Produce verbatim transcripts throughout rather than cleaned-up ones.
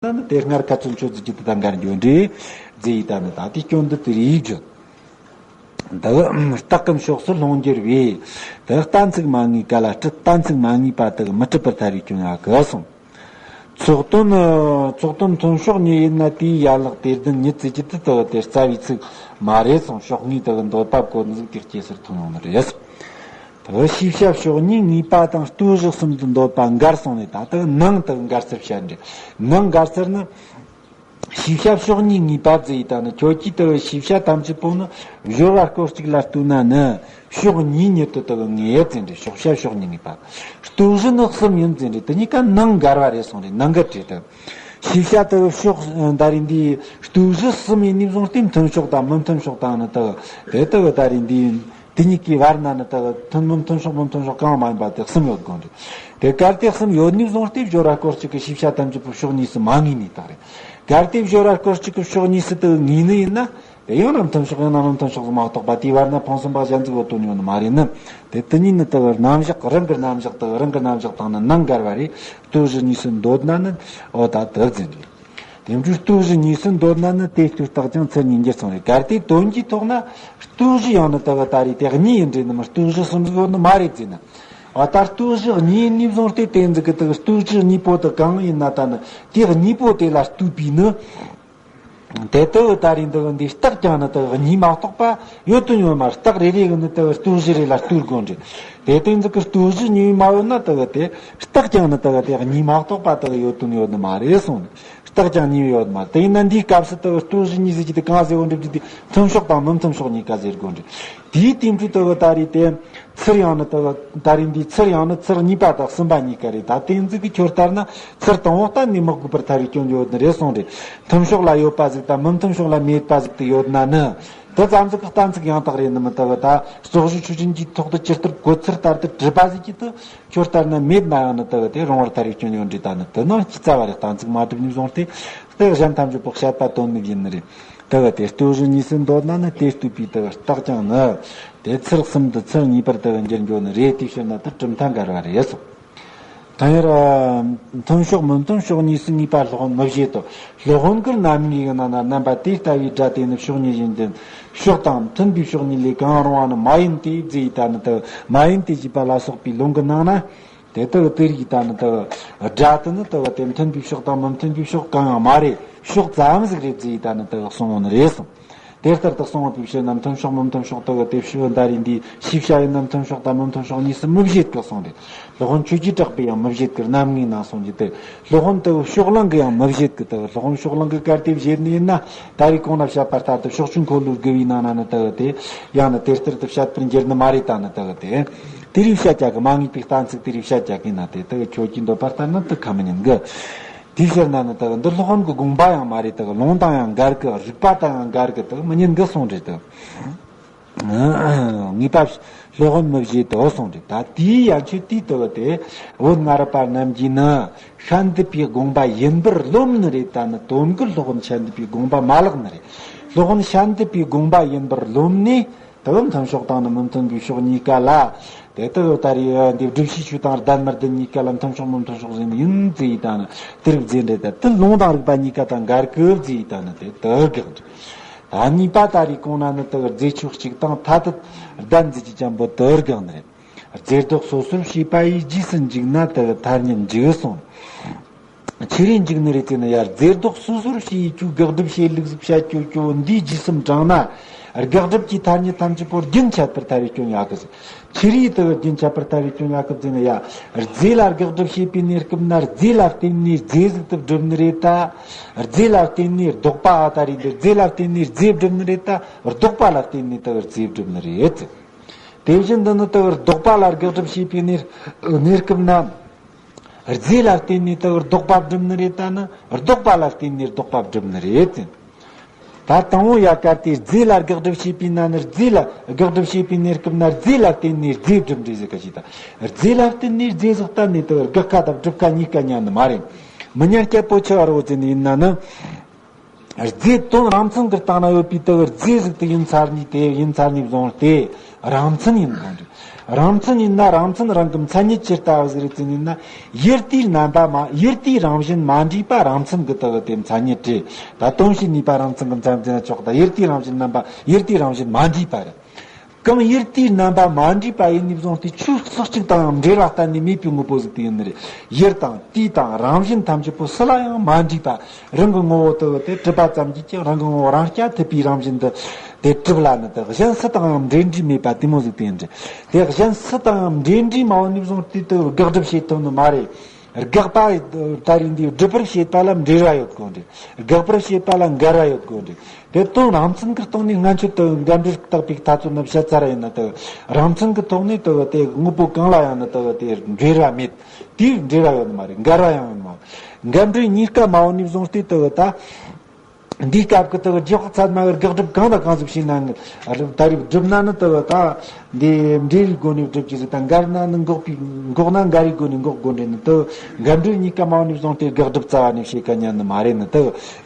ད་ནི་དེ་སྔར་ཁ་ཚོན་ཆོད་ཟིག་གི་དེ་ད་འགར་འགྱོ་འདྲེ་ཟེར་ཡི་ད་ནི་ད་དེ་སྐྱོན་འདི་དེ་རིགས་བརྗོད། འདི་རྟགས་ཀུན་ཕྱོགས་སུ་ལྷུང་འགྱུར་བས། དེ་གཏན་ཚིགས་མ་ངེས་ག་ལ་སྤྲུལ། གཏན་ཚིགས་མ་ངེས་པ་དེ་མི་སྤྲུལ་པར་ཐལ་བའི་སྐྱོན་ཡོད་གི་གསུངས། ཚོགས་དོན་ཚོགས་དོན་མཐུན་ཕྱོགས་གཉིས་ཡིན་ན་དེའི་ཡན་ལག་དེ་བདུན་ཉིད་ཟེར་གྱི་དེ་དེ་དེ་རྩ་བའི་ཚིག་མ་རེད་གསུངས། ཕྱོགས་གཉིས་དེ་འདོད་པ་བཀོད་ནི་ཟིག་དེ་སྐྱེ་སར་ཐོན་ཡོང་ནི་རེད། དེ་ཤེས་བྱ་ཕྱོགས་གཉིས་ངེས་པ་དང་ལྟོས་གཞི་གསུམ་དུ་འདོད་པ་འགལ་སོང་ནས་ད་དེ་ནང་དེ་འགལ་ཚུལ་བཤད་འདྲི། ནང་འགལ་ཚུལ་ནི། ཤེས་བྱ་ཕྱོགས་གཉིས་ངེས་པ་ཟེར་ཡི་ད་ནི་ཁྱོད་ཀྱིས་དེ་ཤེས་བྱ་ཐམས་ཅད་པོ་ནི་སྦྱོར་བ་སྐོར་གཅིག་ལ་ལྟོས་ན་ནི་ཕྱོགས་གཉིས་ཉིད་དུ་དེ་ངེས་ཟེར་འདྲི། ཕྱོགས་བྱ་ཕྱོགས་གཉིས་ངེས་པ། ལྟོས་གཞི་ནི་གསུམ་ཡིན་ཟེར་འདྲི། དེ་གཉིས་ཀ་ནང་འགལ་བ་རེད་གསུངས་རེད། ནང་འགལ་བྲིས་དེ། ཤེས་བྱ་དེ་ཕྱོགས་ད་རེས་འདི་ལྟོས་གཞི་གསུམ་ཡིན་ནི་བཟུང་སྟེ་མཐུན་ཕྱོགས་དང་མི་མཐུན་ཕྱོགས་དང་ནི་དེ་དེ་དེ་ད་རེས་འདི། དེ་གཉིས་ཀའི་བར་ན་ནི་དེ་མཐུན་མི་མཐུན་ཕྱོགས་མི་མཐུན་ཕྱོགས་གང་མ་ཡིན་པ་དེ་གསུམ་ཡོད་དགོས་རེད། དེ་གལ་ཏེ་གསུམ་ཡོད་ནི་བཟུང་སྟེ་སྦྱོར་བ་སྐོར་གཅིག་གི་ཤེས་བྱ་ཐམས་ཅད་པོ་ཕྱོགས་གཉིས་སུ་མ་ངེས་ནི་དག་རེད། གལ་ཏེ་སྦྱོར་བ་སྐོར་གཅིག་གི་ཕྱོགས་གཉིས་སུ་དེ་ངེས་ནི་ཡིན་ན། དེ་ཡང་ན་མཐུན་ཕྱོགས་ཡང་ན་མི་མཐུན་ཕྱོགས་སུ་མ་གཏོགས་པ་དེའི་བར་ན་ཕུང་གསུམ་པ་གཞན་ཟིག་ཡོད་དོན་ཡོད་ནི་མ་རེད་ནི། དེ་དེ་གཉིས་ནི་དེ་རྣམ་གཞག་རང་གི་རྣམ་གཞག་དེ་རང་གི་རྣམ་གཞག་དང་ནི་ནང་འགལ་བ་རེད། ལྟོས་གཞི་གཉིས་སུ་འདོད་ན་ནི་འོ་ད་དེ་ཟེར་རེད། དེ་འདྲའི་ལྟོས་གཞི་གཉིས་སུ་འདོད་ན་ནི་དེ་ལྟོས་རྟགས་ཀྱང་ཚུལ་གཉིས་འགྱུར་སོང་རེད། གལ་ཏེ་དོན་གྱིས་ཐོག་ན་ལྟོས་གཞི་ཡང་ནི་དེ་ག་ད་རེས་དེ་གཉིས་ཡིན་འདྲེ་ནི་མི་ལྟོས་གཞི་གསུམ་ཟིག་ཡོད་ནི་མ་རེད་ཟེར་ན། འོ་ད་ལྟོས་གཞི་གཉིས་ཡིན་ནི་བཟུང་སྟེ་དེ་འཛི་གི་དེ་ལྟོས་གཞི་གཉིས་པོ་དེ་གང་ཡིན་ན་ད་ནི་དེ་གཉིས་པོ་དེ་ལ་ལྟོས་པའི་ནི། དེ་ལྟ་བུ་ད་རེས་འདི་གི་འདི་རྟགས་ཀྱང་ནི་དེ་གཉིས་མ་གཏོགས་པ་ཡོད་དོན་ཡོད་མ། རྟགས་རེ་རེ་གི་ནི་དེ་ལྟོས་གཞི་རེ་ལ་ལྟོས་དགོས་འདྲེ། དེ་དེ་འཛི་གི་ལྟོས་གཞི་གཉིས་མ་ཡོད་ན་དེ་གི་དེ་རྟགས་ཀྱང་ནི་དེ་གི་དེ་གཉིས་མ་གཏོགས་པ་དེ་གི་ཡོད་དོན་ཡོད་ནི་མ་རེད་གསུངས་ནས། རྟགས་ཀྱང་གཉིས་ཡོད་མ། དེ་ཡིན་ན་འདིའི་སྐབས་སུ་དེ་ལྟོས་གཞི་གཉིས་ཟེར་གྱི་དེ་གང་ཟེར་བོ་འགྲུབ་རྒྱུ་དེ་མཐུན་ཕྱོགས་དང་མི་མཐུན་ཕྱོགས་གཉིས་ཀ་ཟེར་དགོས་འདྲེ། དེའི་དེ་འཕྲོས་དེ་གི་ད་རེས་དེ་ཚུར་ཡང་ནི་དེ་གི་ད་རེས་འདིའི་ཚུར་ཡང་ནི་ཚུར་གཉིས་པ་དང་གསུམ་པ་གཉིས་ཀ་རེད། ད་དེ་འཛི་གི་ཁྱོད་ལྟར་ན་ཚུར་དང་པོ་གཏན་ནས་མི་དགོས་པར་ཐལ་བའི་སྐྱོན་ཡོད་ནི་རེད་གསུངས་རེད། མཐུན་ཕྱོགས་ལ་ཡོད་པ་ཟིག་དང་མི་མཐུན་ཕྱོགས་ལ་མེད་པ་ཟིག་དེ་ཡོད་ན་ནི། དེ་ཙམ་ཟིག་གི་གཏན་ཚིགས་ཡང་དག་རེད་ནི་མི་དེ་གི་ད་རྩོག་གཞི་ཆོས་ཅན་གྱི་ཐོག་ཏུ་ཇི་ལྟར་གོ་ཚུལ་ལྟར་དུ་གྲུབ་པ་ཟིག་གི་དེ། ཁྱོད་ལྟར་ན་མེད་ན་ཡང་ནི་དེ་གི་དེ་རུང་བར་ཐལ་བའི་སྐྱོན་ཡོད་འདྲེ། ད་ནི་དེ་ནང་སྤྱི་རྩ་བ་རེད། གཏན་ཚིགས་མ་གྲུབ་ནས་བཟུང་སྟེ་དེ་གཞན་ཐམས་ཅད་པོ་བཤད་པ་དོན་མེད་ཡིན་ནི་རེད། དེ་གི་དེ་ལྟོས་གཞི་གཉིས་སུ་འདོད་ན་ནི་དེ་ལྟོས་པའི་དེ་གི་རྟགས་ཀྱང་ནི་དེ་ཚུལ་གསུམ་དུ་ཚུལ་གཉིས་པར་དེ་གི་འགྱུར་འགྱོ་ནི་རེད། དེའི་ཕྱིར་ན་དེ་གྲུབ་མཐའ་འགལ་བ་རེད་གསུངས། ཐ་སྙད་མཐུན་ཕྱོགས་མི་མཐུན་ཕྱོགས་གཉིས་སུ་ངེས་པ་སློབ་དཔོན་མི་བཞེད་དོ། སློབ་དཔོན་གྱི་རྣམ་ངེས་ཀྱི་ནང་ན་རྣམ་པ་དེ་ལྟ་བུའི་སྒྲ་དེ་ནི་ཕྱོགས་གཉིས་ཡིན་ཏེ། ཕྱོགས་དང་མཐུན་པའི་ཕྱོགས་གཉིས་ལས་གང་རུང་བ་ནི་མ་ཡིན་ཏེ་ཟེར་ཡི་ད་ནི་དེ་མ་ཡིན་ཏེ་ཞེས་པ་ལ་སོགས་པའི་ལུང་གི་ནང་ན། དེ་ལྟ་བུ་དེ་རིགས་ད་ནི་དེ་སྒྲ་དེ་ནི་དེ་དེ་མཐུན་པའི་ཕྱོགས་དང་མི་མཐུན་པའི་ཕྱོགས་གང་ཡང་མ་རེད། ཕྱོགས་ཙམ་ཟིག་རེད་ཟེར་ཡི་ད་ནི་དེ་གསུངས་པ་ནི་རེད་གསུངས། དེ་ལྟར་དུ་གསུངས་པའི་ཕྱིར་ན་མཐུན་ཕྱོགས་མི་མཐུན་ཕྱོགས་དེ་གི་དེ་ཕྱོགས་ད་རེས་འདིའི་ཤེས་བྱ་ཡིན་ན་མཐུན་ཕྱོགས་དང་མི་མཐུན་ཕྱོགས་གཉིས་སུ་མི་བཞེད་གི་གསུངས་ཏེ། སློབ་དཔོན་ཆོས་ཀྱི་གྲགས་པས་ཡང་མི་བཞེད་གི། རྣམ་ངེས་ནང་གསུངས་ཀྱི་དེ། སློབ་དཔོན་དེ་ཕྱོགས་གླང་གིས་ཡང་མི་བཞེད་གི། དེ་སློབ་དཔོན་ཕྱོགས་གླང་གིས་གལ་ཏེ་བཞེད་ནི་ཡིན་ན་ད་རེས་གོང་ན་བཤད་པ་ལྟར་དུ་ཕྱོགས་ཆོས་འཁོར་ལོའི་དགུ་བའི་ནང་ན་ནི་དེ་གི་དེ་ཡང་ན་དེ་ལྟར་དུ་བཤད་པར་འགྱུར་ནི་མ་རེད། ད་ནི་དེ་གི་དེ་དེ་རིགས་བཤད་རྒྱུ་གི་མ་ངེས་པའི་གཏན་ཚིགས་དེ་རིགས་བཤད་རྒྱུ་གི་ན་དེ་དེ་གི་ཁྱོད་ཀྱིས་འདོད་པ་ལྟར་ན་དེ་ཁ་མི་ཉན་གི། དེའི་ཕྱིར་ན་ནི་དེ་འདི་སློབ་དཔོན་གྱི་དགོངས་པ་ཡང་མ་རེད། དེ་ལུང་དང་ཡང་འགལ་གི། རིགས་པ་དང་ཡང་འགལ་གི། དེ་མི་ཉན་གི་གསུངས་རེད། དེ་ངེས་པ་སློབ་དཔོན་མི་བཞེད་དོ་གསུངས་རེད། ད་དེའི་ཡན་ཆོད་དེའི་དེ་དེ་བོད་སྔ་རབས་པ་རྣམས་ཀྱིས་ནི་ཤཱནྟི་པའི་དགོངས་པ་ཡིན་པར་རློམ་ནི་རེད། ད་ནི་དོན་གྱི་སློབ་དཔོན་ཤཱནྟི་པའི་དགོངས་པ་མ་ལགས་ནི་རེད། སློབ་དཔོན་ཤཱནྟི་པའི་དགོངས་པ་ཡིན་པར་རློམ་ནས། དེ་མཐུན་ཕྱོགས་དང་ནི་མི་མཐུན་པའི་ཕྱོགས་གཉིས་ཀ་ལ། དེ་ལྟ་བུ་ད་རེས་འདི་སྒྲུབ་བྱའི་ཆོས་དང་ལྡན་མི་ལྡན་གཉིས་ཀ་ལ་མཐུན་ཕྱོགས་མི་མཐུན་ཕྱོགས་ཟེར་ནི་ཡིན་ཟེར་ཡི་ད་ནི་དེ་རིགས་རྫས་འདྲེ་ད་དེ་ལུང་དང་རིགས་པ་གཉིས་ཀ་དང་འགལ་གི་ཟེར་ཡི་ད་ནི་དེ་དེ་དགག་འདྲེ། ད་གཉིས་པ་ད་རེས་གོང་ན་ནི་དེ་རྫས་ཆོས་གཅིག་དང་ཐ་དད་ལྡན་ཟེར་གྱི་ཅན་པོ་དེ་དགག་ནི་རེད། རྫས་ལྡོག་སོ་སོར་བྱས་པ་ཡི་རྗེས་སུ་འཇུག་ན་དེ་ཐ་སྙད་འཇུག་གསུངས། ཆི་རེ་འཇུག་ནི་རེད་ཟེར་ན་ཡ། རྫས་ལྡོག་སོ་སོར་བྱས་ཡི་ཁྱོད་དགག་སྒྲུབ་བྱེད་ལུགས་ཟིག་བཤད་ཀྱོ་ཀྱོ་འདིའི་རྗེས་སུ་འབྲངས་ན། དགག་སྒྲུབ་ཀྱི་ཐ་སྙད་ཐམས་ཅད་པོ་རྒྱུན་ཆད་པར་ཐལ་བའི་སྐྱོན་ཡོད་གི་ཟེར། ཆི་རེ་དེ་རྒྱུན་ཆད་པར་ཐལ་བའི་སྐྱོན་ཡོད་གི་ཟེར་ན་ཡ། རྫས་ལ་དགག་སྒྲུབ་བྱེད་པའི་གནས་སྐབས་ན་རྫས་ལ་བརྟེན་ནས་རྫས་ཟིག་ཏུ་སྒྲུབ་ནི་རེད་ད། རྫས་ལ་བརྟེན་ནས་ལྡོག་པ་ཨ་ད་རེད་འདི་རྫས་ལ་བརྟེན་ནས་རྫས་སྒྲུབ་ནི་རེད་ད། ལྡོག་པ་ལ་བརྟེན་ནས་དེ་རྫས་སྒྲུབ་ནི་རེད་ཟེར། དེ་བཞིན་དུ་ནི་དེ་ལྡོག་པ་ལ་དགག་སྒྲུབ་བྱེད་པའི་གནས་གནས་སྐབས་ན། རྫས་ལ་བརྟེན་ནས་དེ་ལྡོག་པ་སྒྲུབ་ནི་རེད་ད་ནི། ལྡོག་པ་ལ་བརྟེན་ནས་ལྡོག་པ་སྒྲུབ་ནི་རེད་ཟེར། ད་དང་པོ་ཡ་གལ་ཏེ་རྫས་ལ་དགག་སྒྲུབ་བྱེད་པའི་ན་ནི་རྫས་ལ་དགག་སྒྲུབ་བྱེད་པའི་གནས་སྐབས་ན་རྫས་ལ་བརྟེན་ནས་རྫས་སྒྲུབ་འདྲེ་ཟེར་ག་ཞིག་ད། རྫས་ལ་བརྟེན་ནས་རྫས་ཟིག་གཏན་ནས་དེ་དགག་ཁ་དང་སྒྲུབ་ཁ་གཉིས་ཀ་ཉན་ནི་མ་རེད། མི་ཉན་སྐད་པོ་ཆེ་བ་རོ་ཟེར་ནི་ཡིན་ན་ནི། རྫས་དོན་རང་མཚན་གྱི་སྟེང་ན་ཡོད་པའི་དེ་རྫས་ཟིག་དེ་ཡིན་ཚར་ནས་དེ་ཡིན་ཚར་ནས་བཟུང་སྟེ་རང་མཚན་ཡིན་དགོས་འདུག་རང་མཚན་ཡིན་ན་རང་མཚན་རང་གི་མཚན་ཉིད་ཅི་ལྟ་བུ་ཟིག་རེད་ཟེར་ན། ཡུལ་དེའི་རྣམ་པ་མ་ཡུལ་དེའི་རང་བཞིན་མ་འདྲེས་པ་རང་མཚན་གྱི་ལྟ་བུ་དེ་མཚན་ཉིད་རེད། ད་དོན་བྱེད་ནུས་པ་རང་མཚན་གྱི་མཚན་ཉིད་ཆོག་ད་ཡུལ་དེའི་རང་བཞིན་རྣམ་པ་ཡུལ་དེའི་རང་བཞིན་མ་འདྲེས་པ་རེད། གང་ཡུལ་དེའི་རྣམ་པ་མ་འདྲེས་པ་ཡིན་ནས་བཟུང་སྟེ་ཆོས་སུ་གཅིག་དང་ཡང་འབྲེལ་བ་གཏན་ནས་མེད་པའི་དངོས་པོ་ཟིག་དེ་ཡིན་ནི་རེད། ཡུལ་དང་དུས་དང་རང་བཞིན་ཐམས་ཅད་པོ་སུ་ལ་ཡང་མ་འདྲེས་པ། རང་གི་ངོ་བོ་དུ་དེ་གྲུབ་པ་ཙམ་གྱིས་ཀྱང་རང་གི་ངོ་བོ་རང་རྐྱ་ཐུབ་པའི་རང་བཞིན་དུ་དེ་གྲུབ་ལ་ནི་དུ་གཞན་སུ་དང་ཡང་འབྲེལ་འདྲིས་མེད་པ་དེ་མོ་ཟིག་དེ་ཡིན་རེད། དེ་གཞན་སུ་དང་ཡང་འབྲེལ་འདྲིས་མ་ཡོད་ནས་བཟུང་སྟེ་དུ་དགག་སྒྲུབ་བྱེད་ཐུབ་ནི་མ་རེད། དགག་པ་ད་རེས་འདི་སྒྲུབ་པར་བྱེད་པ་ལ་འབྲེལ་བ་ཡོད་དགོས་རེད། དགག་པར་བྱེད་པ་ལ་འགལ་བ་ཡོད་དགོས་རེད། དེ་དོན་རང་མཚན་གྱི་སྟེང་ནས་སྔ་ཆད་དུ་འགལ་འབྲེལ་བརྟག་པའི་ཐ་ཚོད་ནི་བཤད་ཚར་ཡིན་ན་དུ་རང་མཚན་གྱི་ཐོག་ནས་དུ་དེ་དངོས་པོ་གང་ལ་ཡང་ནི་དུ་དེ་འབྲེལ་བ་མེད། དེའི་འབྲེལ་བ་ཡོད་ནི་མ་རེད། འགལ་བ་ཡང་ཡོད་ནི་མ་རེད། འགལ་འབྲེལ་གཉིས་ཀ་མ་ཡོད་ནས་བཟུང་སྟེ་དུ་ད། འདིའི་སྐབས་ཀྱི་དུ་རྒྱུ་ཚད་མ་གི་དགག་སྒྲུབ་གང་དང་གང་ཟིག་བྱས་ན་ད་རེས་སྒྲུབ་ན་ནི་དུ་ད་འདི་འབྲེལ་བའི་སྒོ་ནས་སྒྲུབ་ཀྱི་ཟིག་དང་འགལ་ན་ནི་འགོག་པའི་འགོག་ན་འགལ་བའི་སྒོ་ནས་འགོག་དགོས་འདྲེ་ནི་དུ་འགལ་འབྲེལ་གཉིས་ཀ་མ་ནས་བཟུང་སྟེ་དགག་སྒྲུབ་རྩ་བ་ནས་བྱེད་ཀ་ཉན་ནི་མ་རེད་ནི་དུ་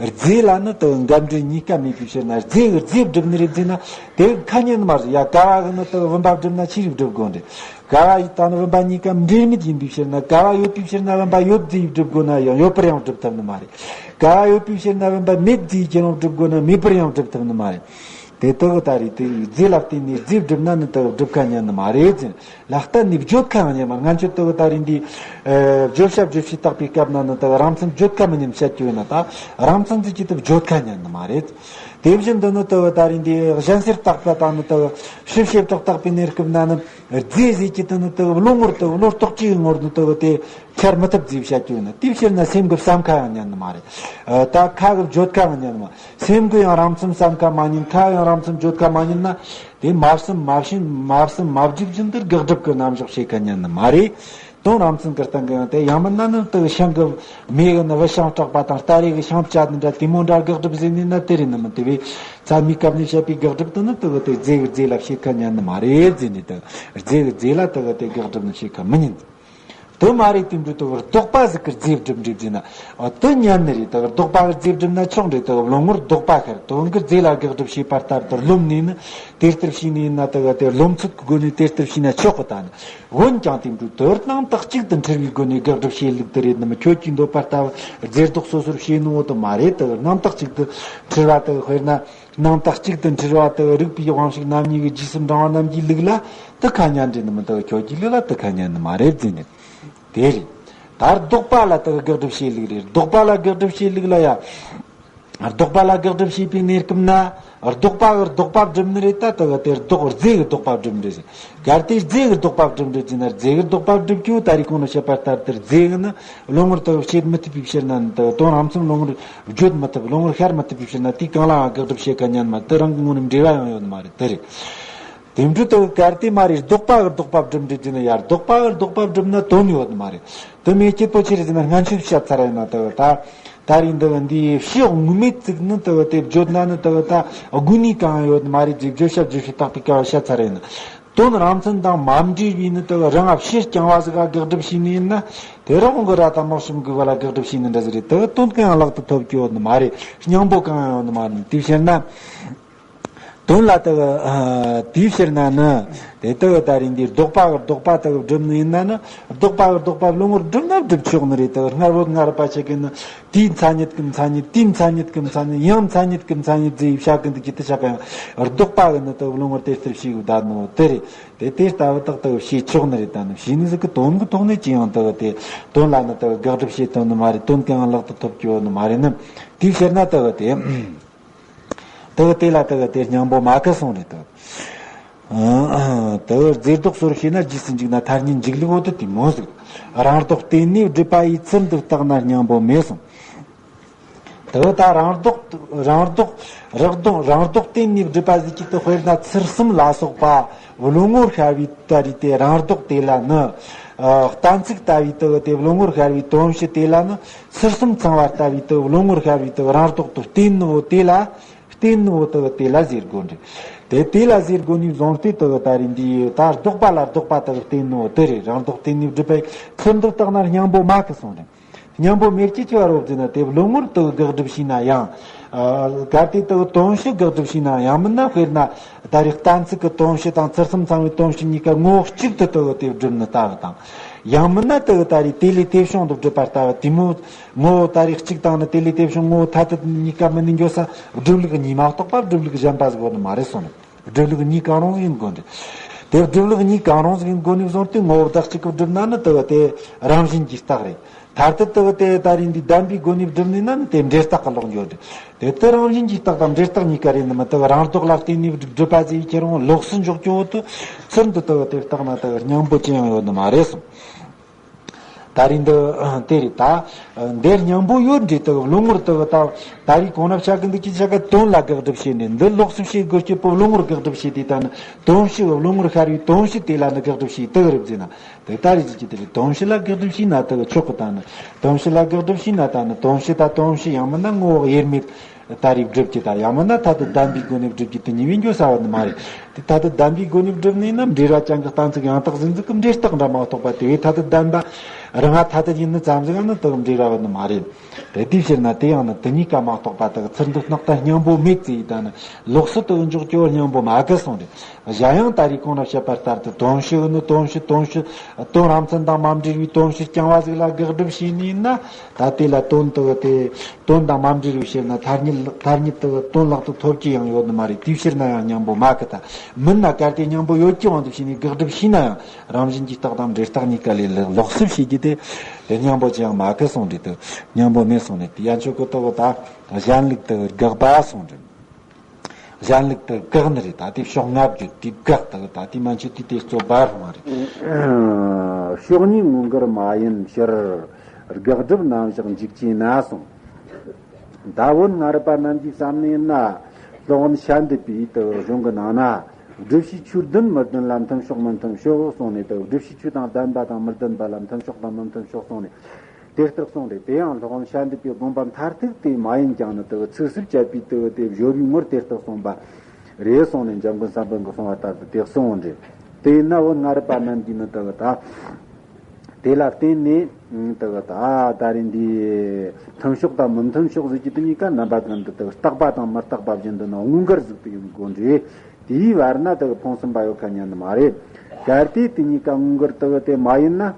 རྫས་ལ་ནི་དུ་འགལ་འབྲེལ་གཉིས་ཀ་མེད་པའི་ཕྱིར་ན་རྫས་ཀྱི་རྫས་སྒྲུབ་ནི་རེད་ཟེར་ན་དེ་ཁ་ཉན་ནི་མ་རེད། ཡ་ཀ་བ་གི་ནི་དུ་བུམ་པ་སྒྲུབ་ན་ཆི་རིགས་སྒྲུབ་དགོས་འདྲེ། ཀ་བ་ཡི་དང་ནི་བུམ་པ་གཉིས་ཀ་འབྲེལ་མེད་ཡིན་པའི་ཕྱིར་ན་ཀ་བ་ཡོད་པའི་ཕྱིར་ན་བུམ་པ་ཡོད་ཟེར་སྒྲུབ་དགོས་ན་ཡང་ཡོད་པར་ཡང་སྒྲུབ་ཐུབ་ནི་མ་རེད། ཀ་བ་ཡོད་པའི་ཕྱིར་ན་བུམ་པ་མེད་ཟེར་ཁྱེད་རང་སྒྲུབ་དགོས་ན་མེད་པར་ཡང་སྒྲུབ་ཐུབ་ནི་མ་རེད། དེ་དག་ད་རེས་དེ་རྫས་ལ་བརྟེན་ནས་རྫས་སྒྲུབ་ན་ནི་དག་སྒྲུབ་ཁ་ཉན་ནི་མ་རེད་ཟེར། ལ་ལྟ་ནི་བརྗོད་ཁ་ཡང་ཉན་མ་ང་ཚོས་དག་ད་རེས་འདི་བརྗོད་བྱ་བརྗོད་བྱེད་བརྟག་པའི་སྐབས་ན་ནི་དག་རང་མཚན་བརྗོད་ཁ་མི་ཉན་བཤད་རྒྱུ་ཡོད་ན་ད་རང་མཚན་ཟེར་གྱི་དེ་བརྗོད་ཁ་ཉན་ནི་མ་རེད། དེ་བཞིན་དུ་ནི་དག་ད་རེས་འདི་གཞན་སེལ་བརྟག་པ་དང་ནི་དག་ཕྱིར་བྱེད་བརྟག་བརྟག་པའི་གནས་སྐབས་ན་ནི། རྫས་ཟེར་གྱི་དེ་ནི་དེ་བློ་ངོར་དེ་བློ་རྟོག་གཅིག་གི་ངོར་ནི་དེ་དེ་འཆར་མི་ཐུབ་ཟེར་བཤད་རྒྱུ་ཡིན་ན་དེའི་ཕྱིར་ན་སེམས་ཀྱི་བསམ་ཁ་ཡང་ཉན་ནི་མ་རེད། ཨ། ད་ཁ་གི་བརྗོད་ཁ་ཡང་ཉན་ནི་མ། སེམས་ཀྱི་ཡང་རང་མཚན་བསམ་ཁ་མ་ཉན་ཁ་ཡང་རང་མཚན་བརྗོད་ཁ་མ་ཉན་ན་དེ་མ་བསམ་མ་བྱིན་མ་བསམ་མ་བརྗོད་བཞིན་དུ་དགག་སྒྲུབ་ཀྱི་རྣམ་གཞག་བྱེད་ཁ་ཉན་ནི་མ་རེད། དོན་རང་མཚན་གྱི་སྟེང་གི་ཡང་དེ་ཡང་མིན་ན་ནི་དེ་ཤིང་གི་མེ་གི་ནི་བུ་ཤིང་སྐྲག་པ་དང་སྟ་རེ་གི་ཤིང་བཅད་ནི་འདྲ་དེ་མོ་འདྲ་དགག་སྒྲུབ་ཟེར་ནི་ན་དེ་རེད་ནི་མིན་དེ་བས་ཚད་མའི་སྐབས་ནས་བཤད་པའི་དགག་སྒྲུབ་དེ་ནི་དེ་གི་དེ་རྫས་ཀྱི་རྫས་ལ་བྱེད་ཁ་ཉན་ནི་མ་རེད་ཟེར་ནི་དེ། རྫས་ཀྱི་རྫས་ལ་དེ་གི་དེ་དགག་སྒྲུབ་ནི་བྱེད་ཁ་མི་ཉན། དེ་མ་རེད་དེ་འདྲ་དེ་གི་ལྡོག་པ་ཟིག་གི་རྫས་སྒྲུབ་འདྲེ་བརྫིས་ན། ཨ། དེ་ཉན་ནི་རེད། དེ་གི་ལྡོག་པ་གི་རྫས་སྒྲུབ་ན་ཆོག་འདྲེ། དེ་གི་བློ་ངོར་ལྡོག་པ་ཁར་དོན་གྱི་རྫས་ལ་དགག་སྒྲུབ་བྱེད་པ་ལྟར་དུ་རློམ་ནས་ནི་དེ་ལྟར་བྱས་ནི་ཡིན་ན་དེ་གི་དེ་རློམ་ཚུལ་གྱི་སྒོ་ནས་དེ་ལྟར་བྱས་ན་ཆོག་གི། ད་ནི་འོན་ཀྱང་དེ་འདྲ་དེ་རྣམ་དག་གཅིག་ཏུ་འཁྲིལ་བའི་སྒོ་ནས་དགག་སྒྲུབ་བྱེད་ལུགས་དེ་རེད་ནམ། ཁྱོད་ཀྱིས་འདོད་པ་ལྟ་བུ་རྫས་ལྡོག་སོ་སོར་བྱེད་ནོ་དེ་མ་རེད། དེ་གི་རྣམ་དག་གཅིག་ཏུ་འཁྲིལ་བ་དེ་གི་དཔེར་ན། རྣམ་དག་གཅིག་ཏུ་འཁྲིལ་བ་དེ་རིགས་པའི་དབང་ཕྱུག་རྣམ་གཉིས་ཀྱི་རྗེས་སུ་འབྲང་བ་རྣམས་ཀྱི་ལུགས་ལ་དེ་ཁ་ཉན་འདྲེ་ནི་མི་འདུག་ཁྱོད་ཀྱི་ལུགས་ལ་དེ་ཁ་ཉན་ནི་མ་རེད་ཟེར་ནས། དེ་རེད། ད་ལྡོག་པ་ལ་དེ་དགག་སྒྲུབ་བྱེད་ལུགས་རེད། ལྡོག་པ་ལ་དགག་སྒྲུབ་བྱེད་ལུགས་ལ་ཡ། ལྡོག་པ་ལ་དགག་སྒྲུབ་བྱེད་པའི་གནས་སྐབས་ན། ལྡོག་པ་གི་ལྡོག་པ་སྒྲུབ་ནི་རེད། ད་དེ་གི་དེ་ལྡོག་རྫས་ཀྱི་ལྡོག་པ་སྒྲུབ་ནི་རེད་ཟེར། གལ་ཏེ་རྫས་ཀྱི་ལྡོག་པ་སྒྲུབ་འདྲེ་ཟེར་ན་རྫས་ཀྱི་ལྡོག་པ་སྒྲུབ་རྒྱུ་ད་རེས་གོང་ལ་བཤད་པ་ལྟར་དུ་རྫས་ཀྱི་ནི། བློ་ངོར་དེ་བྱེད་མི་ཐུབ་པའི་ཕྱིར་ན་ནི་དེ་དོན་རང་མཚན་བློ་ངོར་བརྗོད་མི་ཐུབ། བློ་ངོར་ཤར་མི་ཐུབ་པའི་ཕྱིར་ན་དེ་གང་ལའང་དགག་སྒྲུབ་བྱེད་ཁ་ཉན་མ། དེ་རང་གི་ངོས་ནས་འབྲེལ་བ་ཡང་ཡོད་ནི་མ་རེད། དེ་རེད། དེ་འདྲ་དེ་གལ་ཏེ་མ་རེད། ལྡོག་པ་གི་ལྡོག་པ་སྒྲུབ་འདྲེ་ཟེར་ན་ཡར་ལྡོག་པ་གི་ལྡོག་པ་སྒྲུབ་ན་དོན་ཡོད་ནི་མ་རེད། དེ་མེད་ཀྱི་པོ་ཆི་རེད་ཟེར་ན་སྔན་ཆད་བཤད་ཚར་ཡིན་ན་དེ་ད་ད་རེས་འདི་འདི་ཕྱི་དངོས་མེད་ཅིག་ནི་དེ་དེ་བརྗོད་ན་ནི་དེ་ད་དགོས་ནི་གང་ཡོད་ནི་མ་རེད་ཅེས་བརྗོད་བྱ་བརྗོད་བྱེད་བརྟག་པའི་སྐབས་བཤད་ཚར་ཡིན། དོན་རང་མཚན་དང་མ་འབྲེལ་བའི་ནི་དེ་རང་ཕྱིར་རྐྱང་བ་ཟིག་ག་དགག་སྒྲུབ་བྱས་ནི་ཡིན་ན། དེ་རང་གི་ར་དང་དམག་གསུམ་གི་བར་ལ་དགག་སྒྲུབ་བྱས་ནི་འདྲ་ཟིག་རེད། དེ་དོན་གང་ཡང་ལག་ཏུ་ཐོབ་ཀྱི་ཡོད་ནི་མ་རེད། སྙིང་པོ་གང་ཡང་ཡོད་ནི་མ་རེད། དེའི་ཕྱིར་ན། དོན་ལ་དེ་དེའི་ཕྱིར་ན་ནི། དེ་དེ་ད་རིང་འདིའི་ལྡོག་པ་གི་ལྡོག་པ་དེ་སྒྲུབ་ནི་ཡིན་ན་ནི། ལྡོག་པ་གི་ལྡོག་པ་བློ་ངོར་སྒྲུབ་ན་སྒྲུབ་ཆོག་ནི་རེད། དེ་སྔར་བོད་སྔར་བ་ཆེ་གི་ནི། དེའི་མཚན་ཉིད་ཀྱི་མཚན་ཉིད། དེའི་མཚན་ཉིད་ཀྱི་མཚན་ཉིད། ཡང་མཚན་ཉིད་ཀྱི་མཚན་ཉིད་ཟེར་བྱ་གི་འདུག་ཀྱི་དེ་ཆ་ག་ཡང་ལྡོག་པ་གི་ནི་དེ་བློ་ངོར་དེ་ལྟར་ཞིག་བསྡད་ནོ་དེ་རེད། དེ་དེ་ལྟ་བུ་དག་དག་བྱེད་ཆོག་ནི་རེད། ད་ནི་བྱས་ནི་ཟིག་གི་དོན་གི་ཐོག་ནས་ཅི་ཡང་དག་དེ་དོན་ལ་ནི་དག་དགག་སྒྲུབ་བྱེད་ཐུབ་ནི་མ་རེད། དོན་གང་ཡང་ལག་ཏུ་ཐོབ་ཀྱི་ཡོད་ནི་མ་རེད་ནི། དེའི་ཕྱིར་ན་དག་དེ། དག་དེ་ལ་དག་དེ་སྙིང་པོ་མ་ཁ་སོང་རེད་དག་དག་རྫས་ལྡོག་སོར་ཤེས་ན་རྗེས་སུ་འཇུག་ན་ཐར་ཉིད་འཇུག་ལུགས་འོ་དེ་དེ་མོ་ཟིག་རང་ལྡོག་བརྟེན་ནས་སྒྲུབ་པ་ཡི་ཚུལ་འདི་བརྟགས་ན་སྙིང་པོ་མེད་གསུངས། དེ་ད་རང་ལྡོག་རང་ལྡོག་རག་ལྡོག་རང་ལྡོག་བརྟེན་ནས་སྒྲུབ་པ་ཟིག་གི་དེ་དཔེར་ན་ཚུལ་གསུམ་ལ་སོགས་པ་བློ་ངོར་ཤར་བའི་ད་རེད་དེ་རང་ལྡོག་དེ་ལ་ནི། ཨ། གཏན་ཚིགས་ལྟ་བུའི་དེ་དེ་བློ་ངོར་ཤར་བའི་དོན་བྱེད་དེ་ལ་ནི། ཚུལ་གསུམ་ཚང་བ་ལྟ་བུའི་དེ་བློ་ངོར་ཤར་བའི་དེ་རང་ལྡོག་ཏུ་བརྟེན་ནི་བོ་དེ་ལ། བརྟེན་ནི་བོ་དེ་དེ་ལ་ཟེར་དགོས་འདྲ། དེ་དེ་ལ་ཟེར་དགོས་ནས་བཟུང་སྟེ་དེ་ད་རེད་འདི་ད་ལྡོག་པ་ལ་ལྡོག་པ་དེ་བརྟེན་ནི་བོ་དེ་རེད། རང་ལྡོག་བརྟེན་ནས་སྒྲུབ་པའི་ཚུལ་འདི་བརྟགས་ན་སྙིང་པོ་མ་ཁ་སོང་རེད། སྙིང་པོ་མེད་ཀྱི་ཆེ་བ་རོབ་ཟེར་ན་དེ་བློ་ངོར་དུ་དགག་སྒྲུབ་བྱས་ན་ཡང་ ཨ། གལ་ཏེ་དེ་གི་དོན་བྱེད་དགག་སྒྲུབ་བྱས་ན། ཡང་མིན་ན་དཔེར་ན་ད་རེས་གཏན་ཚིགས་ཀྱི་དོན་བྱེད་དང་ཚུལ་གསུམ་ཚང་བའི་དོན་བྱེད་གཉིས་ཀ་ངོ་བོ་གཅིག་ཏུ་དེ་གི་དེ་སྒྲུབ་ནི་ལྟ་བུ་དང་། ཡང་མིན་ན་དེ་གི་ད་རེས་དེ་ལས་དེ་བྱུང་དུ་སྒྲུབ་པ་ལྟ་བུ། དེ་མོ་ངོ་བོ་ད་རེས་གཅིག་དང་ནི་དེ་ལས་དེ་བྱུང་ངོ་བོ་ཐ་དད་གཉིས་ཀ་མི་ནི་འགྱོ་ས་སྒྲུབ་ལུགས་གཉིས་མ་གཏོགས་པ་སྒྲུབ་ལུགས་གཞན་པ་ཟིག་ཡོད་ནི་མ་རེད་གསུངས་ནས། སྒྲུབ་ལུགས་གཉིས་གང་རུང་ཟིག་ཡིན་དགོས་འདྲ། དེ་སྒྲུབ་ལུགས་གཉིས་གང་རུང་ཟིག་ཡིན་དགོས་ནི་བཟུང་སྟེ། ངོ་བོ་བདག་གཅིག་གིས་སྒྲུབ་ན་ནི་དེ་གི་དེ་རང་བཞིན་གྱིས་རྟགས་རེད། མཐར་ཐུག་དེ་གི་དེ་ད་རེས་འདི་བདེན་པའི་སྒོ་ནས་སྒྲུབ་ནི་ན་ནི་དེ་འབྲས་རྟགས་ཀྱི་ལོག་འགྱོ་འདྲ། དེ་དེ་རང་བཞིན་གྱིས་རྟགས་དང་འབྲས་རྟགས་གཉིས་ཀ་རེད་ནི་མ། དེ་གི་རང་ལྡོག་ལ་བརྟེན་ནས་སྒྲུབ་པ་ཟེར་བའི་ཁྱེད་རང་ལོགས་སུ་འཇོག་རྒྱུ་བོ་དེ་ཚུར་འདི་དེ་གི་དེ་བརྟགས་ན་དེ་གི་སྙིང་པོ་ཅི་ཡང་ཡོད་ནི་མ་རེད་གསུངས། ད་རེས་འདི་དེ་རེད་ད། འདིར་སྙིང་པོ་ཡོད་འདྲ། དེ་གི་བློ་ངོར་དེ་གི་ད་ད་རེས་གོང་ན་བཤད་གི་འདུག་ཅི་བྱ་གི། དོན་ལ་དགག་སྒྲུབ་བྱས་ནས་འདི་ལོགས་སུ་བྱེད་དགོས་རྒྱུ་བོ་བློ་ངོར་དགག་སྒྲུབ་བྱས་ཏེ། ད་ནི་དོན་བྱེད་བློ་ངོར་ཤར་བའི་དོན་བྱེད་དེ་ལ་ནི་དགག་སྒྲུབ་བྱས། དེ་གི་རེད་ཟེར་ན། དེ་ལྟར་རེད་ཟེར་གྱི་དེ་རེད། དོན་བྱེད་ལ་དགག་སྒྲུབ་བྱས་ན་དེ་གི་ཆོག་གི། ད་ནི་དོན་བྱེད་ལ་དགག་སྒྲུབ་བྱས་ན་ད་ནི་དོན་བྱེད་དང་དོན་བྱེད་ཡང་མིན་ན་ངོ་བོ་དབྱེར་མེད་ལྟར་རེ་སྒྲུབ་ཀྱི་དང་། ཡང་མིན་ན་ཐ་དད་བདེན་པའི་སྒོ་ནས་སྒྲུབ་ཀྱི་དེ་གཉིས་པོ་འགྱོ་ས་ཡོད་ནི་མ་རེད། དེ་ཐ་དད་བདེན་པའི་སྒོ་ནས་སྒྲུབ་ནི་ཡིན་ན་འབྲེལ་བ་ཅན་གྱི་གཏན་ཚིགས་ཡང་དག་ཟིག་ཟིག་གི་འབྲས་རྟགས་འདྲ་མ་གཏོགས་པ། དེ་བས་ཐ་དད་བདེན་པ་རང་ང་ཐ་དད་ཡིན་ནི་ཙམ་ཟིག་ཡང་ནི་དེ་གི་འབྲེལ་བ་ཡོད་ནི་མ་རེད། དེ་དེའི་ཕྱིར་ན་དེ་ཡང་ནི་དེ་གཉིས་ཀ་མ་གཏོགས་པ་དེ་གི་ཚུར་འདི་སྣང་ད་སྙིང་པོ་མེད་ཟེར་ཡི། ད་ནི་ལོགས་སུ་དེ་གི་འཇོག་རྒྱུ་བོ་སྙིང་པོ་མ་གི་གསུངས་རེད། གཞན་ཡང་ད་རེས་གོང་ན་བཤད་པ་ལྟར་དུ་དོན་བྱེད་ནི་དོན་བྱེད་དོན་བྱེད་དོན་རང་མཚན་དང་མ་འབྲེལ་བའི་དོན་བྱེད་རྐྱང་བ་ཟིག་ལ་དགག་སྒྲུབ་བྱས་ནི་ཡིན་ན། ད་དེ་ལ་དོན་དེ་གི་དེ་དོན་དང་མ་འབྲེལ་བའི་ཕྱིར་ན་ཐ་སྙད་ཐ་སྙད་དེ་གི་དོན་ལག་ཏུ་ཐོབ་ཀྱི་ཡང་ཡོད་ནི་མ་རེད། དེའི་ཕྱིར་ན་ཡང་སྙིང་པོ་མ་གི། ད་མིན་ན་གལ་ཏེ་སྙིང་པོ་ཡོད་ཀྱི་དབང་དུ་བྱས་ནས་དགག་སྒྲུབ་བྱས་ན་ཡང་རང་བཞིན་གྱིས་རྟགས་དང་འབྲས་རྟགས་གཉིས་ཀ་ལས་ལོགས་སུ་བྱེད་རྒྱུ་དེ་དེ་སྙིང་པོ་ཅི་ཡང་མ་གི་གསུངས་རེད། དེ་སྙིང་པོ་མེད་གསུངས་ནས། དེ་ཡན་ཆོད་ཀྱི་དེ་གི་ད་གཞན་ལུགས་དེ་གི་དགག་པ་གསུངས་རེད། གཞན་ལུགས་དེ་དགག་ནི་རེད། ད་དེ་ཕྱོགས་སྔ་བརྗོད་དེ་དགག་དེ་གི་ད་དེ་མན་ཆད་དེ་དེ་རྩོད་པ་རུང་བ་རེད། ཕྱོགས་གཉིས་མངོན་གྱུར་མ་ཡིན་ཕྱིར། དགག་སྒྲུབ་རྣམ་གཞག་འཇིག་བྱས་ན་གསུངས། ད་བོད་སྔ་རབས་པ་རྣམས་ཀྱི་བསམ་ནི་ཡིན་ན། སློབ་དཔོན་བྱ་འདུལ་པའི་དེ་གི་གཞུང་གི་ནང་ན། བསྒྲུབ་བྱའི་ཆོས་བདུན་མི་ལྡན་ལ་མཐུན་ཕྱོགས་མི་མཐུན་ཕྱོགས་གསུངས་ནས། དེ་གི་བསྒྲུབ་བྱའི་ཆོས་དང་ལྡན་པ་དང་མི་ལྡན་པ་ལ་མཐུན་ཕྱོགས་དང་མི་མཐུན་ཕྱོགས་གསུངས་ནས། དེ་ལྟར་གསུངས་རེད། དེ་ཡང་སློབ་དཔོན་བྱ་འདུལ་པའི་དགོངས་པ་མཐར་ཐུག་དེ་མ་ཡིན་ཀྱང་ནི། དེ་གི་ཚིག་གསུམ་བཅད་པའི་དེ་གི་དེ་བརྗོད་པའི་ངོར་དེ་ལྟར་གསུངས་པ་རེད་གསུངས་ནས། འཇམ་མགོན་བསམ་གཏན་གྱིས་གསུངས་པ་ལྟར་དུ་དེ་གསུངས་རེད། དེ་ཡིན་ན་བོད་སྔ་རབས་པ་རྣམས་ཀྱིས་ནི་དེ་གི་ད་དེ་ལ་བརྟེན་ནས་དེ་གི་ད་ད་རེས་འདི་མཐུན་ཕྱོགས་དང་མི་མཐུན་ཕྱོགས་ཟེར་རྒྱུ་དེ་གཉིས་ཀ་རྣམ་པ་ཀུན་ཏུ་དེ་གི་རྟག་པ་དང་མི་རྟག་པ་བཞིན་དུ་ནི་མངོན་གྱུར་ཟིག་ཏུ་ཡིན་དགོས་རེད། དེའི་བར་ན་དེ་གི་ཕུང་གསུམ་པ་ཡོད་ཁ་ཉན་ནི་མ་རེད། གལ་ཏེ་དེ་གཉིས་ཀ་མངོན་གྱུར་དེ་གི་དེ་མ་ཡིན་ན།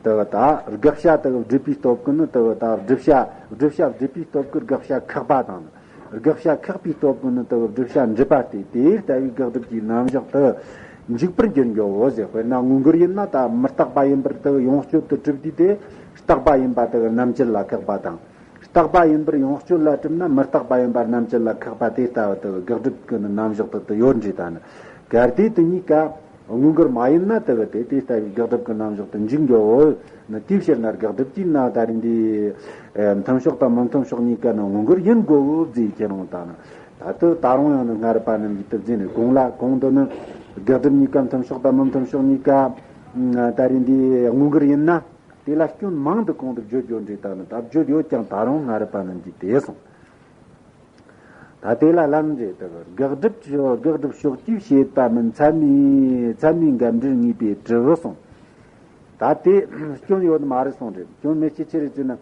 དེ་གི་ད་དགག་བྱ་དེ་གི་སྒྲུབ་པའི་སྟོབས་ཀྱིས་ནི་དེ་གི་ད་བསྒྲུབ་བྱ་བསྒྲུབ་བྱ་སྒྲུབ་པའི་སྟོབས་ཀྱིས་དགག་བྱ་ཁེགས་པ་དང་། དགག་བྱ་ཁེགས་པའི་སྟོབས་ཀྱིས་ནི་དེ་གི་བསྒྲུབ་བྱ་འགྲུབ་པ་སྟེ། དེ་ལྟ་བུའི་དགག་སྒྲུབ་ཀྱི་རྣམ་གཞག་དེ་འཇིག་པར་འགྱུར་འགྱོའོ་ཟེར། དཔེར་ན་མངོན་གྱུར་ཡིན་ན་ད་མི་རྟག་པ་ཡིན་པར་དེ་གི་ཡོངས་གཅོད་དུ་གྲུབ་དུས། དེ་རྟག་པ་ཡིན་པ་དེ་གི་རྣམ་བཅད་ལ་ཁེགས་པ་དང་། རྟག་པ་ཡིན་པར་ཡོངས་གཅོད་ལ་གྲུབ་ན་མི་རྟག་པ་ཡིན་པ་རྣམ་བཅད་ལ་ཁེགས་པ་དེ་ལྟ་བུ་དེ་གི་དགག་སྒྲུབ་ཀྱི་རྣམ་གཞག་དེ་དེ་ཡོད་འདྲ། ད་ནི་གལ་ཏེ་དེ་གཉིས་ཀ་མངོན་གྱུར་མ་ཡིན་ན་དེ་གི་དེ་དེ་ལྟ་བུའི་དགག་སྒྲུབ་ཀྱི་རྣམ་གཞག་དེ་འཇིག་འགྱོའོ་ནི། དེའི་ཕྱིར་ན་དགག་སྒྲུབ་ཀྱིས་ན་ད་རེས་འདི་མཐུན་ཕྱོགས་དང་མི་མཐུན་ཕྱོགས་གཉིས་ཀ་ནི་མངོན་གྱུར་ཡིན་དགོས་ཟེར་ཁྱེད་རང་ད་ནི། ད་དུ་ད་རུང་ཡང་ནི་སྔ་རབས་པ་རྣམས་ཀྱིས་དེ་བརྩིས་ནས། གོང་ལ་གོང་དུ་ནི་དགག་སྒྲུབ་གཉིས་ཀ་མཐུན་ཕྱོགས་དང་མི་མཐུན་ཕྱོགས་གཉིས་ཀ་ད་རེས་འདི་མངོན་གྱུར་ཡིན་ན། དེ་ལ་སྐྱོན་མང་དུ་གོང་དུ་བརྗོད་རྒྱུ་འདྲ། ད་ནི་ད་བརྗོད་ཡོད་ཀྱང་ད་རུང་སྔ་རབས་པ་རྣམས་ཀྱིས་དེ་གསུངས། ད་དེ་ལ་ལན་རེ་དེ་གི་དགག་སྒྲུབ་ཀྱི་དགག་སྒྲུབ་ཕྱོགས་ཀྱིས་བྱེད་པ་མིན། ཚད་མའི་ཚད་མའི་འགལ་འབྲེལ་ངེས་པས་གྲུབ་གསུངས། ད་དེ་སྐྱོན་ཡོད་ནི་མ་རེད་གསུངས་རེད། སྐྱོན་མེད་ཀྱི་ཆི་རེད་ཟེར་ན།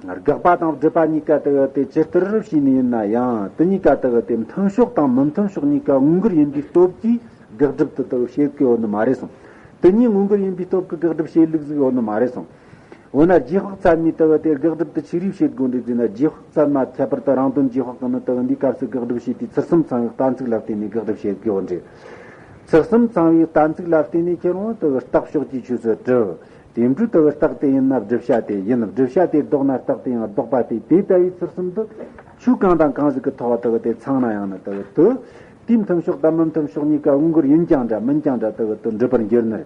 དགག་པ་དང་སྒྲུབ་པ་གཉིས་ཀ་དེ་གི་དེ་ཇི་ལྟར་བྱས་ནས་ཡིན་ན་ཡང་། དེ་གཉིས་ཀ་དེ་གི་དེ་མཐུན་ཕྱོགས་དང་མི་མཐུན་ཕྱོགས་གཉིས་ཀ་མངོན་གྱུར་ཡིན་པའི་སྟོབས་ཀྱིས་དགག་སྒྲུབ་དེ་དེ་གི་བྱེད་ཀྱི་ཡོད་ནི་མ་རེད་གསུངས། དེ་གཉིས་མངོན་གྱུར་ཡིན་པའི་སྟོབས་ཀྱིས་དགག་སྒྲུབ་བྱེད་ལུགས་ཟིག་ཡོད་ནི་མ་རེད་གསུངས། འོ་ན་རྗེས་དཔག་ཚད་མས་དེ་གི་དེ་དགག་སྒྲུབ་དེ་ཆི་རིགས་བྱེད་དགོས་འདྲ་ཟེར་ན། རྗེས་དཔག་ཚད་མ་ཁྱད་པར་དུ་རང་དོན་རྗེས་དཔག་གིས་ནི་དེ་གི་འདིའི་སྐབས་སུ་དགག་སྒྲུབ་བྱས་ཏེ། ཚུལ་གསུམ་ཚང་བའི་གཏན་ཚིགས་ལ་བརྟེན་ནས་དགག་སྒྲུབ་བྱེད་ཀྱི་ཡོད་འདྲ། ཚུལ་གསུམ་ཚང་བའི་གཏན་ཚིགས་ལ་བརྟེན་ནས་ཁྱེད་རང་དེ་གི་རྟགས་ཕྱོགས་ཀྱི་ཆོས་སུ་གྲུབ། དེ་འཕྲོས་དེ་གི་རྟགས་དེ་ཡིན་ན་བསྒྲུབ་བྱ་དེ་ཡིན། བསྒྲུབ་བྱ་དེ་ལྡོག་ན་རྟགས་དེ་ཡང་ལྡོག་པ་སྟེ། དེ་ལྟ་བུའི་ཚུལ་གསུམ་དུ་ཆོས་གང་དང་གང་ཞིག་གི་ཐོག་དེ་གི་དེ་ཚང་ན་ཡང་ནི་དེ་གི་དེ་དེའི་མཐུན་ཕྱོགས་དང་མི་མཐུན་ཕྱོགས་གཉིས་ཀ་མངོན་གྱུར་ཡིན་ཀྱང་འདྲ་མིན་ཀྱང་འདྲ་དེ་གི་དེ་འགྲུབ་པར་འགྱུར་ནི།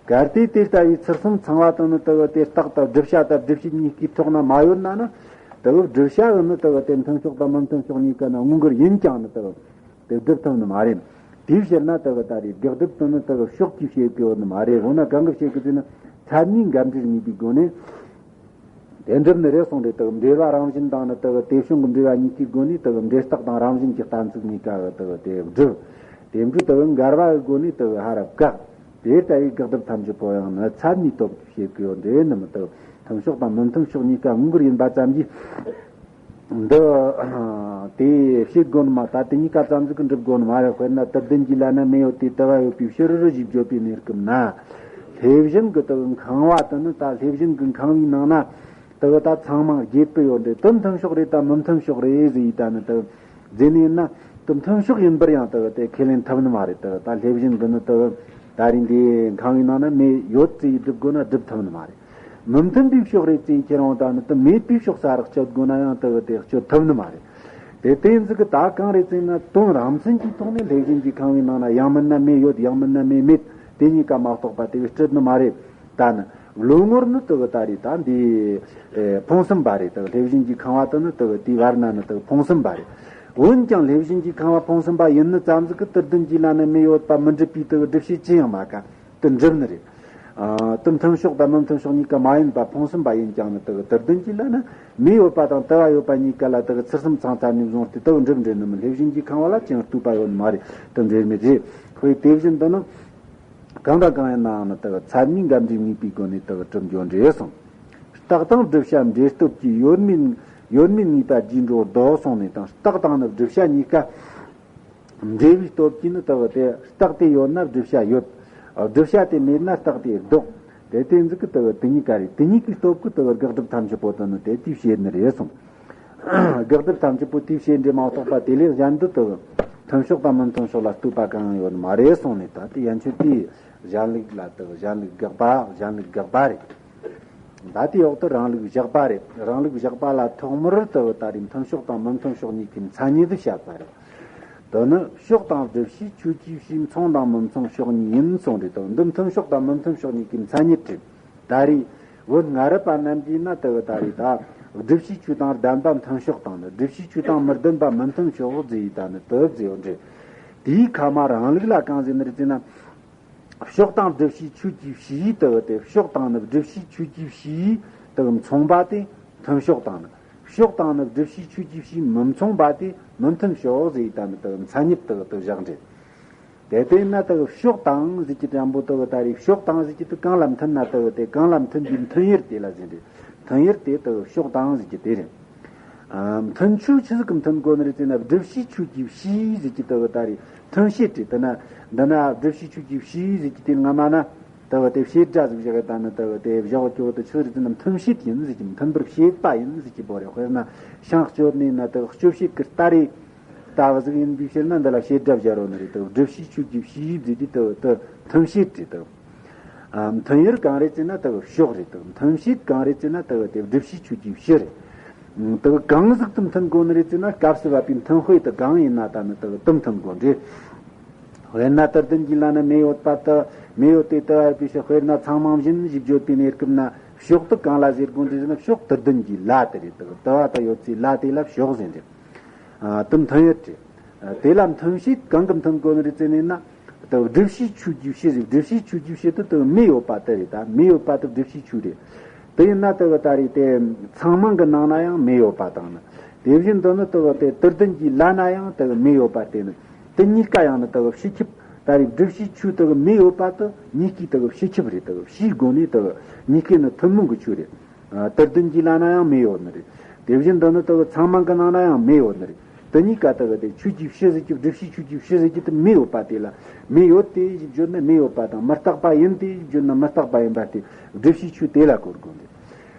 གལ་ཏེ་དེ་ལྟ་བུའི་ཚུལ་གསུམ་ཚང་བ་དང་ནི་དེ་གི་དེ་རྟགས་དང་བསྒྲུབ་བྱ་དང་བསྒྲུབ་བྱའི་གཉིས་ཀའི་ཐོག་ན་མ་ཡོད་ན་ནི། དེ་གི་བསྒྲུབ་བྱ་གི་ནི་དེ་གི་དེ་མཐུན་ཕྱོགས་དང་མི་མཐུན་ཕྱོགས་གཉིས་ཀ་ན་མངོན་གྱུར་ཡིན་ཀྱང་ནི་དེ་གི་དེ་སྒྲུབ་ཐུབ་ནི་མ་རེད། དེའི་ཕྱིར་ན་དེ་གི་ད་རེས་དགག་སྒྲུབ་དེ་ནི་དེ་གི་ཕྱོགས་ཀྱིས་བྱེད་དགོས་ནི་མ་རེད། འོ་ན་གང་གིས་བྱེད་དགོས་ཟེར་ན། ཚད་མའི་འགལ་འབྲེལ་ངེས་པའི་སྒོ་ནས། དེ་འགྲུབ་ནི་རེད་གསུངས་རེད། དེ་གི་འབྲེལ་བ་རང་བཞིན་དང་ནི་དེ་གི་དེ་བྱུང་གི་འབྲེལ་བ་གཉིས་ཀའི་སྒོ་ནས་དེ་གི་འབྲས་རྟགས་དང་རང་བཞིན་གྱི་གཏན་ཚིགས་གཉིས་ཀ་གི་དེ་གི་དེ་སྒྲུབ། དེ་འཕྲོས་དེ་གི་འགལ་བ་གི་སྒོ་ནས་དེ་གི་ཧ་ར་བཀག་དེ་ལྟ་བུའི་དགག་སྒྲུབ་ཐམས་ཅད་པོ་ཡང་ནི་ཚད་མའི་སྟོབས་ཀྱིས་བྱེད་དགོས་ཡོད་འདྲ་ནི་མི། དེ་གི་མཐུན་ཕྱོགས་དང་མི་མཐུན་ཕྱོགས་གཉིས་ཀ་མངོན་གྱུར་ཡིན་པ་ཙམ་གྱིས། འདི་དེ་བྱེད་དགོས་ནི་མ། ད་དེ་གཉིས་ཀ་ཙམ་ཟིག་གི་འགྲུབ་དགོས་ནི་མ་རེད། དཔེར་ན་དུ་ལྡན་གྱི་ལ་ན་མེ་ཡོད་དེ་དུ་བ་ཡོད་པའི་ཕྱིར་རོ་ཞེས་བརྗོད་པའི་གནས་སྐབས་ན། ལྷས་བྱིན་གྱི་དུ་འཁང་བ་དེ་ནི། ད་ལྷས་བྱིན་གྱི་འཁང་བའི་ནང་ན་དུ་ད་ཚང་མ་བརྒྱད་པོ་ཡོད་འདྲེ། དེ་མཐུན་ཕྱོགས་རེད་དམ་མི་མཐུན་ཕྱོགས་རེད་ཟེར་ཡིན་ད་ནི་དུ་ཟེར་ནི་ཡིན་ན། དེ་མཐུན་ཕྱོགས་ཡིན་པར་ཡང་དུ་དེ་ཁས་ལེན་ཐུབ་ནི་མ་རེད། དུ་ད་ལྷས་བྱིན་གྱི་ནི་དུ་ད་རིང་འདི་འཁང་བའི་ནང་ན་མེ་ཡོད་ཅེས་སྒྲུབ་དགོས་ན་སྒྲུབ་ཐུབ་ནི་མ་རེད། མི་མཐུན་པའི་ཕྱོགས་རེད་ཅེས་ཁྱེད་རང་ད་ནི་དུ་མེད་པའི་ཕྱོགས་ས་རག་སྤྱོད་དགོས་ན་ཡང་དུ་དེ་སྤྱོད་ཐུབ་ནི་མ་རེད། དེ་དེ་ཟིག་གི་ད་གང་རེད་ཟེར་ན། དོན་རང་མཚན་གྱི་ཐོག་ནས་ལྷས་བྱིན་གྱིས་འཁང་བའི་ནང་ན་ཡང་མིན་ན་མེ་ཡོད། ཡང་མིན་ན་མེ་མེད། དེ་གཉིས་ཀ་མ་གཏོགས་པ་དེ་བས་སྤྲད་ནི་མ་རེད། ད་ནི་བློ་ངོར་ནི་དུ་གི་ད་རེད། ད་འདི་ཨེ་ཕུང་གསུམ་པ་རེད། དུ་ལྷས་བྱིན་གྱིས་འཁང་བ་དུ་ནི་དུ་གི་དེའི་བར་ན་ནི་དུ་ཕུང་གསུམ་པ་རེད། འོན་ཀྱང་ལྷས་བྱིན་གྱིས་འཁང་བ་ཕུང་གསུམ་པ་ཡིན་ནི་ཙམ་ཟིག་གི་དུ་ལྡན་གྱི་ལ་ན་མེ་ཡོད་པ་མི་འགྲུབ་པའི་དུ་གི་སྒྲུབ་བྱེད་ཅི་ཡང་མ་ག་དུ་འགྲུབ་ནི་རེད། ཨ་དུ་མཐུན་ཕྱོགས་དང་མི་མཐུན་ཕྱོགས་གཉིས་ཀ་མ་ཡིན་པ་ཕུང་གསུམ་པ་ཡིན་ཀྱང་ནི་དུ་གི་དུ་ལྡན་གྱི་ལ་ན་མེ་ཡོད་པ་དང་དུ་བ་ཡོད་པ་གཉིས་ཀ་ལ་དུ་གི་ཚུལ་གསུམ་ཚང་ཚར་ནས་བཟུང་སྟེ་དུ་གི་འགྲུབ་འགྲུབ་ནི་མིན། ལྷས་བྱིན་གྱིས་འཁང་བ་ལ་ཅང་ལྟོས་པ་ཡོད་ནི་མ་རེད། དུ་འགྲུབ་མི་རེད། དཔེ་དེ་བཞིན་དུ་ནི། གང་དང་གང་ཡིན་ནའང་ནི་དག་ཚད་མའི་འགལ་འབྲས་ངེས་པའི་སྒོ་ནས་དག་གྲུབ་འགྱོ་འདྲེ་གསུངས། རྟགས་དང་བསྒྲུབ་བྱ་འབྲེལ་སྟོབས་ཀྱིས་ཡོད་མེད་ཡོད་མེད་ངེས་པ་རྗེས་འགྲོ་ལྡོག་གསུངས་ནས་དང་། རྟགས་དང་ནི་བསྒྲུབ་བྱ་གཉིས་ཀ་འབྲེལ་བའི་སྟོབས་ཀྱིས་ནི་དག་དེ་རྟགས་དེ་ཡོད་ན་བསྒྲུབ་བྱ་ཡོད། བསྒྲུབ་བྱ་དེ་མེད་ན་རྟགས་དེ་ལྡོག་དེ་དེ་ཟིག་གི་དག་དེ་གཉིས་ཀ་རེད། དེ་གཉིས་ཀའི་སྟོབས་ཀྱིས་དག་དགག་སྒྲུབ་ཐམས་ཅད་པོ་དེ་ནི་དེ་དུས་བྱེད་ནི་རེད་གསུངས། དགག་སྒྲུབ་ཐམས་ཅད་པོ་དེའི་བྱེད་འབྲེལ་མ་གཏོགས་པ་དེ་ལས་གཞན་དུ་དུ་མཐུན་ཕྱོགས་དང་མི་མཐུན་ཕྱོགས་ལ་ལྟོས་པ་གང་ཡང་ཡོད་མ་རེད་གསུངས་ནས། ད་དེ་ཡན་ཆོད་དེའི་གཞན་ལུགས་ལ་དུ་གཞན་ལུགས་དགག་པ། གཞན་ལུགས་དགག་པ་རེད། ད་དེའི་འོག་ཏུ་རང་ལུགས་བཞག་པ་རེད། རང་ལུགས་བཞག་པ་ལ་ཐོག་མར་དུ་ད་རེས་མཐུན་ཕྱོགས་དང་མི་མཐུན་ཕྱོགས་གཉིས་ཀྱི་མཚན་ཉིད་དུ་བཤད་པ་རེད། དེ་ནི་ཕྱོགས་དང་བསྒྲུབ་བྱའི་ཆོས་ཀྱི་ཕྱིའི་མཚུངས་དང་མི་མཚུངས་ཕྱོགས་གཉིས་ཡིན་གསུངས་རེད་དོ། འདི་མཐུན་ཕྱོགས་དང་མི་མཐུན་ཕྱོགས་གཉིས་ཀྱི་མཚན་ཉིད་རེད། ད་རེས་བོད་སྔ་རབས་པ་རྣམས་ཀྱིས་ན་དུ་ད་རེས་ད་བསྒྲུབ་བྱའི་ཆོས་དང་ལྡན་པ་མཐུན་ཕྱོགས་དང་ནི། བསྒྲུབ་བྱའི་ཆོས་དང་མི་ལྡན་པ་མི་མཐུན་ཕྱོགས་ཟེར་ཡི་ད་ནི་དུ་ཟེར་ཡོད་འདྲ། དེའི་ཁ་མ་རང་ལུགས་ལ་གང་ཟེར་ནི་རེད་ཟེར་ན། ཕྱོགས་དང་བསྒྲུབ་བྱའི་ཆོས་ཀྱི་ཕྱིའི་དུ་དེ། ཕྱོགས་དང་ནི་བསྒྲུབ་བྱའི་ཆོས་ཀྱི་ཕྱིའི་དུ་མཚུངས་པ་དེ་མཐུན་ཕྱོགས་དང་ནི། ཕྱོགས་དང་ནི་བསྒྲུབ་བྱའི་ཆོས་ཀྱི་ཕྱིའི་མི་མཚུངས་པ་དེ་མི་མཐུན་ཕྱོགས་ཟེར་ཡི་ད་ནི་དུ་མཚན་ཉིད་དུ་དུ་བཞག་འདྲ། དེ་ལྟས་ན་དག་ཕྱོགས་དང་ཟེར་གྱི་དྲང་པོ་དག་ད་རེས་ཕྱོགས་དང་ཟེར་གྱི་དུ་གང་ལ་མཐུན་ན་དག་དེ་གང་ལ་མཐུན་པའི་མཐུན་ཡུལ་དེ་ལ་ཟེར་རེད། མཐུན་ཡུལ་དེ་དག་ཕྱོགས་དང་ཟེར་གྱི་དེ་རེད། ཨ་མཐུན་ཆོས་ཆི་ཟིག་གི་མཐུན་དགོས་ནི་རེད་ཟེར་ན། བསྒྲུབ་བྱའི་ཆོས་ཀྱི་ཕྱིའི་ཟེར་གྱི་དག་ད་རེས་མཐུན་བྱེད་རེད། དེ་ན་འདི་ན་བསྒྲུབ་བྱའི་ཆོས་ཀྱི་ཕྱིའི་ཟེར་གྱི་དེ་སྔ་མ་ན་དག་དེ་བྱེད་སྒྲ་ཟིག་བཞག་གི་ད་ནི་དག་དེ་བཞག་གི་དེ་ཆི་རེད་ཟེར་ན། མཐུན་བྱེད་ཡིན་ཟེར་གྱི། མཐུན་པར་བྱེད་པ་ཡིན་ཟེར་གྱི་བོ་རེད། དཔེར་ན་ཤིང་གཅོད་ནས་ན་དག་གཅོད་བྱེད་ཀྱི་རྟ་རེད། ལྟ་བུ་ཟིག་ཡིན་པའི་ཕྱིར་ན་འདི་ལ་བྱེད་སྒྲ་སྦྱར་རོ་ནི་རེད་དོ། བསྒྲུབ་བྱའི་ཆོས་ཀྱི་ཕྱིའི་ཟེར་དུས་དོ་དོ་མཐུན་བྱེད་རེད་དོ། ཨ་མཐུན་ཡུལ་གང་རེད་ཟེར་ན་དོ་ཕྱོགས་རེད་དོ། མཐུན་བྱེད་གང་རེད་ཟེར་ན་དོ་དེ་བསྒྲུབ་བྱའི་ཆོས་ཀྱི་ཕྱིར་རེད། དོ་གང་ཟིག་ཏུ་མཐུན་དགོས་ནི་རེད་ཟེར་ན། སྐབས་སུ་བབ་པའི་མཐུན་དཔེ་དུ་གང་ཡིན་ན་ད་ནི་དོ་དུ་མཐུན་དགོས་འདྲ། དཔེར་ན་དུ་ལྡན་གྱི་ལ་ན་མེ་ཡོད་པ་དུ་མེ་ཡོད་དེ་དུ་བ་ཡོད་པའི་ཕྱིར། དཔེར་ན་ཚང་མང་བཞིན་ཞེས་བརྗོད་པའི་གནས་སྐབས་ན་ཕྱོགས་དུ་གང་ལ་ཟེར་དགོས་འདྲ་ཟེར་ན། ཕྱོགས་དུ་ལྡན་གྱི་ལ་དེ་རེད་དོ། དུ་བ་དུ་ཡོད་ཚེ་ལ་དེ་ལ་ཕྱོགས་ཟེར་འདྲ། ཨ་དེ་མཐུན་ཡུལ་རེད། ཨ་དེ་ལ་མཐུན་བྱེད་གང་གི་མཐུན་དགོས་ནི་རེད་ཟེར་ནས་ན། དེ་བསྒྲུབ་བྱའི་ཆོས་ཀྱི་ཕྱིར་རེད། བསྒྲུབ་བྱའི་ཆོས་ཀྱི་ཕྱིར་དུ་དེ་མེ་ཡོད་པ་དེ་རེད། ད་མེ་ཡོད་པ་དེ་བསྒྲུབ་བྱའི་ཆོས་རེད། དེ་ཡིན་ན་དེ་གི་ད་རེད་དེ་ཚང་མང་གི་ནང་ན་ཡང་མེ་ཡོད་པ་དང་ནི། དེ་བཞིན་དུ་ནི་དེ་གི་དེ་དུ་ལྡན་གྱི་ལ་ན་ཡང་དེ་གི་མེ་ཡོད་པ་དེ་ནི། དེ་གཉིས་ཀ་ཡང་ནི་དེ་གི་སྤྱི་ཁྱབ་ད་རེད། བསྒྲུབ་བྱའི་ཆོས་དེ་གི་མེ་ཡོད་པ་དེ་གཉིས་ཀའི་དེ་གི་སྤྱི་ཁྱབ་རེད། དེ་གི་སྤྱིའི་སྒོ་ནས་དེ་གི་གཉིས་ཀའི་ནི་ཐུན་མོང་གི་ཆོས་རེད། ཨ་དུ་ལྡན་གྱི་ལ་ན་ཡང་མེ་ཡོད་ནི་རེད། དེ་བཞིན་དུ་ནི་དེ་གི་ཚང་མང་གི་ནང་ན་ཡང་མེ་ཡོད་ནི་རེད། དེ་གཉིས་ཀ་དེ་གི་དེ་ཆོས་ཀྱི་ཕྱིར་ཟེར་གྱི། བསྒྲུབ་བྱའི་ཆོས་ཀྱི་ཕྱིར་ཟེར་གྱི་དེ་མེ་ཡོད་པ་དེ་ལ་མེ་ཡོད་དེ་ཞེས་བརྗོད་ན་མེ་ཡོད་པ་དང་། མི་རྟག་པ་ཡིན་ཏེ་ཞེས་བརྗོད་ན་མི་རྟག་པ་ཡིན་པ་སྟེ། བསྒྲུབ་བྱའི་ཆོས་དེ་ལ་གོ་དགོས་ཏེ།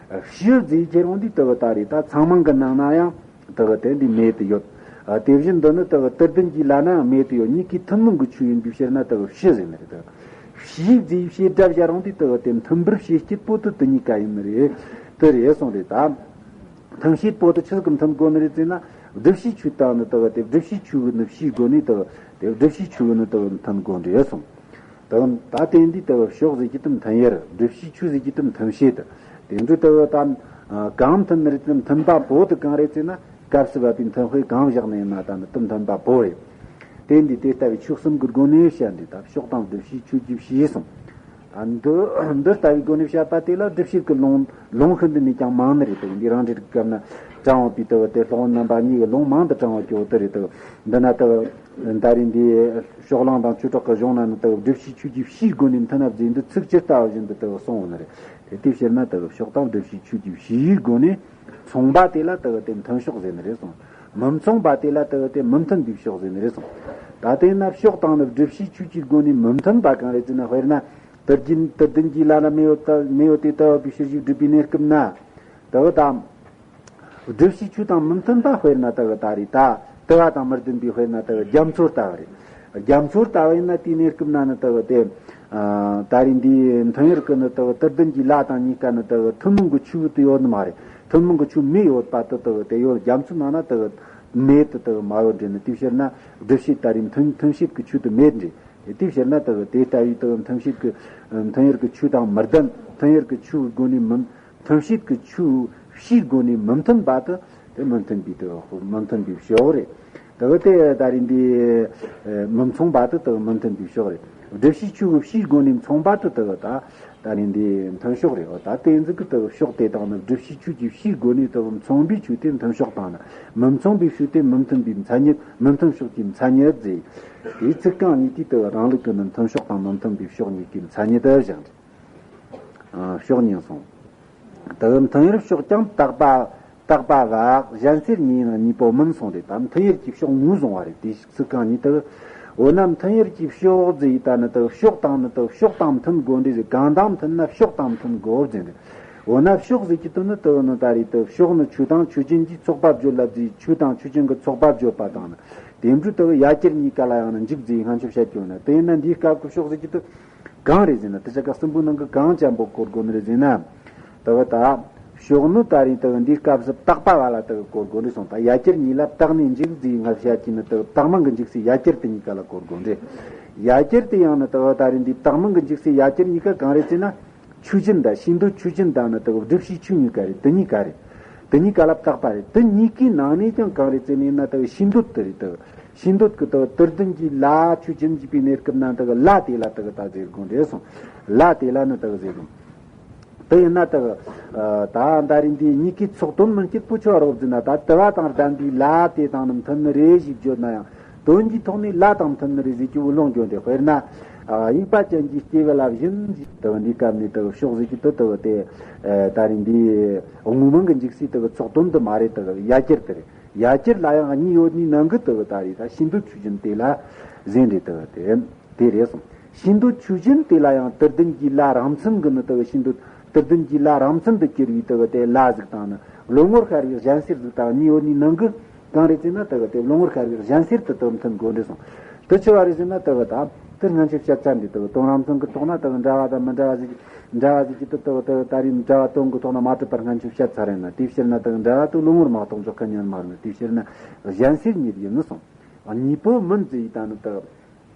ཕྱིར་ཟེར་ཁྱེར་འོང་དུས་དེ་གི་ད་རེད། ད་ཚང་མང་གི་ནང་ན་ཡང་དེ་གི་དེ་འདི་མེ་དེ་ཡོད། ཨ་དེ་བཞིན་དུ་ནི་དེ་གི་དུ་ལྡན་གྱི་ལ་ན་ཡང་མེ་དེ་ཡོད། གཉིས་ཀའི་ཐུན་མོང་གི་ཆོས་ཡིན་པའི་ཕྱིར་ན་དེ་གི་ཕྱིར་ཟེར་ནི་རེད། དེ་གི་ཕྱིར་ཟེར་བྱེད་སྒྲ་སྦྱར་འོང་དུས་དེ་གི་དེ་མཐུན་པར་བྱེད་སྤྱད་པོ་དེ་དེ་གཉིས་ཀ་ཡིན་ནི་རེད། དེ་རེད་གསུངས་རེད་ད། མཐུན་བྱེད་པོ་དེ་ཆི་ཟིག་གི་མཐུན་དགོས་ནི་རེད་ཟེར་ན། བསྒྲུབ་བྱའི་ཆོས་དང་ནི་དེ་གི་དེ་བསྒྲུབ་བྱའི་ཆོས་གི་ནི་ཕྱིའི་སྒོ་ནས་དེ་གི་དེ་བསྒྲུབ་བྱའི་ཆོས་གི་ནི་དེ་གི་མཐུན་དགོས་ནི་རེད་གསུངས། དེ་ད་དེ་འདི་དེ་གི་ཕྱོགས་ཟེར་གྱི་དེ་མཐུན་ཡུལ། བསྒྲུབ་བྱའི་ཆོས་ཟེར་གྱི་དེ་མཐུན་བྱེད། དེ་འདྲ་དེ་གི་ད་གང་མཐུན་ནི་རེད་ཟེར་ན། མཐུན་པ་པོ་དེ་གང་རེད་ཟེར་ན། སྐབས་སུ་བབ་པའི་མཐུན་དཔེ་གང་བཞག་ནས་ཡིན་ན་ད་ནི་དེ་མཐུན་པ་པོ་རེད། དེ་འདི་དེ་ལྟ་བུའི་ཆོས་གསུམ་གྱི་སྒོ་ནས་བཤད་འདི་ད་ཕྱོགས་དང་བསྒྲུབ་བྱའི་ཆོས་ཀྱི་ཕྱིའི་གསུངས། ཨ་འདི་འདི་ལྟ་བུའི་སྒོ་ནས་བཤད་པ་དེ་ལ་སྒྲུབ་བྱེད་ཀྱི་ལུང་ལུང་ཤིན་ཏུ་ནས་ཀྱང་མང་ནི་རེད་དོ། འདི་རང་འགྲེལ་གྱི་སྐབས་ན་དྲངས་ཡོད་པའི་དེ་དེ་སློབ་དཔོན་རྣམ་པ་གཉིས་ཀྱི་ལུང་མང་དུ་དྲངས་ཡོད་ཀྱི་འོ་དེ་རེད་དོ། འདི་ན་དེ་ད་རེས་འདི་ཕྱོགས་གླང་དང་ཆོས་གྲགས་ཀྱི་གཞུང་ན་ནི་དེ་བསྒྲུབ་བྱའི་ཆོས་ཀྱི་ཕྱིའི་སྒོ་ནས་མཐུན་ན་ཟེར་འདི་ཚིག་ཇི་ལྟ་བ་བཞིན་དུ་དེ་གསུངས་ཡོད་ནི་རེད། དེ་དེའི་ཕྱིར་ན་དེ་ཕྱོགས་དང་བསྒྲུབ་བྱའི་ཆོས་ཀྱི་ཕྱིའི་སྒོ་ནས་ མཚུངས་པ་དེ་ལ་དེ་གི་དེ་མཐུན་ཕྱོགས་ཟེར་ནི་རེད་གསུངས། མི་མཚུངས་པ་དེ་ལ་དེ་གི་དེ་མི་མཐུན་པའི་ཕྱོགས་ཟེར་ནི་རེད་གསུངས། ད་དེ་ན་ཕྱོགས་དང་ནི་བསྒྲུབ་བྱའི་ཆོས་ཀྱི་སྒོ་ནས་མི་མཐུན་པ་གང་རེད་ཟེར་ན། དཔེར་ན་དུ་རྒྱུན་དུ་ལྡན་གྱི་ལ་ན་མེ་ཡོད་ད་མེ་ཡོད་དེ་ལྟ་བུ་པའི་ཕྱིར་ཞིག་བསྒྲུབ་པའི་གནས་སྐབས་ན། དེ་གི་དང་། བསྒྲུབ་བྱའི་ཆོས་དང་མི་མཐུན་པ་དཔེར་ན་དེ་གི་ད་རེད་ད། དུ་བ་དང་མི་ལྡན་པའི་དཔེར་ན་དེ་གི་རྒྱ་མཚོ་ལྟ་བུ་རེད། རྒྱ་མཚོ་ལྟ་བུ་ཡིན་ན་དེའི་གནས་སྐབས་ན་ནི་དེ་གི་དེ། ད་རེས་འདིའི་མཐུན་ཡུལ་གི་ནི་དེ་གི་དུ་ལྡན་གྱི་ལ་དང་གཉིས་ཀ་ནི་དེ་གི་ཐུན་མོང་གི་ཆོས་དེ་ཡོད་ནི་མ་རེད། ཐུན་མོང་གི་ཆོས་མེ་ཡོད་པ་དེ་དེ་གི་དེ་ཡོད། རྒྱ་མཚོའི་ནང་ན་དེ་གི་མེ་དེ་དེ་གི་མ་ཡོད་འདྲེ་ནི་དེའི་ཕྱིར་ན་བསྒྲུབ་བྱའི་ད་རེས་མཐུན་མཐུན་བྱེད་ཀྱི་ཆོས་དེ་མེད་འདྲེ། དེའི་ཕྱིར་ན་དེ་གི་དེ་ལྟ་བུའི་དེ་གི་མཐུན་བྱེད་ཀྱི་མཐུན་ཡུལ་གྱི་ཆོས་དང་མི་ལྡན། མཐུན་ཡུལ་གྱི་ཆོས་སྒོ་ནས་མི་མཐུན་བྱེད་ཀྱི་ཆོས་བྱའི་སྒོ་ནས་མི་མཐུན་པ་དེ་དེ་མི་མཐུན་པའི་དེ་གི་མི་མཐུན་པའི་ཕྱོགས་རེད། དེ་གི་དེ་ད་རེས་འདི་མི་མཚུངས་པ་དེ་དེ་གི་མི་མཐུན་པའི་ཕྱོགས་རེད། བསྒྲུབ་བྱའི་ཆོས་ཀྱི་བྱའི་སྒོ་ནས་མཚུངས་པ་དེ་དེ་གི་ད་ད་རེས་འདི་མཐུན་ཕྱོགས་རེད། འོ་ད་དེ་ཟིག་གི་དེ་གི་ཕྱོགས་དེ་དང་ནི་བསྒྲུབ་བྱའི་ཆོས་ཀྱི་བྱའི་སྒོ་ནས་དེ་གི་མཚུངས་པའི་ཆོས་དེ་མཐུན་ཕྱོགས་དང་ནི། མི་མཚུངས་པའི་ཆོས་དེ་མི་མཐུན་པའི་མཚན་ཉིད། མི་མཐུན་ཕྱོགས་ཀྱི་མཚན་ཉིད་ཟེར། དེའི་ཚིག་རྐང་གཉིས་དེ་དེ་གི་རང་ལུགས་ཀྱི་ནི་མཐུན་ཕྱོགས་དང་མི་མཐུན་པའི་ཕྱོགས་གཉིས་ཀྱི་མཚན་ཉིད་དུ་བཞག་འདི། ཕྱོགས་གཉིས་གསུངས། དེ་གི་མཐུན་ཡུལ་ཕྱོགས་ཀྱང་དག་པ་དག་པ་བ་གཞན་སེལ་གཉིས་ནི་གཉིས་པོ་མིན་གསུངས་རེད། ད་མཐུན་ཡུལ་གྱི་ཕྱོགས་ངོས་བཟུང་བ་རེད། དེའི་ཚིག་རྐང་གཉིས་དེ། འོ་ན་མཐུན་ཡུལ་གྱི་ཕྱོགས་ཟེར་ཡི་ད་ནི་དེ་ཕྱོགས་དང་ནི་དེ་ཕྱོགས་དང་མཐུན་དགོས་འདྲ་རེད། གང་དང་མཐུན་ན་ཕྱོགས་དང་མཐུན་དགོས་ཟེར་རེད། འོ་ན་ཕྱོགས་ཟེར་གྱི་དེ་ནི་དེ་ནི་ད་རེད་དེ་ཕྱོགས་ནི་ཆོས་དང་ཆོས་ཅན་གྱི་ཚོགས་པ་བརྗོད་ལ་ཟེར། ཆོས་དང་ཆོས་ཅན་གྱི་ཚོགས་པ་བརྗོད་པ་དང་ནི། དེ་འཕྲོས་དེ་ཡ་གྱལ་གཉིས་ཀ་ལ་ཡང་ནི་འཇུག་ཟེར་སྔ་ཕྱི་བཤད་རྒྱུ་ན། དེ་ཡིན་ན་འདིའི་སྐབས་ཀྱི་ཕྱོགས་ཟེར་གྱི་དེ། གང་རེད་ཟེར་ན་དེ་ཆ་ག་གསུམ་པོའི་ནང་གི་གང་ཅན་པོ་གོ་དགོས་ནི་རེད་ཟེར་ན། དེ་གི་ད། ཕྱོགས་ནི་ད་རེས་དེ་གི་འདིའི་སྐབས་སུ་བཏགས་པ་བ་ལ་དེ་གི་གོ་དགོས་ནི་སོང་། ད་ཡ་གྱལ་གཉིས་ལ་བཏགས་ནས་འཇུག་ཟེར་སྔ་བཤད་ཀྱི་ནི་དེ་གི་བཏགས་མིང་གི་འཇུག་སའི་ཡ་གྱལ་དེ་གཉིས་ཀ་ལ་གོ་དགོས་ནི་རེད། ཡ་གྱལ་དེ་ཡང་ནི་དེ་གི་ད་རེས་འདིའི་བཏགས་མིང་གི་འཇུག་སའི་ཡ་གྱལ་གཉིས་ཀ་གང་རེད་ཟེར་ན། ཆོས་ཅན་དང་ཤེས་འདོད་ཆོས་ཅན་དང་ནི་དེ་གི་བསྒྲུབ་བྱའི་ཆོས་གཉིས་ཀ་རེད། དེ་གཉིས་ཀ་རེད། དེ་གཉིས་ཀ་ལ་བཏགས་པ་རེད། དེ་གཉིས་ཀའི་ནང་ནས་ཀྱང་གང་རེད་ཟེར་ནས་ན་དེ་གི་ཤེས་འདོད་དེ་རེད། དེ་གི་ཤེས་འདོད་ཀྱི་དེ་གི་དུ་ལྡན་གྱི་ལ་ཆོས་ཅན་གྱི་པའི་གནས་སྐབས་ན་དེ་གི་ལ་དེ་ལ་དེ་གི་ད་ཟེར་དགོས་འདྲེ་སོང་། ལ་དེ་ལ་ནི་དེ་གི་ཟེར་དགོས། དེ་ཡིན་ན་དེ་གི་ད་ད་རེས་འདི་གཉིས་ཀའི་ཚོགས་དོན་མིན་སྐྱེད་པོ་ཆོ་རོགས་ཟེར་ན། ད་དུ་བ་དང་ལྡན་པའི་ལ་དེ་དང་ནི་མཐུན་ནི་རེད་ཞེས་བརྗོད་ན་ཡང་། དོན་གྱི་ཐོག་ནས་ལ་དང་མཐུན་ནི་རེད་ཟེར་གྱི་བུ་ལོང་འགྱོ་འདི། དཔེར་ན། ཨ། དབྱུག་པ་ཅན་གྱི་སྐྱེས་བུ་ལ་བཞིན་ཟེར། དེ་བ་འདི་སྐབས་ནས་དེ་གི་ཕྱོགས་ཟེར་གྱི་དེ་དེ་བ་དེ། ཨ། ད་རེས་འདི་དངོས་མིང་གི་འཇུག་སའི་དེ་གི་ཚོགས་དོན་དེ་མ་རེད། དེ་གི་ཡ་གྱལ་དེ་རེད། ཡ་གྱལ་ལ་ཡང་གཉིས་ཡོད་ནི་ནང་གི་དེ་གི་ད་རེས་ད་ཤེས་འདོད་ཆོས་ཅན་དེ་ལ་ཟེར་འདྲེ་དེ་བ་དེ། དེ་རེད་སོང་། ཤེས་འདོད་ཆོས་ཅན་དེ་ལ་ཡང་དུ་ལྡན་གྱི་ལ་རང་མཚན་གྱི་ནི་དེ་གི་ཤེས་འདོད་དུ་ལྡན་གྱི་ལ་རང་མཚན་དུ་གྱུར་བའི་དེ་གི་དེ་ལ་ཟིག་དང་ནི་བློ་ངོར་ཤར་བའི་གཞན་སེལ་ཟིག་དང་གཉིས་ཡོད་ནི་ནང་གི། གང་རེད་ཟེར་ན་དེ་གི་དེ་བློ་ངོར་ཤར་བའི་གཞན་སེལ་དུ་དེ་མཐུན་དགོས་འདྲེ་སོང་། དེ་ཆི་བ་རེད་ཟེར་ན་དེ་གི་ད་དེ་སྔ་ཕྱི་བཤད་ཚར་འདི། དེ་གི་དོན་རང་མཚན་གྱི་ཐོག་ན་དེ་གི་འདྲ་བ་དང་མི་འདྲ་བ་ཟིག་འདྲ་བ་ཟིག་གི་དེ་དེ་གི་དེ་ད་རེས་འདྲ་བ་དོན་གྱི་ཐོག་ན་མ་གྲུབ་པར་སྔ་ཕྱི་བཤད་ཚར་རེད་ན། དེའི་ཕྱིར་ན་དེ་གི་འདྲ་བ་དེ་བློ་ངོར་མ་གཏོགས་འཇོག་མཁན་ཉན་མ་རུང་། དེའི་ཕྱིར་ན་གཞན་སེལ་ཉིད་ཡིན་ནི་སོང་། གཉིས་པོ་མིན་ཟེར་ཡི་ད་ནི་དེ།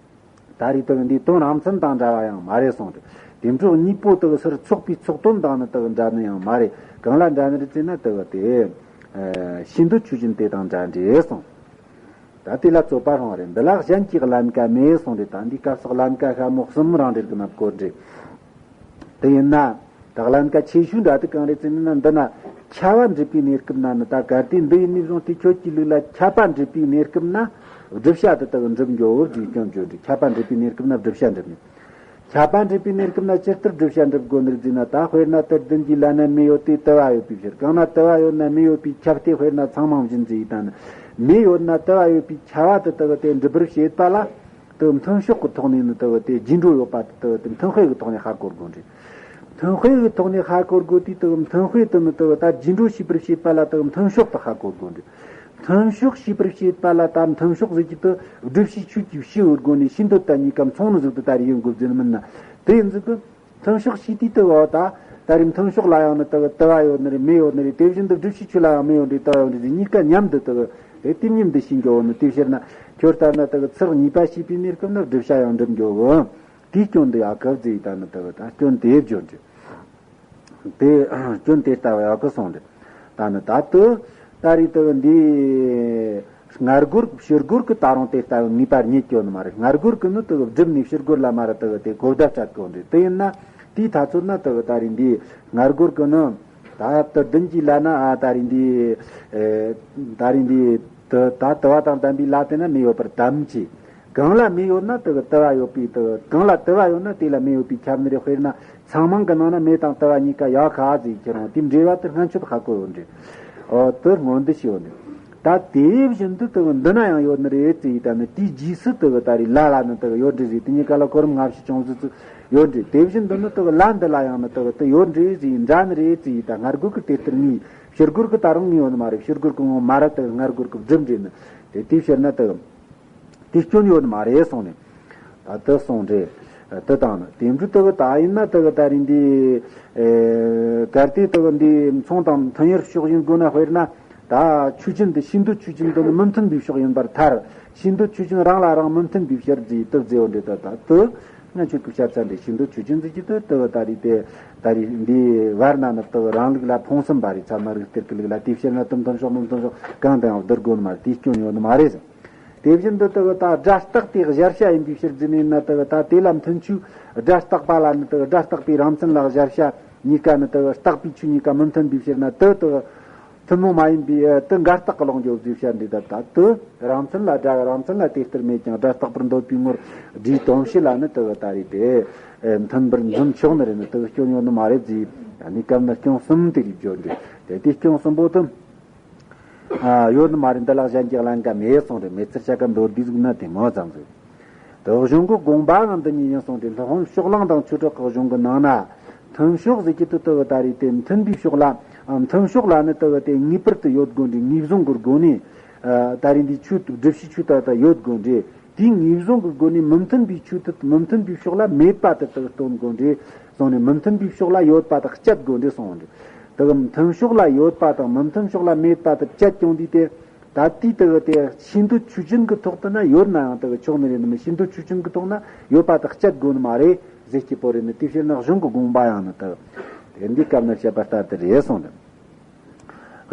ད་རེས་དེ་འདི་དོན་རང་མཚན་དང་འདྲ་བ་ཡང་མ་རེད་གསུངས་ཏེ། དེ་འཕྲོ་གཉིས་པོ་དེ་སར་ཚོགས་པའི་ཚོགས་དོན་དང་ནི་དེ་འདྲ་ནི་ཡང་མ་རེད། གང་ལ་འདྲ་ནི་རེད་ཟེར་ན་དེ་དེ། ཤེས་འདོད་ཆོས་ཅན་དེ་དང་འདྲ་འདྲེ་གསུངས། ད་དེ་ལ་རྩོད་པ་སློང་བ་རེད། འདི་ལ་གཞན་གྱི་ཀླན་ཀ་མེད་གསུངས་ཏེ། ད་འདི་སྐབས་སུ་ཀླན་ཀ་ཤ་མོ་གསུམ་རང་འགྲེལ་གྱི་ནང་བཀོད་འདྲེ། དེ་ཡིན་ན། ད་ཀླན་ཀ་ཆེ་ཤོས་འདྲ་དེ་གང་རེད་ཟེར་ན། འདི་ན་ཁྱབ་པ་འགྲུབ་པའི་གནས་སྐབས་ན་ནི། ད་གལ་ཏེ་འདི་ཡིན་ནས་བཟུང་སྟེ་ཁྱོད་ཀྱི་ལུགས་ལ་ཁྱབ་པ་འགྲུབ་པའི་གནས་སྐབས་ན་བསྒྲུབ་བྱ་དེ་དག་འགྲུབ་འགྱོ་བོར་དེའི་སྐྱོན་བརྗོད་འདྲི། ཁྱབ་པ་འགྲུབ་པའི་གནས་སྐབས་ན་བསྒྲུབ་བྱ་འགྲུབ་ནས། ཁྱབ་པ་འགྲུབ་པའི་གནས་སྐབས་ན་ཇི་ལྟར་བསྒྲུབ་བྱ་འགྲུབ་དགོས་ནི་རེད་ཟེར་ན། ད་དཔེར་ན་དུ་ལྡན་གྱི་ལ་ན་མེ་ཡོད་དེ་དུ་བ་ཡོད་པའི་ཕྱིར། གང་ན་དུ་བ་ཡོད་ན་མེ་ཡོད་པས་ཁྱབ་སྟེ། དཔེར་ན་ཚང་མང་བཞིན་ཟེར་ཡི་ད་ནི། མེ་ཡོད་ན་དུ་བ་ཡོད་པས་ཁྱབ་པ་དེ་དག་དེ་འགྲུབ་པར་བྱེད་པ་ལ། དེ་མཐུན་ཕྱོགས་ཀྱི་ཐོག་ནས་ནི་དེ་དེ་རྒྱས་འགྲོ་ཡོད་པ་དེ་དེ་མཐུན་དཔེ་གི་ཐོག་ནས་ཧ་གོ་དགོས་འདྲི། མཐུན་དཔེ་གི་ཐོག་ནས་ཧ་གོ་དགོས་དུས་དེ་མཐུན་དཔེ་དེ་ནི་དེ་ད་རྒྱས་འགྲོ་བྱེད་པར་བྱེད་པ་ལ་དེ་མཐུན་ཕྱོགས་དེ་ཧ་གོ་དགོས་འདྲི། མཐུན་ཕྱོགས་བྱེད་པར་བྱེད་པ་ལ་ད་མཐུན་ཕྱོགས་ཟེར་གྱི་དེ་བསྒྲུབ་བྱའི་ཆོས་ཀྱི་བྱའི་འོས་སྒོ་ནས་ཤེས་འདོད་དང་གཉིས་ཀ་མཚུངས་ནི་ཟིག་དེ་ད་རེ་ཡིན་དགོས་ཟེར་ནི་མིན་ན། དེ་ཡིན་ཟིག་གི། མཐུན་ཕྱོགས་ཤིག་དུས་དུ་བ་ད། ད་རེས་མཐུན་ཕྱོགས་ལ་ཡང་ནི་དུ་དུ་བ་ཡོད་ནི་རེད། མེ་ཡོད་ནི་རེད། དེ་བཞིན་དུ་བསྒྲུབ་བྱའི་ཆོས་ལ་ཡང་མེ་ཡོད་རེད། དུ་བ་ཡོད་རེད་ཟེར། གཉིས་ཀ་མཉམ་དུ་དུ་དེ་དེ་མཉམ་དུ་ཤེས་འགྱོ་བ་ནི། དེའི་ཕྱིར་ན་ཁྱོད་ལྟར་ན་དུ་ཚེག་གཉིས་པ་ཤེས་པའི་གནས་སྐབས་ན་བསྒྲུབ་བྱ་ཡང་འགྲུབ་འགྱོ་གི། དེའི་སྐྱོན་འདི་ཡག་གི་ཟེར། ད་ནི་དུ་ད་སྐྱོན་དེ་བརྗོད་འདྲི། དེ་སྐྱོན་དེ་ལྟ་བུ་ཡག་གི་སོང་འདྲི། ད་ནི་ད་དུ་ད་རེས་དུ་འདི། སྔ་རྒོལ་ཕྱི་རྒོལ་གྱི་ད་རུང་དེ་ལྟ་བུ་ངེས་པར་རྙེད་སྐྱོ་ནི་མ་རེད། སྔ་རྒོལ་གྱི་ནི་དེ་གི་བསྒྲུབས་ནས་ཕྱི་རྒོལ་ལ་མ་ར་དེ་གི་དེ་གོ་བརྡ་སྤྲད་དགོས་འདྲི། དེ་ཡིན་ན་དེའི་ཐ་ཚོད་ན་དེ་གི་ད་རེས་འདི་སྔ་རྒོལ་གྱི་ནི་ད་དུ་ལྡན་གྱི་ལ་ན་ཨ་ད་རེས་འདི་ཨེ་ད་རེས་འདི་དུ་ད་དུ་བ་དང་ལྡན་པའི་ལ་དེ་ན་མེ་ཡོད་པར་དམ་བཅས། གང་ལ་མེ་ཡོད་ན་དེ་གི་དུ་བ་ཡོད་པའི་དུ་གང་ལ་དུ་བ་ཡོད་ན་དེ་ལ་མེ་ཡོད་པས་ཁྱབ་ནི་རེད། དཔེར་ན་ཚང་མང་གི་ནང་ན་མེ་དང་དུ་བ་གཉིས་ཀ་ཡག་ག་ཟེར་ཁྱེད་རང་དེའི་འབྲེལ་བ་དེ་སྔ་ཆད་ཧ་གོ་ཡོད་འདྲི། ཨོ་དེ་སྔོན་འདི་ཞིག་ཡོད་ནི། ད་དེ་བཞིན་དུ་དེ་གི་འདི་ན་ཡང་ཡོད་ནི་རེད་ཟེར་ཡི་ད་ནི་དེའི་རྗེས་སུ་དེ་གི་ད་རེས་ལ་ལ་ནི་དེ་གི་ཡོད་འདྲི་ཟེར། དེ་གཉིས་ཀ་ལ་གོ་རིམ་སྔ་ཕྱི་ཅུང་ཟད་ཙམ་ཡོད་འདྲི། དེ་བཞིན་དུ་ནི་དེ་གི་ལ་འདི་ལ་ཡང་ནི་དེ་གི་དེ་ཡོད་འདྲི་ཟེར་ཡི་འདྲ་ནི་རེད་ཟེར་ཡི་ད་སྔར་རྒོལ་གི་དེ་ལྟར་ངེས་ཕྱིར་རྒོལ་གི་ད་རུང་ངེས་ཡོད་ནི་མ་རེད། ཕྱིར་རྒོལ་གི་ངོ་མ་ར་དེ་གི་སྔར་རྒོལ་གི་སྒྲུབ་འདྲི་ནི། དེ་དེའི་ཕྱིར་ན་དེ་གི་དེ་སྐྱོན་ཡོད་མ་རེད་གསུངས་ནས། ད་དེ་གསུངས་རེད། དེ་དང་ནི་དེ་འདྲ་དེ་གི་ད་ཡིན་ན་དེ་གི་ད་རིང་འདི་ཨེ་གལ་ཏེ་དེ་གི་འདི་མཚུངས་དང་མཐུན་ཡུལ་ཕྱོགས་ཡིན་དགོས་ན། དཔེར་ན་ད་ཆོས་ཅན་འདི་ཕྱི་འདོད་ཆོས་ཅན་དེ་ནི་མི་མཐུན་པའི་ཕྱོགས་ཡིན་པར་ཐལ། ཕྱི་འདོད་ཆོས་ཅན་རང་ལ་རང་མི་མཐུན་པའི་ཕྱིར་ཟེར་དེ་ཟེར་བ་འདྲ། ད་ད་དེ་ང་ཆོས་ཀྱི་བཤད་ཚད་འདི་ཕྱི་འདོད་ཆོས་ཅན་ཟེར་གྱི་དེ་དེ་གི་ད་རིང་དེ་ད་རིང་འདི་བར་ན་ནི་དེ་གི་རང་ལུགས་ལ་ཕུང་གསུམ་པ་རེད། ཚད་མ་རིགས་གཏེར་གྱི་ལུགས་ལ། དེའི་ཕྱིར་ན་དེ་མཐུན་ཕྱོགས་མི་མཐུན་ཕྱོགས་གང་དུ་ཡང་བསྡུར་དགོས་ནི་མ་རེད། དེའི་སྐྱོན་ཡོད་ནི་མ་རེད་ཟེར། དེ་བཞིན་དུ་དེ་གི་ད་སྒྲ་རྟག་དེ་གཞལ་བྱ་ཡིན་པའི་ཕྱིར་ཟེར་ནས་ན། དེ་གི་ད་དེ་ལ་མཐུན་ཆོས་སྒྲ་རྟག་པ་ལ་ནི་དེ་གི་སྒྲ་རྟག་པའི་རང་མཚན་ལ་གཞལ་བྱ་གཉིས་ཀ་ནི་དེ་གི་རྟག་པའི་ཆོས་གཉིས་ཀ་མི་མཐུན་པའི་ཕྱིར་ན་དེ་དེ་གི་ཐུན་མོང་མ་ཡིན་པའི་དེ་འགལ་རྟགས་ཀྱི་ལོག་འགྱོ་ཟེར་བྱ་འདི་ད་ད་དེ་རང་མཚན་ལ་སྒྲ་རང་མཚན་ལ་དེ་ལྟར་མེད་ཀྱང་སྒྲ་རྟག་པར་འདོད་པའི་ངོར་སྒྲའི་དོན་བྱེད་ལ་ནི་དེ་གི་ད་རེད་དེ་མཐུན་པར་འཛིན་ཆོག་ནི་རེད། ནི་དེ་གི་སྐྱོན་ཡོད་ནི་མ་རེད་ཟེར། ནི་སྐབས་ན་སྐྱོན་གསུམ་དེ་རིགས་བརྗོད་འདི་དེ་དེ་སྐྱོན་གསུམ་པོ་དེ། ཨ་ཡོད་ནི་མ་རེད། འདི་ལ་གཞན་གྱི་ཀླན་ཀ་མེད་གསུངས་རེད། མེད་ཚུལ་བཤད་ཀ་མདོར་བསྡུས་ཟིག་ན་དེ་མོ་ཙམ་ཟིག་དེ་གཞུང་གི་དགོངས་པའང་འདི་ཉིད་ཡིན་གསུངས་ཏེ། སློབ་དཔོན་ཕྱོགས་གླང་དང་ཆོས་གྲགས་ཀྱི་གཞུང་གི་ནང་ན་མཐུན་ཕྱོགས་ཟེར་གྱི་དེ་དེ་གི་ད་རེད་དེ་མཐུན་པའི་ཕྱོགས་ལ། ཨ་མཐུན་ཕྱོགས་ལ་ནི་དེ་གི་དེ་ངེས་པར་དུ་ཡོད་དགོས་འདྲ། ངེས་བཟུང་གི་སྒོ་ནས་ཨ་ད་རེད་འདི་ཆོས་སྒྲུབ་བྱའི་ཆོས་ད་ད་ཡོད་དགོས་འདྲ། དེའི་ངེས་བཟུང་གི་སྒོ་ནས་མི་མཐུན་པའི་ཆོས་དེ་མི་མཐུན་པའི་ཕྱོགས་ལ་མེད་པ་དེ་དེ་གི་སྟོན་དགོས་འདྲ་གསུངས་ནས། མི་མཐུན་པའི་ཕྱོགས་ལ་ཡོད་པ་དེ་གི་བཅད་དགོས་འདྲ་གསུངས་འདྲ། དེ་གི་མཐུན་ཕྱོགས་ལ་ཡོད་པ་དང་མི་མཐུན་ཕྱོགས་ལ་མེད་པ་དེ་བཅད་ཀྱང་འདི་དེ། ད་ལྟའི་དེ་གི་དེ་ཕྱི་འདོད་ཆོས་ཅན་གྱི་ཐོག་ཏུ་ན་ཡོད་ན་ཡང་དེ་གི་ཆོག་ནི་རེད། ནི་མི་ཕྱི་འདོད་ཆོས་ཅན་གྱི་ཐོག་ན་ཡོད་པ་དེ་བཅད་དགོས་ནི་མ་རེད་ཟེར་གྱི་པོ་རེད། ནི་དེའི་ཕྱིར་ན་གཞུང་གི་དགོངས་པ་ཡང་ནི་དེ་དེ་འདི་སྐབས་ན་བཤད་པ་ལྟར་དེ་རེད་གསུངས་ནས།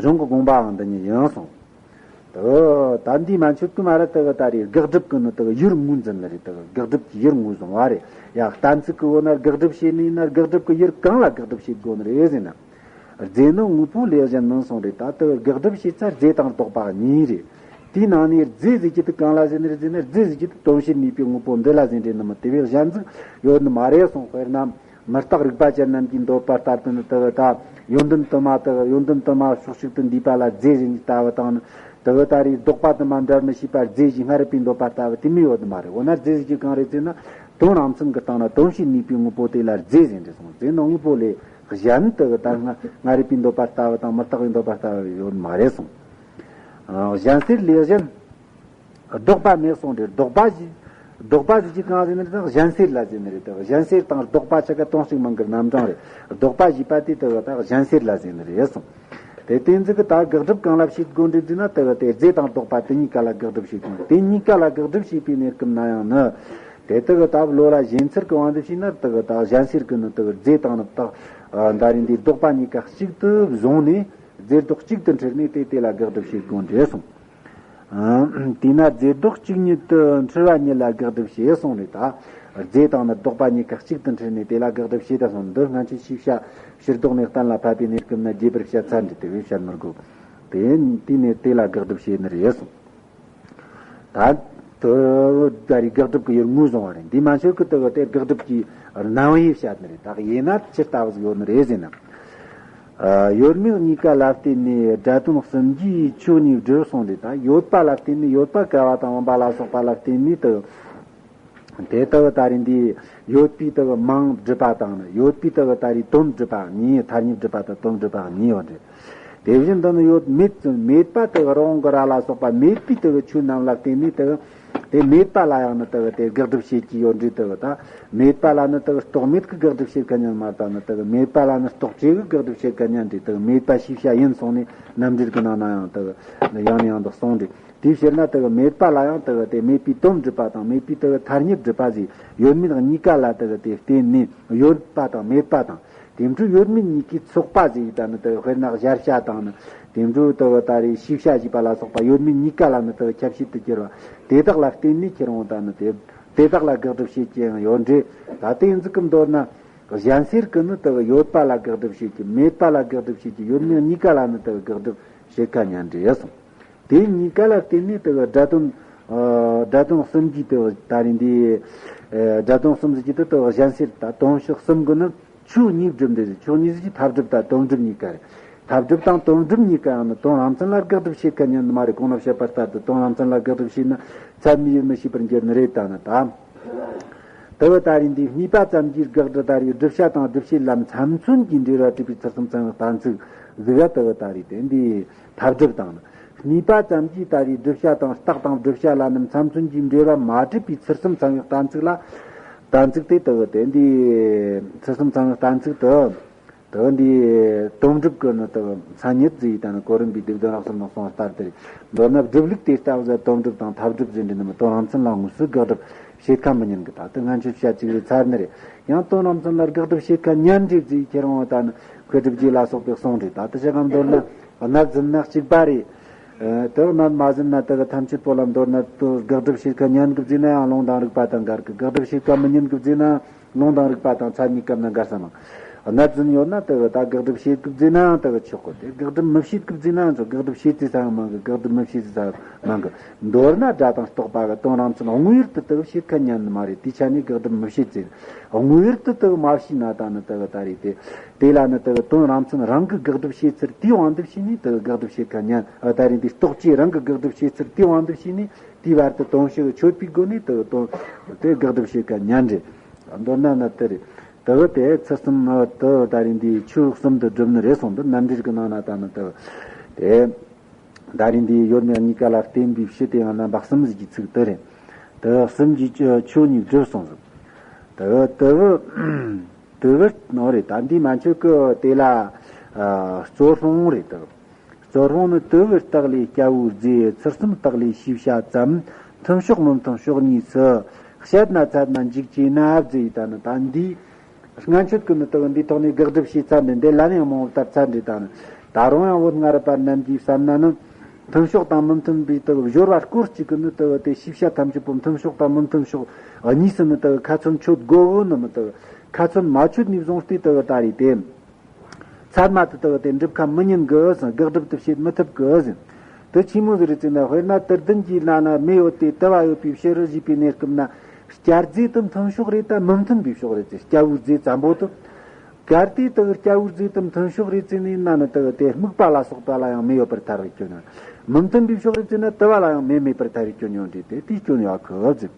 གཞུང་གི་དགོངས་པའང་འདི་ཉིད་ཡིན་གསུངས། དེ་ད་འདི་མན་ཆད་གི་མ་ར་དེ་གི་ད་རེད། དགག་སྒྲུབ་ཀྱི་ནི་དེ་གི་ཡུལ་ངོས་འཛིན་ནི་རེད། དེ་གི་དགག་སྒྲུབ་ཀྱི་ཡུལ་ངོས་བཟུང་བ་རེད། ཡང་གཏན་ཚིགས་ཀྱི་འོ་ན་དགག་སྒྲུབ་བྱེད་ནི་ཡིན་ན་དགག་སྒྲུབ་ཀྱི་ཡུལ་གང་ལ་དགག་སྒྲུབ་བྱེད་དགོས་ནི་རེད་ཟེར་ན། རྫས་ནི་དངོས་པོ་ལས་གཞན་མིན་གསུངས་རེད། ད་དེ་གི་དགག་སྒྲུབ་བྱེད་ཚད་རྫས་དང་ལྡོག་པ་གཉིས་རེད། དེའི་ནང་ནས་རྫས་ཟེར་གྱི་དེ་གང་ལ་ཟེར་ནི་རེད་ཟེར་ན། རྫས་ཟེར་གྱི་དེ་དོན་བྱེད་ནུས་པའི་དངོས་པོ་འདི་ལ་ཟེར་འདྲ་ནི་མིན། དེ་བས་གཞན་ཟིག་ཡོད་ནི་མ་རེད་གསུངས། དཔེར་ན། མི་རྟག་རིག་པ་ཅན་རྣམས་ཀྱིས་འདོད་པ་ལྟར་དུ་ནི་དེ་གི་ད་ཡོན་ཏན་དུ་མ་དེ་གི་ཡོན་ཏན་དུ་མ་ཕྱོགས་གཅིག་ཏུ་འདུས་པ་ལ་རྫས་ཟེར་ནི་ལྟ་བུ་དང་ནི། དེ་གི་ད་རེད། ལྡོག་པ་དུ་མ་འདྲར་མི་ཤེས་པ་རྫས་ཞེས་སྔར་རིག་པས་འདོད་པ་ལྟ་བུ་དེ་མོ་ཡོད་ནི་མ་རེད། འོ་ན་རྫས་ཟེར་གྱི་གང་རེད་ཟེར་ན། དོན་རང་མཚན་གྱི་སྟེང་ན་དོན་བྱེད་ནུས་པའི་དངོས་པོ་དེ་ལ་རྫས་ཟེར་འདྲ་གསུངས། རྫས་ནི་དངོས་པོ་ལས་གཞན་དེ་གི་ད་སྔ་སྔར་རིག་པས་འདོད་པ་ལྟ་བུ་དང་མི་རྟག་པས་འདོད་པ་ལྟ་བུ་ཡོད་ནི་མ་རེད་གསུངས། ཨ་གཞན་སེལ་ལས་གཞན། ལྡོག་པ་མེད་གསུངས་ཏེ། ལྡོག་པ་ཞེས། ལྡོག་པ་ཟེར་གྱི་གང་ཟེར་ནི་རེད་ན་གཞན་སེལ་ལ་ཟེར་ནི་རེད། དེ་གཞན་སེལ་དང་ལྡོག་པ་ཆ་ག་དོན་གཅིག་མིང་གི་རྣམ་གྲངས་རེད། ལྡོག་པ་ཞེས་པ་དེ་དེ་གི་ད་གཞན་སེལ་ལ་ཟེར་ནི་རེད་གསུངས། དེ་དེ་ཚིག་གི་ད་དགག་སྒྲུབ་གང་ལ་བྱེད་དགོས་འདྲ་ཟེར་ན། དེ་གི་དེ་རྫས་དང་ལྡོག་པ་དེ་གཉིས་ཀ་ལ་དགག་སྒྲུབ་བྱེད་དགོས། དེ་གཉིས་ཀ་ལ་དགག་སྒྲུབ་བྱེད་པའི་གནས་སྐབས་ན་ཡང་ནི། དེ་དེ་གི་ད་བློ་ལ་ཞེན་ཚུལ་གྱི་དབང་དུ་བྱས་ན། དེ་གི་ད་གཞན་སེལ་གྱི་ནི་དེ་གི་རྫས་དང་ནི་ད་ད་རེད་འདི་ལྡོག་པ་གཉིས་ཀ་གཅིག་ཏུ་བཟུང་ནས་རྫས་ལྡོག་གཅིག་ཏུ་འཁྲུལ་ནས་དེ་དེ་ལ་དགག་སྒྲུབ་བྱེད་དགོས་འདྲ་གསུངས། ཨ་དེས་ན་རྫས་ལྡོག་གཅིག་ཉིད་དུ་འཁྲུལ་བ་ཉིད་ལ་དགག་སྒྲུབ་བྱེད་གསུངས་རེད། ད་རྫས་དང་ནི་ལྡོག་པ་གཉིས་ཀ་གཅིག་ཏུ་འཁྲུལ་ནས་དེ་ལ་དགག་སྒྲུབ་བྱེད་ད་གསུངས། འདི་སྔ་ཕྱི་ཤེས་བྱ་ཕྱིར་ལྡོག་ནས་གཏན་ལ་ཕབ་པའི་གནས་སྐབས་ན་རྒྱས་པར་བཤད་ཚར་འདི་དེ་བས་བཤད་མི་དགོས། དེ་དེ་ནས་དེ་ལ་དགག་སྒྲུབ་བྱེད་ནི་རེད་གསུངས། ད་དེ་ད་རེད། དགག་སྒྲུབ་ཀྱི་ཡུལ་ངོས་བཟུང་བ་རེད། འདི་མན་ཆད་གི་དེ་གི་དེ་དགག་སྒྲུབ་ཀྱི་རྣམ་དབྱེ་བཤད་ནི་རེད། ད་ཡིན་ན་ཅི་ལྟ་བུ་ཟིག་ཡོད་ནི་རེད་ཟེར་ན། ཨ་ཡོད་མེད་གཉིས་ཀ་ལ་བརྟེན་ནས་སྒྲ་དོན་གསུམ་གྱིས་ཆོས་གཉིས་སྒྲུབ་གསུངས་རེད། ད་ཡོད་པ་ལ་བརྟེན་ནས། ཡོད་པ་བསྐལ་བ་དང་བུམ་པ་ལ་སོགས་པ་ལ་བརྟེན་ནས་དེ་དེ་ལྟ་བུ་ད་རེད་འདི་ཡོད་པའི་ལྟ་བུ་མིང་སྒྲུབ་པ་དང་ནི། ཡོད་པའི་ལྟ་བུ་ད་རེད་དོན་སྒྲུབ་པ་གཉིས། ཐ་སྙད་སྒྲུབ་པ་དང་དོན་སྒྲུབ་པ་གཉིས་ཡོད་རེད། དེ་བཞིན་དུ་ནི་ཡོད་མེད་ཙམ། མེད་པ་ལྟ་བུ་རི་བོང་གི་རྭ་ལ་སོགས་པ་མེད་པའི་ལྟ་བུ་ཆོས་རྣམས་ལ་བརྟེན་ནས་ལྟ་བུ་དེ་མེད་པ་ལ་ཡང་ནི་ལྟ་བུ་དེ་དགག་སྒྲུབ་བྱེད་ཀྱི་ཡོད་འདྲ། ལྟ་བུ་ད་མེད་པ་ལ་ནི་ལྟ་བུ་རྟོག་མེད་ཀྱི་དགག་སྒྲུབ་བྱེད་མཁན་ཉན་མ་ལྟ་ནི། ལྟ་བུ་མེད་པ་ལ་ནི་རྟོག་བཅས་ཀྱི་དགག་སྒྲུབ་བྱེད་མཁན་ཉན་འདྲ། ལྟ་བུ་མེད་པ་ཤེས་བྱ་ཡིན་གསུངས་ནས་རྣམ་འགྲེལ་གྱི་ནང་ན་ཡང་ལྟ་བུ་ཡང་ནས་ཡང་དུ་གསུངས་འདྲ། དེའི་ཕྱིར་ན་དེ་གི་མེད་པ་ལ་ཡང་དེ་གི་དེ་མེད་པའི་དོན་སྒྲུབ་པ་དང་མེད་པའི་དེ་གི་ཐ་སྙད་སྒྲུབ་པ་ཟེར། ཡོད་མེད་གཉིས་ཀ་ལ་དེ་གི་དེ་བརྟེན་ནས་ཡོད་པ་དང་མེད་པ་དང་། དེ་འཕྲོ་ཡོད་མེད་གཉིས་ཀའི་ཚོགས་པ་ཟེར་ཡི་ད་ནི་དེ་གི་དཔེར་ན་གཞལ་བྱ་དང་ནི། དེ་འཕྲོ་དེ་གི་ད་རེས་ཤེས་བྱ་ཞེས་པ་ལ་སོགས་པ་ཡོད་མེད་གཉིས་ཀ་ལ་ནི་དེ་གི་ཁྱབ་བྱེད་དུ་གྱུར་པ་དེ་དག་ལ་བརྟེན་ནས་ཁྱེར་འོང་ད་ནི་དེ་དེ་དག་ལ་དགག་སྒྲུབ་བྱེད་ཀྱི་ཡང་ཡོད་འདྲ། ད་དེ་ཡིན་ཟིག་གི་མདོར་ན་གཞན་སེལ་གི་ནི་དེ་གི་ཡོད་པ་ལ་དགག་སྒྲུབ་བྱེད་ཀྱི། མེད་པ་ལ་དགག་སྒྲུབ་བྱེད་ཀྱི། ཡོད་མེད་གཉིས་ཀ་ལ་ནི་དེ་གི་དགག་སྒྲུབ་བྱེད་མཁན་ཉན་འདྲ་གསུངས། དེ་གཉིས་ཀ་ལ་བརྟེན་ནས་དེ་གི་སྒྲ་དོན། ཨ་སྒྲ་དོན་གསུམ་གྱི་དེ་གི་ད་རེས་འདི། ཨ་སྒྲ་དོན་གསུམ་ཟེར་གྱི་དེ་དེ་གི་གཞན་སེལ་དང་དོན་བྱེད་གསུམ་གི་ནི་ཆོས་གཉིས་སྒྲུབ་འདྲ་ཟེར། ཆོས་གཉིས་ཟེར་གྱི་ཐབས་སྒྲུབ་དང་དོན་སྒྲུབ་གཉིས་ཀ་རེད། འཐབ་སྒྲུབ་དང་དོན་སྒྲུབ་གཉིས་ཀ་ཡང་ནི་དོན་རང་མཚན་ལ་དགག་སྒྲུབ་བྱེད་མཁན་ཉན་ནི་མ་རེད། གོང་ན་བཤད་པ་ལྟར་དུ་དོན་རང་མཚན་ལ་དགག་སྒྲུབ་བྱས་ན་ཚད་མས་ཡིད་མི་ཤེས་པར་འགྱུར་ནི་རེད། ད་ནི་ད། དེ་བས་ད་རེས་འདི་སྨྲས་པ་ཙམ་གྱིས་དགག་སྒྲུབ་ད་རེས་བསྒྲུབ་བྱ་དང་བསྒྲུབ་བྱེད་ལ་མཚན་མཚོན་གྱི་འབྲེལ་བ་གྲུབ་པའི་ཚུལ་གསུམ་ཚང་བའི་གཏན་ཚིགས་ཟིག་ག་དེ་བས་ད་རེས་དེ་འདི་འཐབ་སྒྲུབ་དང་ནི། སྨྲས་པ་ཙམ་གྱིས་ད་རེས་བསྒྲུབ་བྱ་དང་རྟགས་དང་བསྒྲུབ་བྱ་ལ་ནི་མཚན་མཚོན་གྱི་འབྲེལ་བ་མ་གྲུབ་པའི་ཚུལ་གསུམ་ཚང་བའི་གཏན་ཚིགས་ལ། གཏན་ཚིགས་དེ་དེ་བས་དེ་འདི་ཚུལ་གསུམ་ཚང་བའི་གཏན་ཚིགས་དེ། དེ་འདི་དོན་སྒྲུབ་ཀྱི་ནི་དེ་མཚན་ཉིད་ཟེར་ཡི་ད་ནི་གོ་རིམ་པའི་སྡེ་བདུན་རབ་གསུམ་ནང་གསུངས་ལྟར་དེ་རེད། མདོར་ན་སྒྲུབ་ལུགས་དེ་ལྟ་བུ་ཟེར་དོན་སྒྲུབ་དང་འཐབ་སྒྲུབ་ཟེར་འདྲ་ནི་མི་དོན་རང་མཚན་ལ་དངོས་སུ་དགག་སྒྲུབ་བྱེད་ཁ་མི་ཉན་གི། ད་དེ་ང་ཚོས་བཤད་ཅིག་རེད་ཚར་ནི་རེད། ཡང་དོན་རང་མཚན་ལ་དགག་སྒྲུབ་བྱེད་ཁ་ཉན་འདྲ་ཟེར་ཁྱེད་རང་བ་ད་ནི་མཁས་གྲུབ་རྗེ་ལ་སོགས་པའི་གསུང་རེད། ད་དེ་བྱེད་གམ་མདོར་ན་གནད་ཟིན་ན་གཅིག་པ་རེད། དེ་གནད་མ་ཟིན་ན་དེ་གི་ཐམས་ཅད་པོ་ལ་མདོར་ན་དེ་དགག་སྒྲུབ་བྱེད་ཁ་ཉན་གི་བཟླས་ན་ཡང་ལུང་དང་རིགས་པ་དང་འགལ་གི། དགག་སྒྲུབ་བྱེད་ཁ་མི་ཉན་གི་བཟླས་ན་ལུང་དང་རིགས་པ་དང་ཚད་མའི་སྐབས་ན་འགལ་ས་མང་། གནད་ཟིན་ཡོད་ན་དེ་གི་ད་དགག་སྒྲུབ་བྱེད་གི་བཟླས་ན་དེ་གི་ཆོག་གི། དེ་དགག་སྒྲུབ་མི་བྱེད་གི་བཟླས་ན་ཚོ་དགག་སྒྲུབ་བྱེད་ཚེ་ས་མང་གི། དགག་སྒྲུབ་མི་བྱེད་ཚེ་ས་མང་གི། མདོར་ན་སྒྲ་དང་རྟོག་པ་གི་དོན་རང་མཚན་དངོས་ཡུལ་དུ་དེ་གི་བྱེད་ཁ་ཉན་ནི་མ་རེད། དེའི་ཆ་ནས་དགག་སྒྲུབ་མི་བྱེད་ཚེ། དངོས་ཡུལ་དུ་དེ་གི་མ་བྱས་ན་ད་ནི་དེ་གི་ད་རེད་དེ། དེ་ལ་ནི་དེ་གི་དོན་རང་མཚན་རང་གི་དགག་སྒྲུབ་བྱེད་ཚུལ་དེའི་དབང་དུ་བྱས་ནས་དེ་གི་དགག་སྒྲུབ་བྱེད་ཁ་ཉན། ཨ་ད་རེས་འདི་རྟོག་བཅས་རང་གི་དགག་སྒྲུབ་བྱེད་ཚུལ་དེའི་དབང་དུ་བྱས་ནས་དེའི་བར་དུ་དོན་ཕྱིར་ཆོད་པའི་སྒོ་ནས་དེ་གི་དོན་དེ་དགག་སྒྲུབ་བྱེད་ཁ་ཉན་རེད། མདོར་ན་ནི་དེ་རེད། དེ་གི་དེ་ཚུལ་གསུམ་དེ་ད་རེས་འདི་ཆོས་གསུམ་དུ་སྒྲུབ་ནི་རེད་གསུངས་འདུག། རྣམ་འགྲེལ་གྱི་ནང་ན་ད་ནི་དེ་གི་དེ། ད་རེས་འདི་ཡོད་མེད་གཉིས་ཀ་ལ་བརྟེན་པའི་ཕྱི་དེ་ཡང་རྣམ་པ་གསུམ་ཟིག་གི་ཚིག་དེ་རེད། དེ་གི་གསུམ་གྱིས་ཆོས་གཉིས་སྒྲུབ་གསུངས་འདུག། དེ་གི་དེ་གི་དེ་བས་ནོ་རེད། ད་འདི་མན་ཆད་ཀྱི་དེ་ལ་ཨ་རྩོད་སློང་རེད་དེ། རྩོད་སློང་ནི་དེ་བས་རྟགས་ལས་སྐྱ་བོའི་རྫས། ཚུལ་གསུམ་རྟགས་ལས་ཤེས་བྱ་ཙམ། མཐུན་ཕྱོགས་མི་མཐུན་ཕྱོགས་གཉིས་སུ། བཤད་ན་ཚད་མ་འཇིག་ཅེ་ན་བཟླས་ཡི་ད་ནི་ད་འདི་སྔན་ཆད་ཀྱི་ནི་དེ་འདི་ཐོག་ནས་དགག་སྒྲུབ་བྱས་ཚར་འདི་འདི་ལན་ཡང་མང་བོ་བཏབ་ཚར་འདི་ད་ནི་ད་རུང་ཡང་བོད་སྔ་རབས་པ་རྣམས་ཀྱིས་བསམ་ན་ནི། མཐུན་ཕྱོགས་དང་མི་མཐུན་པའི་དེ་སྦྱོར་བ་སྐོར་གཅིག་གི་ནི་དེ་དེ་ཤེས་བྱ་ཐམས་ཅད་པོ་མཐུན་ཕྱོགས་དང་མི་མཐུན་ཕྱོགས་གཉིས་སུ་ནི་དེ་ཁ་ཚོན་ཆོད་དགོས་ནི་མི་དེ་ཁ་ཚོན་མ་ཆོད་ནས་བཟུང་སྟེ་དེ་ད་རེས་དེ་ཚད་མ་དེ་དེ་དེ་འགྲུབ་ཁ་མི་ཉན་གི་ཟེར། དགག་སྒྲུབ་དེ་བྱེད་མི་ཐུབ་གི་ཟེར། དེ་ཆི་མོ་ཟིག་རེད་ཟེར་ན། དཔེར་ན་དུར་ལྡན་གྱི་ལ་ན་མེ་ཡོད་དེ་དུ་བ་ཡོད་པའི་ཕྱི་རུ་བཞུགས་པའི་གནས་སྐབས་ན་སྐྱ་རྫས་དེ་མཐུན་ཕྱོགས་རེད་ད་མི་མཐུན་པའི་ཕྱོགས་རེད་ཟེར། སྐྱ་བོའི་རྫས་ཙམ་པོ་དེ། གལ་ཏེ་དེ་གི་སྐྱ་བོའི་རྫས་དེ་མཐུན་ཕྱོགས་རེད་ཟེར་ནས་ན་ནི་དེ་གི་དེ་སྨུག་པ་ལ་སོགས་པ་ལ་ཡང་མེ་ཡོད་པར་ཐལ་བའི་སྐྱོན་ཡོད། མི་མཐུན་པའི་ཕྱོགས་རེད་ཟེར་ན་དུ་བ་ལ་ཡང་མེ་མེད་པར་ཐལ་བའི་སྐྱོན་ཡོད་འདྲ། དེ་དེའི་སྐྱོན་ཡོད་གི་ཟེར།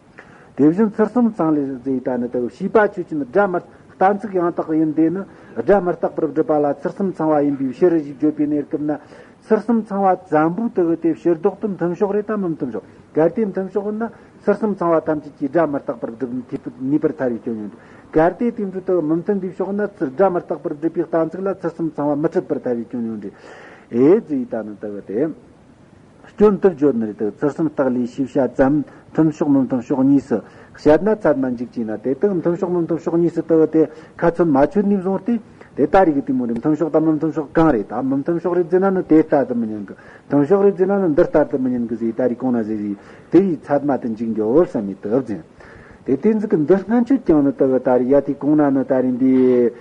དེ་བཞིན་ཚུལ་གསུམ་ཚང་ལས་ཟེར་ཡི་ད་ནི་དེ་གི་བྱིས་པ་ཆོས་ཅན། སྒྲ་མི་གཏན་ཚིགས་ཡང་དག་ཡིན་དེ་ནི་སྒྲ་མི་རྟག་པར་སྒྲུབ་པ་ལ་ཚུལ་གསུམ་ཚང་བ་ཡིན་པའི་ཕྱིར་ཞེས་བརྗོད་པའི་གནས་སྐབས་ན། ཚུལ་གསུམ་ཚང་བ་ཙམ་པོའི་དེ་གི་དེ་ཕྱིར་ལྡོག་དེ་མཐུན་ཕྱོགས་རེད་ད་མི་མཐུན་ཕྱོགས། གལ་ཏེ་མཐུན་ཕྱོགས་ཡིན་ན་ཚུལ་གསུམ་ཚང་བ་ཐམས་ཅད་ཀྱིས་སྒྲ་མི་རྟག་པར་སྒྲུབ་ནུས་པར་ཐལ་བའི་སྐྱོན་ཡོད་འདུག། གལ་ཏེ་དེ་འདྲ་དེ་མི་མཐུན་པའི་ཕྱོགས་ན་ཚུལ་སྒྲ་མི་རྟག་པར་སྒྲུབ་པའི་གཏན་ཚིགས་ལ་ཚུལ་གསུམ་ཚང་བ་མི་འཁྲུལ་པར་ཐལ་བའི་སྐྱོན་ཡོད་འདུག། ཨེ་ཟེར་ཡི་ད་ནི་དེ་གི་དེ་སྐྱོན་དེ་བརྗོད་ནི་རེད་དེ། ཚུལ་གསུམ་རྟགས་ལས་ཤེས་བྱ་ཙམ། མཐུན་ཕྱོགས་མི་མཐུན་ཕྱོགས་གཉིས་སུ། བཤད་ན་ཚད་མ་འཇིག་ཅེ་ན། དེ་དག་མཐུན་ཕྱོགས་མི་མཐུན་ཕྱོགས་གཉིས་སུ་དེ་གི་དེ་ཁ་ཚོན་མ་ཆོད་ནས་བཟུང་སྟེ། དེ་ད་རེས་གི་དེ་མོ་རེད། མཐུན་ཕྱོགས་དང་མི་མཐུན་ཕྱོགས་གང་རེད། ད་མི་མཐུན་ཕྱོགས་རེད་ཟེར་ན་ནི་དེ་ལྟར་དུ་མི་ཉན་གི། མཐུན་ཕྱོགས་རེད་ཟེར་ན་ནི་འདི་ལྟར་དུ་མི་ཉན་གི་ཟེར། ད་རེས་གོང་ན་ཟེར་ཟིག། དེ་ཡི་ཚད་མ་དེ་འཇིག་འགྱོ་བསམ་མི་ཐུབ་ཟེར། དེ་དེ་ཚིག་གི་འདི་སྔན་ཆད་ཀྱང་ནི་དེ་གི་ད་རེས་ཡ་དེ་གོང་ན་ནི་ད་རེས་འདི།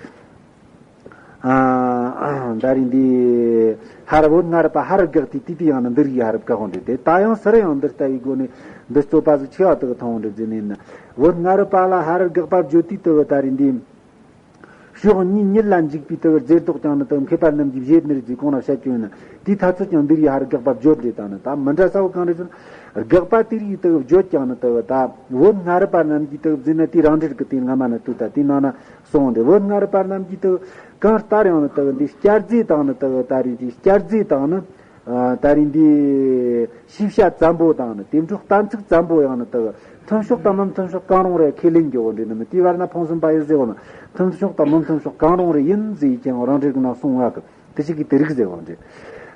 ཨ་ད་རེས་འདི་ཧར་བོད་སྔ་རབས་པ་ཧར་དགག་དེ་དེ་དེ་ཡང་ནི་འདི་རིགས་ཧར་དགག་འོང་འདྲ། དེ་ད་ཡང་སུ་ར་ཡང་འདི་ལྟ་བུའི་སྒོ་ནས་འདི་རྩོད་པ་ཟིག་ཆེ་བ་དེ་གི་མཐོང་འོང་འདྲ་ཟེར་ནས་ནི། བོད་སྔ་རབས་པ་ལ་ཧར་དགག་པ་བརྗོད་དུས་དེ་གི་ད་རེས་འདི། ཕྱོགས་གཉིས་ཉིད་ལ་འཇུག་པའི་དེ་གི་རྫས་ལྡོག་ཀྱང་ནི་དེ་གི་མཁས་པ་རྣམས་ཀྱིས་བཞེད་ནི་རེད་ཅེས་གོང་ན་བཤད་རྒྱུ་ཡིན་ན། དེའི་ཐ་ཚོད་ཀྱང་འདིར་ཡང་ཧར་དགག་པ་བརྗོད་འདྲ། ད་ནི་ད་མི་འདྲ་ས་བོ་གང་རེད་ཟེར་ན། དགག་པ་དེ་རིགས་དེ་གི་བརྗོད་ཀྱང་ནི་དེ་གི་ད་བོད་སྔ་རབས་པ་རྣམས་ཀྱིས་དེ་གི་བཟླས་ན་དེའི་རང་འགྲེལ་གྱི་དེ་སྔ་མ་ནི་དུས་ད་དེའི་ནང་ན་གསུངས་འདྲ། བོད་སྔ་རབས་པ་རྣམས་ཀྱིས་དེ་གི་གང་ལྟར་ཡང་ནི་དེ་གི་འདི་སྐྱ་རྫས་དང་ནི་དེ་གི་ད་རེས་འདི་སྐྱ་རྫས་དང་ནི། ཨ་ད་རེས་འདི་ཤེས་བྱ་ཙམ་པོ་དང་ནི་དེ་འཕྲོ་གཏན་ཚིགས་ཙམ་པོ་ཡང་ནི་དེ་མཐུན་ཕྱོགས་དང་མི་མཐུན་ཕྱོགས་གང་རུང་རེ་ཁས་ལེན་རྒྱུ་བོ་འདྲ་ནི་མི། དེའི་བར་ན་ཕུང་གསུམ་པ་ཡིན་ཟེར་བ་ན། མཐུན་ཕྱོགས་དང་མི་མཐུན་ཕྱོགས་གང་རུང་རེ་ཡིན་ཟེར་ཡི་ཀྱང་རང་འགྲེལ་གྱི་ནང་གསུང་བ་གི་དེ་ཞིག་གིས་དེ་རིགས་ཟེར་བ་འདྲ།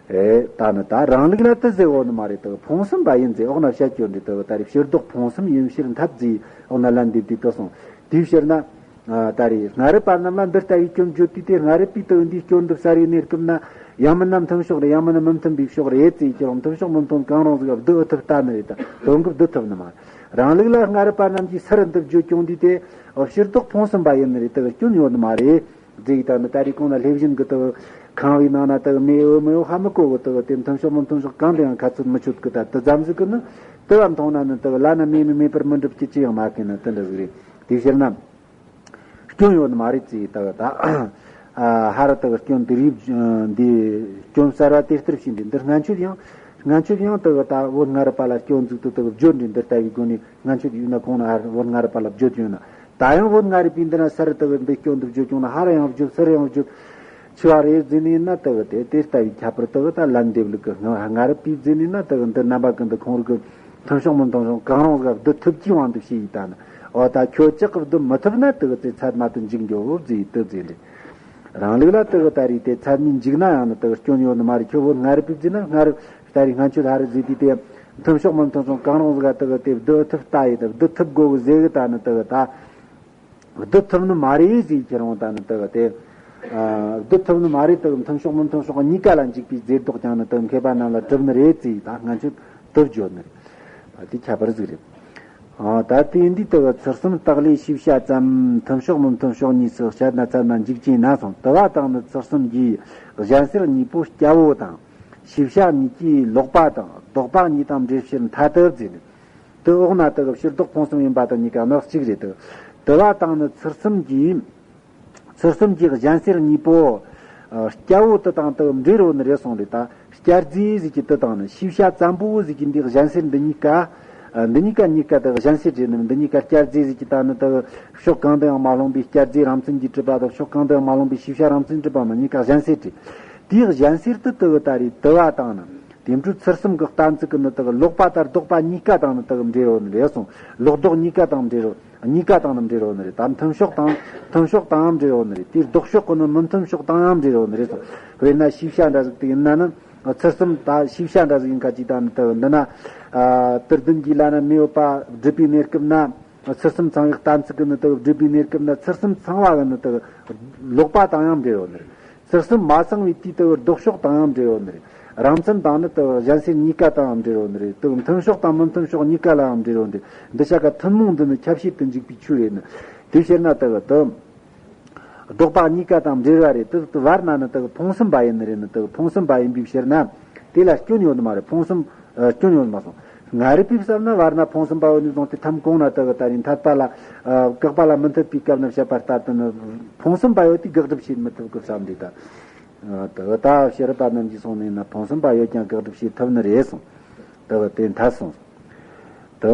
ཨེ་ད་ནི་ད་རང་ལུགས་ལ་དེ་ཟེར་བ་ནི་མ་རེད། དེ་ཕུང་གསུམ་པ་ཡིན་ཟེར་འོག་ན་བཤད་རྒྱུ་འདྲ། དེ་ད་རེས་ཕྱིར་ལྡོག་ཕུང་གསུམ་ཡིན་ཕྱིར་འཐབ་ཟེར་འོག་ན་ལན་འདེབས་དུས་དེ་གསུངས། དེའི་ཕྱིར་ན། ཨ་ད་རེས་སྔ་རབས་པ་རྣམས་ལ་འདི་ལྟ་བུའི་སྐྱོན་བརྗོད་དུས་དེ། སྔ་རབས་པས་དེ་འདིའི་སྐྱོན་འདི་བསལ་བའི་གནས་སྐབས་ན། ཡང་མིན་ན་མཐུན་ཕྱོགས་རེད། ཡང་མིན་ན་མི་མཐུན་པའི་ཕྱོགས་རེད་ཟེར་གྱི་རུང་། མཐུན་ཕྱོགས་མི་མཐུན་གང་རུང་ཟིག་བསྡུ་ཨེ་ཐུབ་ལྟ་ནི་རེད། ད་དོན་གོ་བསྡུ་ཐུབ་ནི་མ་རེད། རང་ལུགས་ལ་སྔ་རབས་པ་རྣམས་ཀྱིས་སུ་ར་འདི་བརྗོད་ཀྱང་འདུས་ཏེ། ཕྱིར་ལྡོག་ཕུང་གསུམ་པ་ཡིན་ནི་རེད། དེ་གི་སྐྱོན་ཡོད་ནི་མ་རེད་ཟེར་གྱི། ད་ནི་ད་རེས་གོང་ན་ལྷས་བྱིན་གྱིས་དེ་གི་ཁང་བའི་ནང་ན་དེ་གི་མེ་ཡོད་མི་ཡོད་ཧ་མི་གོ་གི། དེ་གི་དེ་མཐུན་ཕྱོགས་མི་མཐུན་ཕྱོགས་གང་དུ་ཡང་ཁ་ཚོད་མི་ཆོད་གི། ད་དེ་ཙམ་ཟིག་གི་ནི་དེ་བ་མཐོང་ན་ནི་དེ་གི་ལ་ན་མེ་ནི་མེད་པར་མི་འགྲུབ་ཀྱི། ཅི་ཡང་མ་གི་ནི་དེ་འདྲ་ཟིག་རེད། དེའི་ཕྱིར་ན། སྐྱོན་ཡོད་ནི་མ་རེད་ཅེས་ད་ད་ ཨ་ཧ་ར་དག་སྐྱོན་དེ་རིགས་འདི་སྐྱོན་གསར་བ་དེ་ལྟར་བྱས་འདི་འདི་སྔན་ཆད་ཡང་སྔན་ཆད་ཡང་དག་ད་བོད་སྔ་རབས་པ་ལ་སྐྱོན་འཛུགས་དུ་དག་བརྗོད་འདི་འདི་ལྟ་བུའི་སྒོ་ནས་སྔན་ཆད་ཡིན་ན་གོང་ན་ཨ་བོད་སྔ་རབས་པ་ལ་བརྗོད་ཡོད་ན། ད་ཡང་བོད་སྔ་རབས་པའི་འདི་ན་གསར་དག་འདི་སྐྱོན་འདི་བརྗོད་བྱུང་ན་ཧ་ར་ཡང་བརྗོད་གསར་ཡང་བརྗོད་ཆེ་བ་རེད་ཟེར་ནས་ན་དག་དེ་དེ་ལྟ་བུའི་ཁྱད་པར་དག་ད་ལན་འདེབས་ལུགས་ཀྱི་སྔ་རབས་པའི་ཟེར་ནས་ན་དག་འདི་རྣམ་པ་ཀུན་ཏུ་ཁོང་རིག་གི་མཐུན་ཕྱོགས་མི་མཐུན་ཕྱོགས་གང་རུང་ཟིག་བསྡུ་ཐུབ་ཀྱི་དབང་དུ་བྱས་ཡིན་ད་ནི། འོ་ད་ཁྱོད་ཅག་གི་བསྡུ་མི་ཐུབ་ན་དག་ཚེ་ཚད་མ་དུ་འཇིག་འགྱོ་བོ་ཟེར་ཡི་དུ་ཟེར་རེད། རང་ལུགས་ལ་དག་ད་རེད་དེ་ཚད་མས་འཇིག་ན་ཡང་ནི་དག་སྐྱོན་ཡོད་ནི་མ་རེད། ཁྱོད་བོད་སྔ་རབས་པའི་ཟེར་ན་སྔ་རབས་ད་རེད་སྔ་ཆད་ཧ་རི་ཟེར་དུས་དེ་མཐུན་ཕྱོགས་མི་མཐུན་ཕྱོགས་གང་རུང་ཟིག་ག་དག་དེ་བསྡུ་ཐུབ་ལྟ་ཡི་དང་བསྡུ་ཐུབ་དགོས་གི་ཟེར་གི་ད་ནི་དག་ད། བསྡུ་ཐུབ་ནི་མ་རེད་ཟེར་ཁྱེད་རང་ད་ནི་དག་དེ། ཨ། བསྡུ་ཐུབ་ནི་མ་རེད་དག་མཐུན་ཕྱོགས་མི་མཐུན་ཕྱོགས་གཉིས་ཀ་ལ་འཇིག་པའི་རྫས་ལྡོག་ཀྱང་ནི་དག་མཁས་པ་རྣམས་ལ་གྲུབ་ནི་རེད་ཟེར་ད་སྔ་ཆད་དུ་བརྗོད་ནི་རེད། ཨ་དེ་ཁྱད་པར་ཟིག་རེད། ཨ་ད་དེ་འདི་དག་ཚུལ་གསུམ་རྟགས་ལས་ཤེས་བྱ་ཙམ་མཐུན་ཕྱོགས་མི་མཐུན་ཕྱོགས་གཉིས་སུ་བཤད་ན་ཚད་མ་འཇིག་ཅེ་ན་སོང་། དུ་བ་དང་ནི་ཚུལ་གསུམ་གྱི་གཞན་སེལ་གཉིས་པོ་སྐྱ་བོ་དང་། ཤེས་བྱ་གཉིས་ཀྱི་ལོག་པ་དང་ལྡོག་པ་གཉིས་དང་འབྲེལ་ཕྱིར་མཐའ་དུ་བརྫིས་ནས། དུ་འོག་ན་དུ་གི་ཕྱིར་ལྡོག་ཕུང་གསུམ་ཡིན་པ་དང་གཉིས་ཀ་ནི་གཅིག་རེད་དུ། དུ་བ་དང་ནི་ཚུལ་གསུམ་གྱི། ཚུལ་གསུམ་གྱི་གཞན་སེལ་གཉིས་པོ། ཨ། སྐྱ་བོ་དུ་དང་དུ་འབྲེལ་རོ་ནི་རེད་སོང་རེད་ད། སྐྱ་རྫས་ཟིག་གི་དུ་དང་ནི་ཤེས་བྱ་ཙམ་པོ་ཟིག་གི་འདི་གཞན་སེལ་འདི་གཉིས་ཀ། ཨ། འདི་གཉིས་ཀ་གཉིས་ཀ་དུ་གཞན་སེལ་བྱེད་ནི་འདི་གཉིས་ཀ་སྐྱ་རྫས་ཟིག་གི་ད་ནི་དུ་ཕྱོགས་གང་དུ་ཡང་མ་ལྷུང་པའི་སྐྱ་རྫས་རང་མཚན་གྱིས་གྲུབ་པ་དང་ཕྱོགས་གང་དུ་ཡང་མ་ལྷུང་པའི་ཤེས་བྱ་རང་མཚན་གྲུབ་པ་མ་གཉིས་ཀ་གཞན་སེལ་བྱེད། དེའི་གཞན་སེལ་དུ་དུ་ད་རེད་དུ་བ་དང་ནི། དེ་འཕྲོས་ཚུལ་གསུམ་གྱི་གཏན་ཚིགས་ཀྱི་ནི་དག་ལོག་པ་དང་ལྡོག་པ་གཉིས་ཀ་དང་ནི་དག་འབྲེལ་བ་ནི་རེད་སོང་། ལོག་ལྡོག་གཉིས་ཀ་དང་འབྲེལ་བ། གཉིས་ཀ་དང་ནི་འབྲེལ་བ་ནི་རེད་ད། མཐུན་ཕྱོགས་དང་མཐུན་ཕྱོགས་དང་ཡང་འབྲེལ་བ་ནི་རེད། དེའི་ལྡོག་ཕྱོགས་ཀྱི་ནི་མི་མཐུན་ཕྱོགས་དང་ཡང་འབྲེལ་བ་ནི་རེད་སོང་། དཔེར་ན་ཤེས་བྱ་འདྲ་ཟིག་དེ་ཡིན་ན་ནི་ཚུལ་གསུམ་ད་ཤེས་བྱ་འདྲ་ཟིག་ཡིན་ཁ་ཅིག་དང་ནི་དག་འདི་ན། ཨ། དུ་ལྡན་གྱི་ལ་ན་མེ་ཡོད་པ་སྒྲུབ་པའི་གནས་སྐབས་ན། ཚུལ་གསུམ་ཚང་བའི་གཏན་ཚིགས་ཀྱི་ནི་དག་སྒྲུབ་པའི་གནས་སྐབས་ན་ཚུལ་གསུམ་ཚང་བ་གི་ནི་དག་ལོག་པ་དང་ཡང་འབྲེལ་བ་ནི་རེད། ཚུལ་གསུམ་མ་ཚང་བའི་དུས་དུ་ལྡོག་ཕྱོགས་དང་ཡང་འབྲེལ་བ་ནི་རེད། རང་མཚན་དང་ནི་དུ་གཞན་སེལ་གཉིས་ཀ་དང་ཡང་འབྲེལ་བ་ནི་རེད། དུ་མཐུན་ཕྱོགས་དང་མི་མཐུན་ཕྱོགས་གཉིས་ཀ་ལ་ཡང་འབྲེལ་བ་འདི་འདི་བྱ་ཀ་ཐུན་མོང་འདི་ནི་ཁྱབ་བྱེད་དུ་འཇུག་པའི་ཆོས་རེད་ནི། དེ་ཕྱིར་ན་དུ་དུ་ལྡོག་པ་གཉིས་ཀ་དང་འབྲེལ་བ་རེད། དུ་དུ་བར་ན་ནི་དུ་ཕུང་གསུམ་པ་ཡིན་ནི་རེད་ནི། དུ་ཕུང་གསུམ་པ་ཡིན་པའི་ཕྱིར་ན་དེ་ལ་སྐྱོན་ཡོད་ནི་མ་རེད། ཕུང་གསུམ་ཨ། སྐྱོན་ཡོད་མ་སོང་། སྔ་རབས་པའི་བསམ་ན་བར་ན་ཕུང་གསུམ་པ་ཡོད་ནས་བཟུང་སྟེ་ཐམ་གོང་ན་དུ་གི་ད་རིང་འཐད་པ་ལ། ཨ། དགག་པ་ལ་མི་འཐད་པའི་སྐབས་ན་བཤད་པ་ལྟར་དུ་ནི་ཕུང་གསུམ་པ་ཡོད་དེ་དགག་སྒྲུབ་བྱེད་མི་ཐུབ་གི་བསམ་རེད་ད། ཨ། དུ་གི་ད་ཕྱི་རབས་པ་རྣམས་ཀྱིས་གསུངས་ནས་ན་ཕུང་གསུམ་པ་ཡོད་ཀྱང་དགག་སྒྲུབ་བྱེད་ཐུབ་ནི་རེད་གསུངས། དུ་གི་དེ་འཐད་གསུངས། དུ་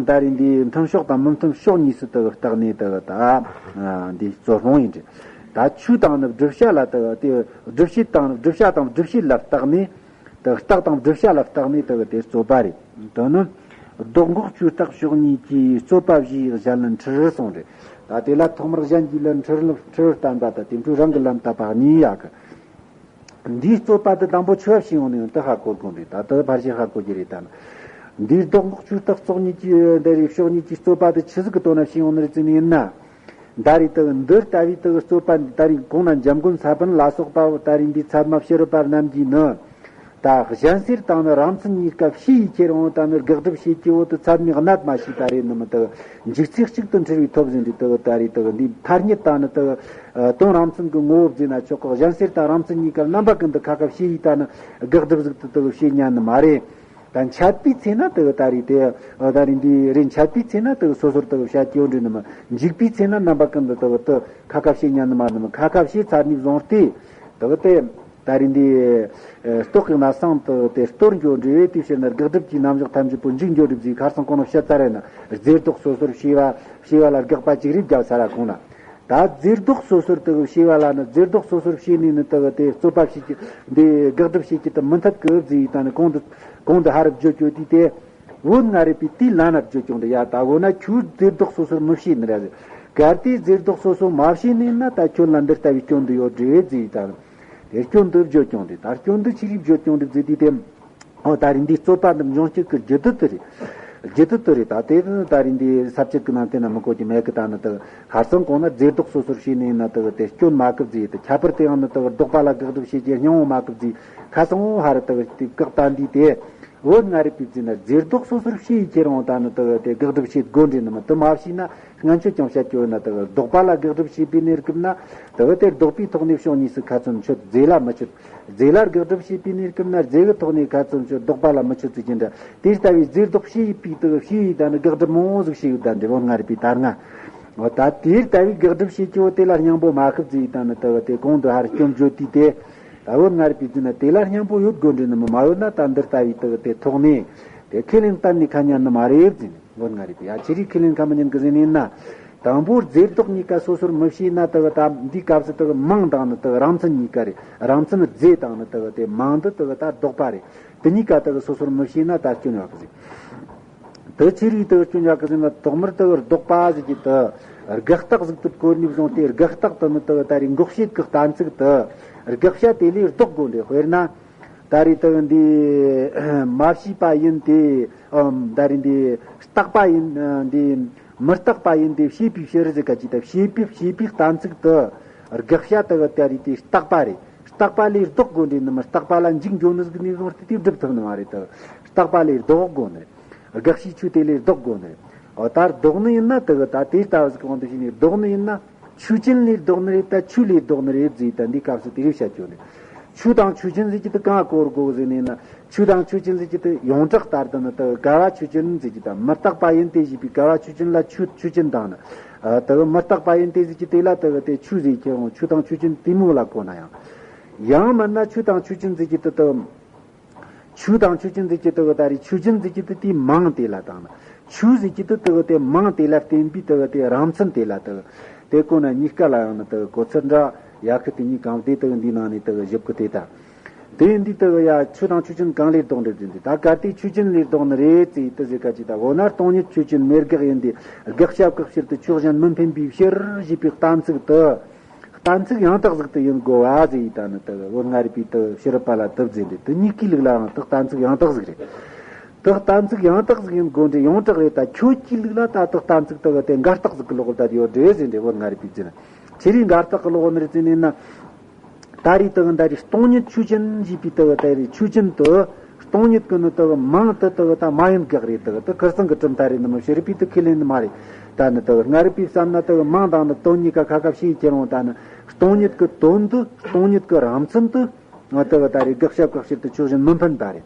ད་རིང་འདིའི་མཐུན་ཕྱོགས་དང་མི་མཐུན་ཕྱོགས་གཉིས་སུ་དུ་གི་བརྟགས་ནས་དུ་གི་ད། ཨ། འདི་རྩོད་སྤོང་ཡིན་ཏེ། ད་ཆོས་དང་ནི་བསྒྲུབ་བྱ་ལ་དུ་གི་དེ་བསྒྲུབ་བྱེད་དང་བསྒྲུབ་བྱ་དང་བསྒྲུབ་བྱེད་ལ་བརྟགས་ནས། དུ་རྟགས་དང་བསྒྲུབ་བྱ་ལ་བརྟགས་ནས་དུ་དེ་རྩོད་པ་རེད། དོན་ནི། ལྡོག་འགོག་ཆོས་བརྟག་ཕྱོགས་གཉིས་ཀྱི་རྩོད་པ་བཞིའི་གཞན་ལ་འཁྲུལ་གསུངས་རེད། ད་དེ་ལ་ཐོག་མར་གཞན་གྱི་ལ་འཁྲུལ་འཁྲུལ་བསྟན་པ་དང་དེ་འཕྲོས་རང་གི་ལམ་བཏབ་པ་གཉིས་ཡག་གི། འདིའི་རྩོད་པ་དེ་དང་པོ་ཆོས་ཕྱིན་ཡོང་ནས་ཡང་དུ་ཧ་གོ་དགོས་རེད། ད་དུ་ཕར་ཕྱིན་ཧ་གོ་རྒྱུ་རེད་ད་ནི། འདིའི་ལྡོག་འགོག་ཆོས་བརྟག་ཕྱོགས་གཉིས་ཀྱི་འདི་རེད་ཕྱོགས་གཉིས་ཀྱི་རྩོད་པ་དེ་ཆི་ཟིག་གི་དོན་ན་ཕྱིན་ཡོང་ནི་རེད་ཟེར་ནི་ཡིན་ན། ད་རེས་དུ་འདི་ལྟ་བུའི་དུ་རྩོད་པ་ད་རེས་གོང་ན་འཇམ་མགོན་ས་པཎ་ལ་སོགས་པ་ད་རེས་འདི་ཚད་མ་ཕྱི་རབས་པ་རྣམས་ཀྱིས་ནི། ད་གཞན་སེལ་དང་ནི་རང་མཚན་གཉིས་ཀ་ཕྱི་ཡི་ཁྱེར་འོང་དང་ནི་དགག་སྒྲུབ་བྱེད་ཀྱི་འོག་ཏུ་ཚད་མས་གནད་མ་ཤེས་པ་རེད་ནི་མི་དུ་འཇིག་ཚིག་གཅིག་ཏུ་འཁྲུལ་བའི་ཐོབ་ཟིན་འདི་དུ་ད་རེས་དུ་འདི་ཐ་སྙད་དང་ནི་དུ་དོན་རང་མཚན་གྱི་ངོ་བོ་བརྫིས་ན་ཆོག་གི། གཞན་སེལ་དང་རང་མཚན་གཉིས་ཀ་རྣམ་པ་ཀུན་ཏུ་ཁ་ཁ་ཕྱི་ཡི་ད་ནི་དགག་སྒྲུབ་ཟིག་ཏུ་དུ་བྱེད་ཉན་ནི་མ་རེད། ད་འཆད་པའི་ཚེ་ན་དུ་ད་རེས་དེ་ད་རེས་འདི་རེད། འཆད་པའི་ཚེ་ན་དུ་སོ་སོར་དུ་བཤད་ཀྱི་ཡོད་འདྲི་ནི་མ། འཇིག་པའི་ཚེ་ན་རྣམ་པ་ཀུན་ཏུ་དུ་དུ་ཁ་ཁ་བྱེད་ཉན་ནི་མ་ནི་མ། ཁ་ཁ་བྱེད་ཚར་ནས་བཟུང་སྟེ་དུ་དེ་ད་རེས་འདི་ཨ་རྟོག་གེ་ན་སང་དུ་དེ་སྟོར་འགྱོ་འདྲི་བས། དེ་ཕྱིར་ན་དགག་སྒྲུབ་ཀྱི་རྣམ་གཞག་ཐམས་ཅད་པོ་འཇིག་འགྱོ་འདྲི་བཟའི་ཁར་སང་གོང་ན་བཤད་ཚར་རེད་ན། རྫས་ལྡོག་སོ་སོར་ཕྱེ་བ་ཕྱེ་བ་ལ་དགག་པ་གཅིག་རེད་རྒྱབ་ས་ར་གོང་ན། ད་རྫས་ལྡོག་སོ་སོར་དུ་ཕྱེ་བ་ལ་ནི་རྫས་ལྡོག་སོ་སོར་ཕྱེ་ནས་ནི་དུ་དེ་རྩོད་པ་བྱེད་ཀྱི་འདི་དགག་སྒྲུབ་བྱེད་ཀྱི་དུ་མི་འཐད་གི་བཟའི་ད་ནི་གོང་དུ་གོང་དུ་ཧ་རུ་བརྗོད་རྒྱུ་དེ་དེ། བོད་སྔ་རབས་པའི་དུས་ལ་ན་བརྗོད་ཀྱང་འདི་ཡ་ད་འོ་ན་ཁྱོད་རྫས་ལྡོག་སོ་སོར་མི་ཕྱེ་ནི་ར་ཟེར། གལ་ཏེ་རྫས་ལྡོག་སོ་སོ་མ་ཕྱེ་ནི་ན་ད་ཁྱོད་ལ་འདི་ལྟ་བུའི་སྐྱོན་འདི་ཡོད་འདྲི་བས་ཟེར་ད། དེ་སྐྱོན་འདི་བརྗོད་ཀྱང་འདི་ད་སྐྱོན་འདི་ཆི་རིགས་བརྗོད་ཀྱང་འདི་ཟེར་དུས་དེ། འོ་ད་རིང་འདི་རྩོད་པ་འདི་འབྱུང་སྤྱོད་ཀྱི་རྒྱུ་དུ་དུ་རེད། རྒྱུ་དུ་དུ་རེད། ད་དེ་ད་རིང་འདི་ས་བཅད་ཀྱི་ནང་དེ་ན་མི་གོ་གི་མེད་གི་ད་ནི་དུ་ཁར་སང་གོང་ན་རྫས་ལྡོག་སོ་སོར་ཕྱེ་ནི་ན་དུ་དེ་སྐྱོན་མ་གི་ཟེར་དུ་ཁྱད་པར་དུ་ཡང་ནི་དུ་ལྡོག་པ་ལ་དགག་སྒྲུབ་བྱེད་ཀྱི་སྙིང་བོ་མ་གི་ཟེར་ཁ་སང་འོ་ཧ་རུ་དུ་དེ་བཀག་ད་འདི་དེ། བོད་སྔ་རབས་པའི་རྫས་ན་རྫས་ལྡོག་སོ་སོར་ཕྱེ་ཡི་ཁྱེར་འོང་ད་ནི་དུ་དེ་དགག་སྒྲུབ་བྱེད་དགོས་འདྲི་ནི་མ་དུ་མ་ཕྱེ་ན་སྔན་ཆད་ཀྱང་བཤད་ཀྱི་ཡོད་ན་དུ་ལྡོག་པ་ལ་དགག་སྒྲུབ་བྱེད་པའི་གནས་སྐབས་ན་དུ་དེ་ལྡོག་པའི་ཐོག་ནས་ཕྱོགས་གཉིས་སུ་ཁ་ཚོན་ཆོད། རྫས་ལ་མི་ཆོད། རྫས་ལ་དགག་སྒྲུབ་བྱེད་པའི་གནས་སྐབས་ན་རྫས་ཀྱི་ཐོག་ནས་ཁ་ཚོན་ཆོད། ལྡོག་པ་ལ་མི་ཆོད་ཚུལ་གྱི་འདྲ། དེ་ལྟ་བུའི་རྫས་ལྡོག་ཕྱེ་ཡི་པའི་དུ་ཕྱེ་ཡི་ད་ནི་དགག་སྒྲུབ་མང་བོ་ཟིག་བྱེད་ཡོད་ད་འདྲི་བོད་སྔ་རབས་པའི་ད་སྔ། འོ་ད་དེའི་ལྟ་བུའི་དགག་སྒྲུབ་བྱེད་ཀྱི་འོ་དེ་ལ་སྙིང་པོ་མ་ཁུབ་ཟིག་ཡིན་ད་ནི་དག་དེ་གོང་དུ་ཧར་སྐྱོན་བརྗོད་དུས་དེ། ད་བོད་ང་རིག་པའི་རྫུན་ན་དེ་ལ་སྙིང་པོ་ཡོད་དགོས་འདྲེ་ནི་མི་མ་ཡོད་ན་ད་འདི་ལྟ་བུའི་དག་དེ་ཐོག་ནས་དེ་ཁས་ལེན་གཏན་ནས་ཁ་ཉན་ནི་མ་རེད་ཟེར་ནས་བོད་ང་རིག་པའི་ཡ་ཆི་རིགས་ཁས་ལེན་ཁ་མི་ཉན་གི་ཟེར་ནས་ན། དང་པོར་རྫས་ལྡོག་གཉིས་ཀ་སོ་སོར་མི་ཕྱེ་ན་དག་ད་འདི་སྐབས་སུ་དག་མིང་དང་ནི་དག་རང་མཚན་གཉིས་ཀ་རེད། རང་མཚན་རྫས་དང་ནི་དག་དེ་མིང་འདི་དག་ད་ལྡོག་པ་རེད། དེ་གཉིས་ཀ་དག་སོ་སོར་མི་ཕྱེ་ན་ད་སྐྱོན་ཡོད་གི་ཟེར། དེ་ཆི་རིགས་དེ་སྐྱོན་ཡག་གི་ཟེར་ན་ཐོག་མར་དེ་ལྡོག་པ་ཟེར་གྱི་དེ་དགག་རྟགས་ཟིག་ཏུ་བཀོད་ནས་བཟུང་སྟེ། དགག་རྟགས་དེ་ནི་དེ་ད་རེས་འགོག་བྱེད་ཀྱི་གཏན་ཚིགས་དེ་དགག་བྱ་དེ་ལས་ལྡོག་དགོས་འདྲེ། དཔེར་ན་ད་རེས་དེ་འདི་མ་བྱས་པ་ཡིན་ཏེ། ཨམ། ད་རེས་འདི་རྟག་པ་ཡིན། འདི་མི་རྟག་པ་ཡིན་ཏེ་བྱས་པའི་ཕྱིར་ཟེར་ག་ཅིག་ད་བྱས་པའི་བྱས་པའི་གཏན་ཚིགས་དེ་དགག་བྱ་དེ་ད་རེས་དེ་རྟག་པ་རེད། རྟག་པ་ལས་ལྡོག་དགོས་འདྲེ་ནི་མི་རྟག་པ་ལ་འཇིག་འགྱོ་ནི་ཟིག་ནས་བཟུང་སྟེ་དེ་སྒྲུབ་ཐུབ་ནི་མ་རེད་དེ། རྟག་པ་ལས་ལྡོག་དགོས་ནི་རེད། དགག་བྱའི་ཆོས་དེ་ལས་ལྡོག་དགོས་ནི་རེད། འོ་ད་ལྡོག་ནི་ཡིན་ན་དེ་གི་ད་དེ་ལྟ་བུ་ཟིག་གི་དབང་དུ་བྱས་ནས་ལྡོག་ནི་ཡིན་ན། ཆོས་ཅན་ལས་ལྡོག་ནི་རེད་ད་ཆོས་ལས་ལྡོག་ནི་རེད་ཟེར། ད་འདི་སྐབས་སུ་དེ་རིགས་བཤད་རྒྱུ་ནི། ཆོས་དང་ཆོས་ཅན་ཟེར་གྱི་དེ་གང་གོ་དགོས་ཟེར་ནས་ན། ཆོས་དང་ཆོས་ཅན་ཟེར་གྱི་དེ་ཡོངས་གྲགས་ལྟར་དུ་ནི་དེ་གི་འགལ་བ་ཆོས་ཅན་ཟེར་གྱི་དང་མི་རྟག་པ་ཡིན་ཏེ་ཞེས་པའི་འགལ་བ་ཆོས་ཅན་ལ་ཆོས་ཆོས་ཅན་དང་ནི། དེ་གི་མི་རྟག་པ་ཡིན་ཏེ་ཟེར་གྱི་དེ་ལ་དེ་གི་དེ་ཆོས་ཟེར་གྱི་རུང་ཆོས་དང་ཆོས་ཅན་དེ་མོ་ལ་གོ་ན་ཡང་། ཡང་མིན་ན་ཆོས་དང་ཆོས་ཅན་ཟེར་གྱི་དེ་དེ། ཆོས་དང་ཆོས་ཅན་ཟེར་གྱི་དེ་གི་ད་རེས་ཆོས་ཅན་ཟེར་གྱི་དེ་དེའི་མིང་དེ་ལ་དང་ནི། ཆོས་ཟེར་གྱི་དེ་དེ་གི་དེ་མིང་དེ་ལ་བརྟེན་པའི་དེ་གི་དེ་རང་མཚན་དེ་ལ་དེ་གི་དེ་གོ་ན་གཉིས་ཀ་ལ་ཡང་ནི་དེ་གི་གོ་ཚུལ་འདྲ་ཡ་ཁི་དེ་གཉིས་གང་བདེ་དེ་གི་འདིའི་ནང་ནས་དེ་གི་ཞིབ་གི་དེ་ད། དེ་འདི་དེ་གི་ཡ་ཆོས་དང་ཆོས་ཅན་གང་ལས་ལྡོག་འདྲེ་ཟེར་འདི་ད་གལ་ཏེ་ཆོས་ཅན་ལས་ལྡོག་ནི་རེད་ཟེར་དེ་ཟེར་ག་ཅིག་ད་འོ་ན་སྟོང་ཉིད་ཆོས་ཅན་མེད་དགག་ཡིན་ཏེ་དགག་བྱ་བཀག་ཕྱིར་དུ་ཆོས་གཞན་མི་འཕེན་པའི་ཕྱིར་ཞེས་པའི་གཏན་ཚིགས་དེ། གཏན་ཚིགས་ཡང་དག་ཟིག་ཏུ་ཡིན་དགོས་པ་ཟེར་ཡིན་ད་ནི་དེ་བོད་ང་རིག་པའི་དེ་ཕྱི་རབས་པ་ལ་དེ་ཟེར་འདི་དེ་གཉིས་ཀའི་ལུགས་ལའང་དེ་གཏན་ཚིགས་ཡང་དག་ཟིག་རེད། དེ་གཏན་ཚིགས་ཡང་དག་ཟིག་ཡིན་དགོས་འདྲེ་ཡོངས་གྲགས་རེད་ད་ཁྱོད་ཀྱི་ལུགས་ལ་ད་དེ་གཏན་ཚིགས་དེ་གི་དེ་འགལ་རྟགས་ཟིག་གི་ལོག་ད་ཡོད་འདྲེ་ཟེར་འདྲེ་བོད་ང་རིག་པའི་རྫུན་ན་ཆི་རིགས་འགལ་རྟགས་གི་ལོག་ནི་རེད་ཟེར་ནས་ན། ད་རེས་དེ་གི་ད་རེས་སྟོང་ཉིད་ཆོས་ཅན་ཞེས་པའི་དེ་གི་ད་རེས་ཆོས་ཅན་དེ། སྟོང་ཉིད་ཀྱི་ནི་དེ་གི་མིང་དེ་དེ་གི་ད་མ་ཡིན་དགག་རེད་དེ་གི་དེ་ཁིར་ཚང་གི་གྲུབ་མཐའ་རེད་ནི་མི་ཕྱི་རབས་པས་དེ་ཁས་ལེན་ནི་མ་རེད། ད་ནི་དེ་གི་ང་རིག་པའི་བསམ་ན་དེ་གི་མིང་དང་ནི་དོན་གཉིས་ཀ་ཁ་ཁ་བཤད་ཁྱེར་འོང་ད་ནི་སྟོང་ཉིད་ཀྱི་དོན་དེ་སྟོང་ཉིད་ཀྱི་རང་མཚན་དེ། དེ་གི་ད་རེས་དགག་བྱ་བཀག་ཕྱིར་དུ་ཆོས་གཞན་མི་འཕེན་པ་རེད།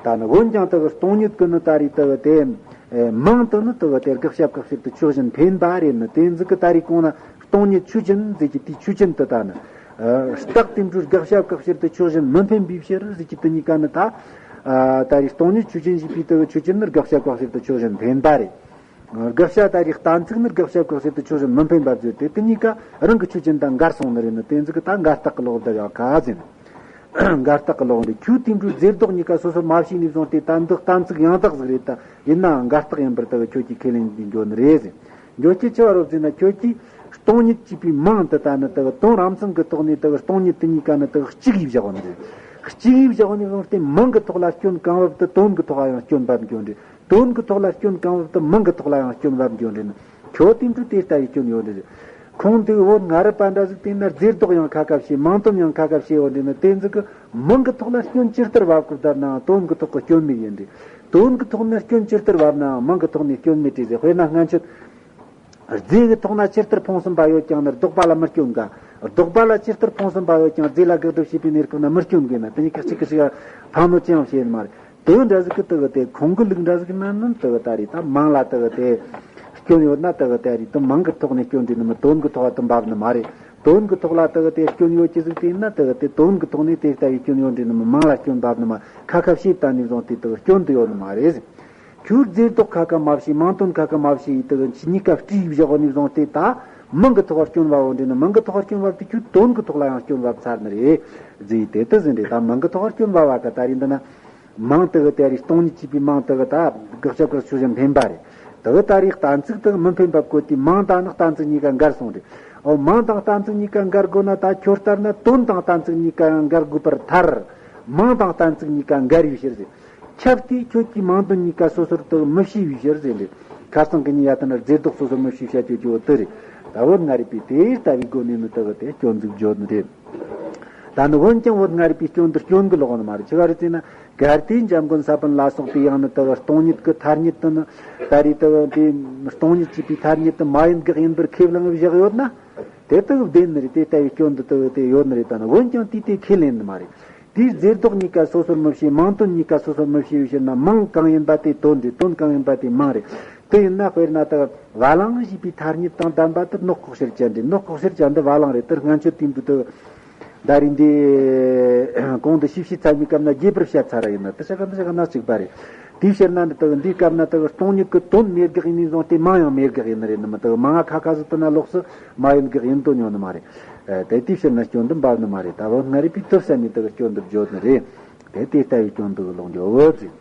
ད་ནི་འོན་ཀྱང་དེ་གི་སྟོང་ཉིད་ཀྱི་ནི་ད་རེས་དེ་གི་དེ་མིང་དེ་ནི་དེ་གི་དེ་དགག་བྱ་བཀག་ཕྱིར་དུ་ཆོས་གཞན་འཕེན་པ་རེད་ནི་དེ་ཟིག་གི་ད་རེས་གོང་ན། སྟོང་ཉིད་ཆོས་ཅན་ཟེར་གྱི་དེའི་ཆོས་ཅན་དེ་ད་ནི། རྟགས་དེ་འབྲུ་དགག་བྱ་བཀག་ཕྱིར་དུ་ཆོས་གཞན་མི་འཕེན་པའི་ཕྱིར་ཟེར་གྱི་དེ་གཉིས་ཀ་ནི་ད། ད་རེས་སྟོང་ཉིད་ཆོས་ཅན་ཞེས་པའི་དེ་གི་ཆོས་ཅན་ནི་དགག་བྱ་བཀག་ཕྱིར་དུ་ཆོས་གཞན་འཕེན་པ་རེད། དགག་བྱ་ད་རེས་གཏན་ཚིགས་ནི་དགག་བྱ་བཀག་ཕྱིར་དུ་ཆོས་གཞན་མི་འཕེན་པ་བརྗོད་དེ་དེ་གཉིས་ཀ་རང་གི་ཆོས་ཅན་དང་འགལ་སོང་ནི་རེད་ནི་དེ་ཟིག་གི་ད་འགལ་རྟགས་ཀྱི་ལོག་ད་ཡོད་ཁ་ཟེར་ནི། འགལ་རྟགས་ཀྱི་ལོག་འདི་ཁྱོད་དེ་འབྲུ་རྫས་ལྡོག་གཉིས་ཀ་སོ་སོར་མ་ཕྱེ་ནས་བཟུང་སྟེ་ད་འདི་གཏན་ཚིགས་ཡང་དག་ཟིག་རེད་ད། ཡིན་ནའང་འགལ་རྟགས་ཡིན་པར་ད་ཁྱོད་ཀྱིས་ཁས་ལེན་འགྱོ་ནི་རེད་ཟེར། འགྱོ་ཁྱེད་ཆེ་བ་རོབ་ཟེར་ན་ཁྱོད་ཀྱིས་སྟོང་ཉིད་ཅེས་པའི་མིང་དེ་ད་ནི་ད་དོན་རང་མཚན་གྱི་ཐོག་ནས་ད་སྟོང་ཉིད་དེ་གཉིས་ཀ་ནི་ད་གཅིག་ཡིས་བཞག་པ་ནི་རེད། གཅིག་ཡིས་བཞག་པ་ནས་བཟུང་སྟེ་མིང་གི་ཐོག་ལ་སྐྱོན་གང་བབ་དེ་དོན་གྱི་ཐོག་ལ་ཡང་སྐྱོན་བབ་འགྱོ་ནི་རེད། དོན་གྱི་ཐོག་ལ་སྐྱོན་གང་བབ་དེ་མིང་གི་ཐོག་ལ་ཡང་སྐྱོན་བབ་འགྱོ་ནི་རེད། ཁྱོད་དེ་འདྲ་དེ་ལྟ་བུའི་སྐྱོན་ཡོད་ནི་རེད། ཁོང་དེ་བོད་ང་རབས་པ་འདྲ་ཟིག་དེ་ན་རྫས་ལྡོག་ཡང་ཁ་ཁ་བྱེད། མིང་དོན་ཡང་ཁ་ཁ་བྱེད་ཡོད་འདྲེ་ནི་དེ་ཟིག་གི་མིང་གི་ཐོག་ལ་སྐྱོན་ཇི་ལྟར་བབ་དགོས་ལྟར་ནའང་དོན་གི་ཐོག་གི་སྐྱོན་མེད་ཡིན་ཏེ། དོན་གི་ཐོག་ནས་སྐྱོན་ཇི་ལྟར་བབ་ནའང་མིང་གི་ཐོག་ནས་སྐྱོན་མེད་ཏེ་ཟེར། དཔེར་ན་སྔན་ཆད། རྫས་ཀྱི་ཐོག་ན་ཇི་ལྟར་ཕུང་གསུམ་པ་ཡོད་ཀྱང་ནི་ལྡོག་པ་ལ་མི་སྐྱོན་ག། ལྡོག་པ་ལ་ཇི་ལྟར་ཕུང་གསུམ་པ་ཡོད་ཀྱང་རྫས་ལ་དགག་སྒྲུབ་བྱེད་པའི་གནས་སྐབས་ན་མི་སྐྱོན་དགོས་ན་དེ་གཉིས་ཀ་གཅིག་གི་གཅིག་ཕན་གནོད་ཅི་ཡང་བྱེད་ནི་མ་རེད། དོན་འདྲ་ཟིག་གི་དག་དེ་ཁོང་གི་ལུགས་འདྲ་ཟིག་ན་ནི་དག་ད་རེད། ད་མིང་ལ་དག་དེ་སྐྱོན་ཡོད་ན་དག་དེ་རེད། དེ་མིང་གི་ཐོག་ནས་སྐྱོན་འདྲེ་ནི་མི་དོན་གི་ཐོག་ཏུ་འབབ་ནི་མ་རེད། དོན་གི་ཐོག་ལ་དག་དེ་སྐྱོན་ཡོད་ཀྱི་ཟིག་དེ་ན་དག་དེ་དོན་གི་ཐོག་ནས་དེ་ལྟ་བུའི་སྐྱོན་ཡོད་འདྲེ་ནི་མི་མིང་ལ་སྐྱོན་འབབ་ནི་མ། ཁ་ཁ་བྱེད་ལྟ་ནས་བཟུང་སྟེ་དག་སྐྱོན་དུ་ཡོད་ནི་མ་རེད། ཁྱོད་རྫས་ལྡོག་ཁ་ཁ་མ་བྱེད། མིང་དོན་ཁ་ཁ་མ་བྱེད་ཡིས་དག་གཉིས་ཀ་སྤྲེའུ་བཞག་ནས་བཟུང་སྟེ་ད་མིང་གི་ཐོག་སྐྱོན་བབ་འོ་འདྲེ་ནི་མིང་གི་ཐོག་སྐྱོན་བབ་དེ་ཁྱོད་དོན་གི་ཐོག་ལ་ཡང་སྐྱོན་བབ་ཚར་ནི་རེད། རྫས་དེ་དུ་ཟིན་རེད། ད་མིང་གི་ཐོག་སྐྱོན་བབ་བ་ག་ད་རེད་འདི་ན། མིང་དེ་གི་དེ་རེད། སྟོང་ཉིད་ཅེས་པའི་མིང་དེ་གི་ད་དགག་བྱ་བཀག་ཆོས་གཞན་འཕེན་པ་རེད། དེ་གི་ད་རེད་གཏན་ཚིགས་དེ་གི་མི་འཕེན་པ་བཀོད་དེ་མིང་དང་ནི་གཏན་ཚིགས་གཉིས་ཀ་འགལ་སོང་རེད། ཨོ་མིང་དང་གཏན་ཚིགས་གཉིས་ཀ་འགལ་དགོས་ན་ད་ཁྱོད་ལྟར་ན་དོན་དང་གཏན་ཚིགས་གཉིས་ཀ་ཡང་འགལ་དགོས་པར་ཐལ། མིང་དང་གཏན་ཚིགས་གཉིས་ཀ་འགལ་བའི་ཕྱིར་ཟེར། ཁྱབ་སྟེ་ཁྱོད་ཀྱིས་མིང་དོན་གཉིས་ཀ་སོ་སོར་དེ་གི་མི་ཕྱེ་བའི་ཕྱིར་ཟེར་རེད། ཁ་སང་གི་ཉིན་ཡ་ད་ན་རྫས་ལྡོག་སོ་སོར་མི་ཕྱེ་བྱ་རྒྱུ་ཅི་བོ་དེ་རེད། ད་བོད་ང་རིག་པས་དེ་ལྟ་བུའི་སྒོ་ནས་ནི་དེ་གི་དེ་སྐྱོན་འཛུགས་བརྗོད་ནི་རེད། ད་ནི་འོན་ཀྱང་བོད་ང་རིག་པའི་སྐྱོན་འདི་སྐྱོན་གི་ལོག་ནི་མ་རེད། ཆི་ག་རེད་ཟེར་ན་གལ་ཏེ་འཇམ་མགོན་ས་པཎ་ལ་སོགས་པས་ཡང་ནི་དེ་གི་སྟོང་ཉིད་ཀྱི་ཐ་སྙད་དུ་ནི་ད་རེས་དེ་གི་དེ་སྟོང་ཉིད་ཅེས་པའི་ཐ་སྙད་དུ་མ་ཡིན་དགག་ཡིན་པར་ཁས་བླངས་བཞག་ཡོད་ན། དེ་དག་བདེན་ནི་རེད། དེ་ལྟ་བུའི་སྐྱོན་འདི་དག་དེ་ཡོད་ནི་རེད། ད་ནི་འོན་ཀྱང་དེ་དེ་ཁས་ལེན་ནི་མ་རེད། དེའི་རྫས་ལྡོག་གཉིས་ཀ་སོ་སོར་མི་ཕྱེ། མིང་དོན་གཉིས་ཀ་སོ་སོར་མི་ཕྱེ་བའི་ཕྱིར་ན་མིང་གང་ཡིན་པ་དེ་དོན་རེད། དོན་གང་ཡིན་པ་དེ་མིང་རེད། དེ་ཡིན་ན་དཔེར་ན་ད་བ་ལང་ཞེས་པའི་ཐ་སྙད་དང་ལྡན་པ་དེ་ནག་ཁོག་ཤེར་ཅན་རེད། ནག་ཁོག་ཤེར་ཅན་འདི་བ་ལང་རེད། དེ་སྔན་ཆད་དེ་འདྲ་དེ་ད་རེས་འདི་གོང་དུ་ཤེས་བྱའི་ཚད་མའི་སྐབས་ན་རྒྱས་པར་བཤད་ཚར་ཡིན་ན། དེ་ཆ་ག་འདི་ཆ་ག་ན་གཅིག་པ་རེད། དེའི་ཕྱིར་ན་འདི་ད་འདིའི་སྐབས་ན་ད་སྟོང་ཉིད་ཀྱི་དོན་མེད་དགག་ཡིན་ནས་བཟུང་སྟེ་མིང་ཡང་མེད་དགག་ཡིན་ནི་རེད། ནི་མི་ད་མིང་ང་ཁ་ཁ་ཟིག་དེ་ན་ལོགས་སུ་མ་ཡིན་དགག་ཡིན་དོ་ཉོ་ནི་མ་རེད། དེ་དེའི་ཕྱིར་ན་སྐྱོན་འདི་འབབ་ནི་མ་རེད། ད་བོད་སྔ་རབས་པའི་དུ་བསམ་ནས་ད་སྐྱོན་འདི་བརྗོད་ནི་རེད། དེ་དེ་ལྟ་བུའི་སྐྱོན་འདི་ལོག་འགྱོ་བོ་ཟིག་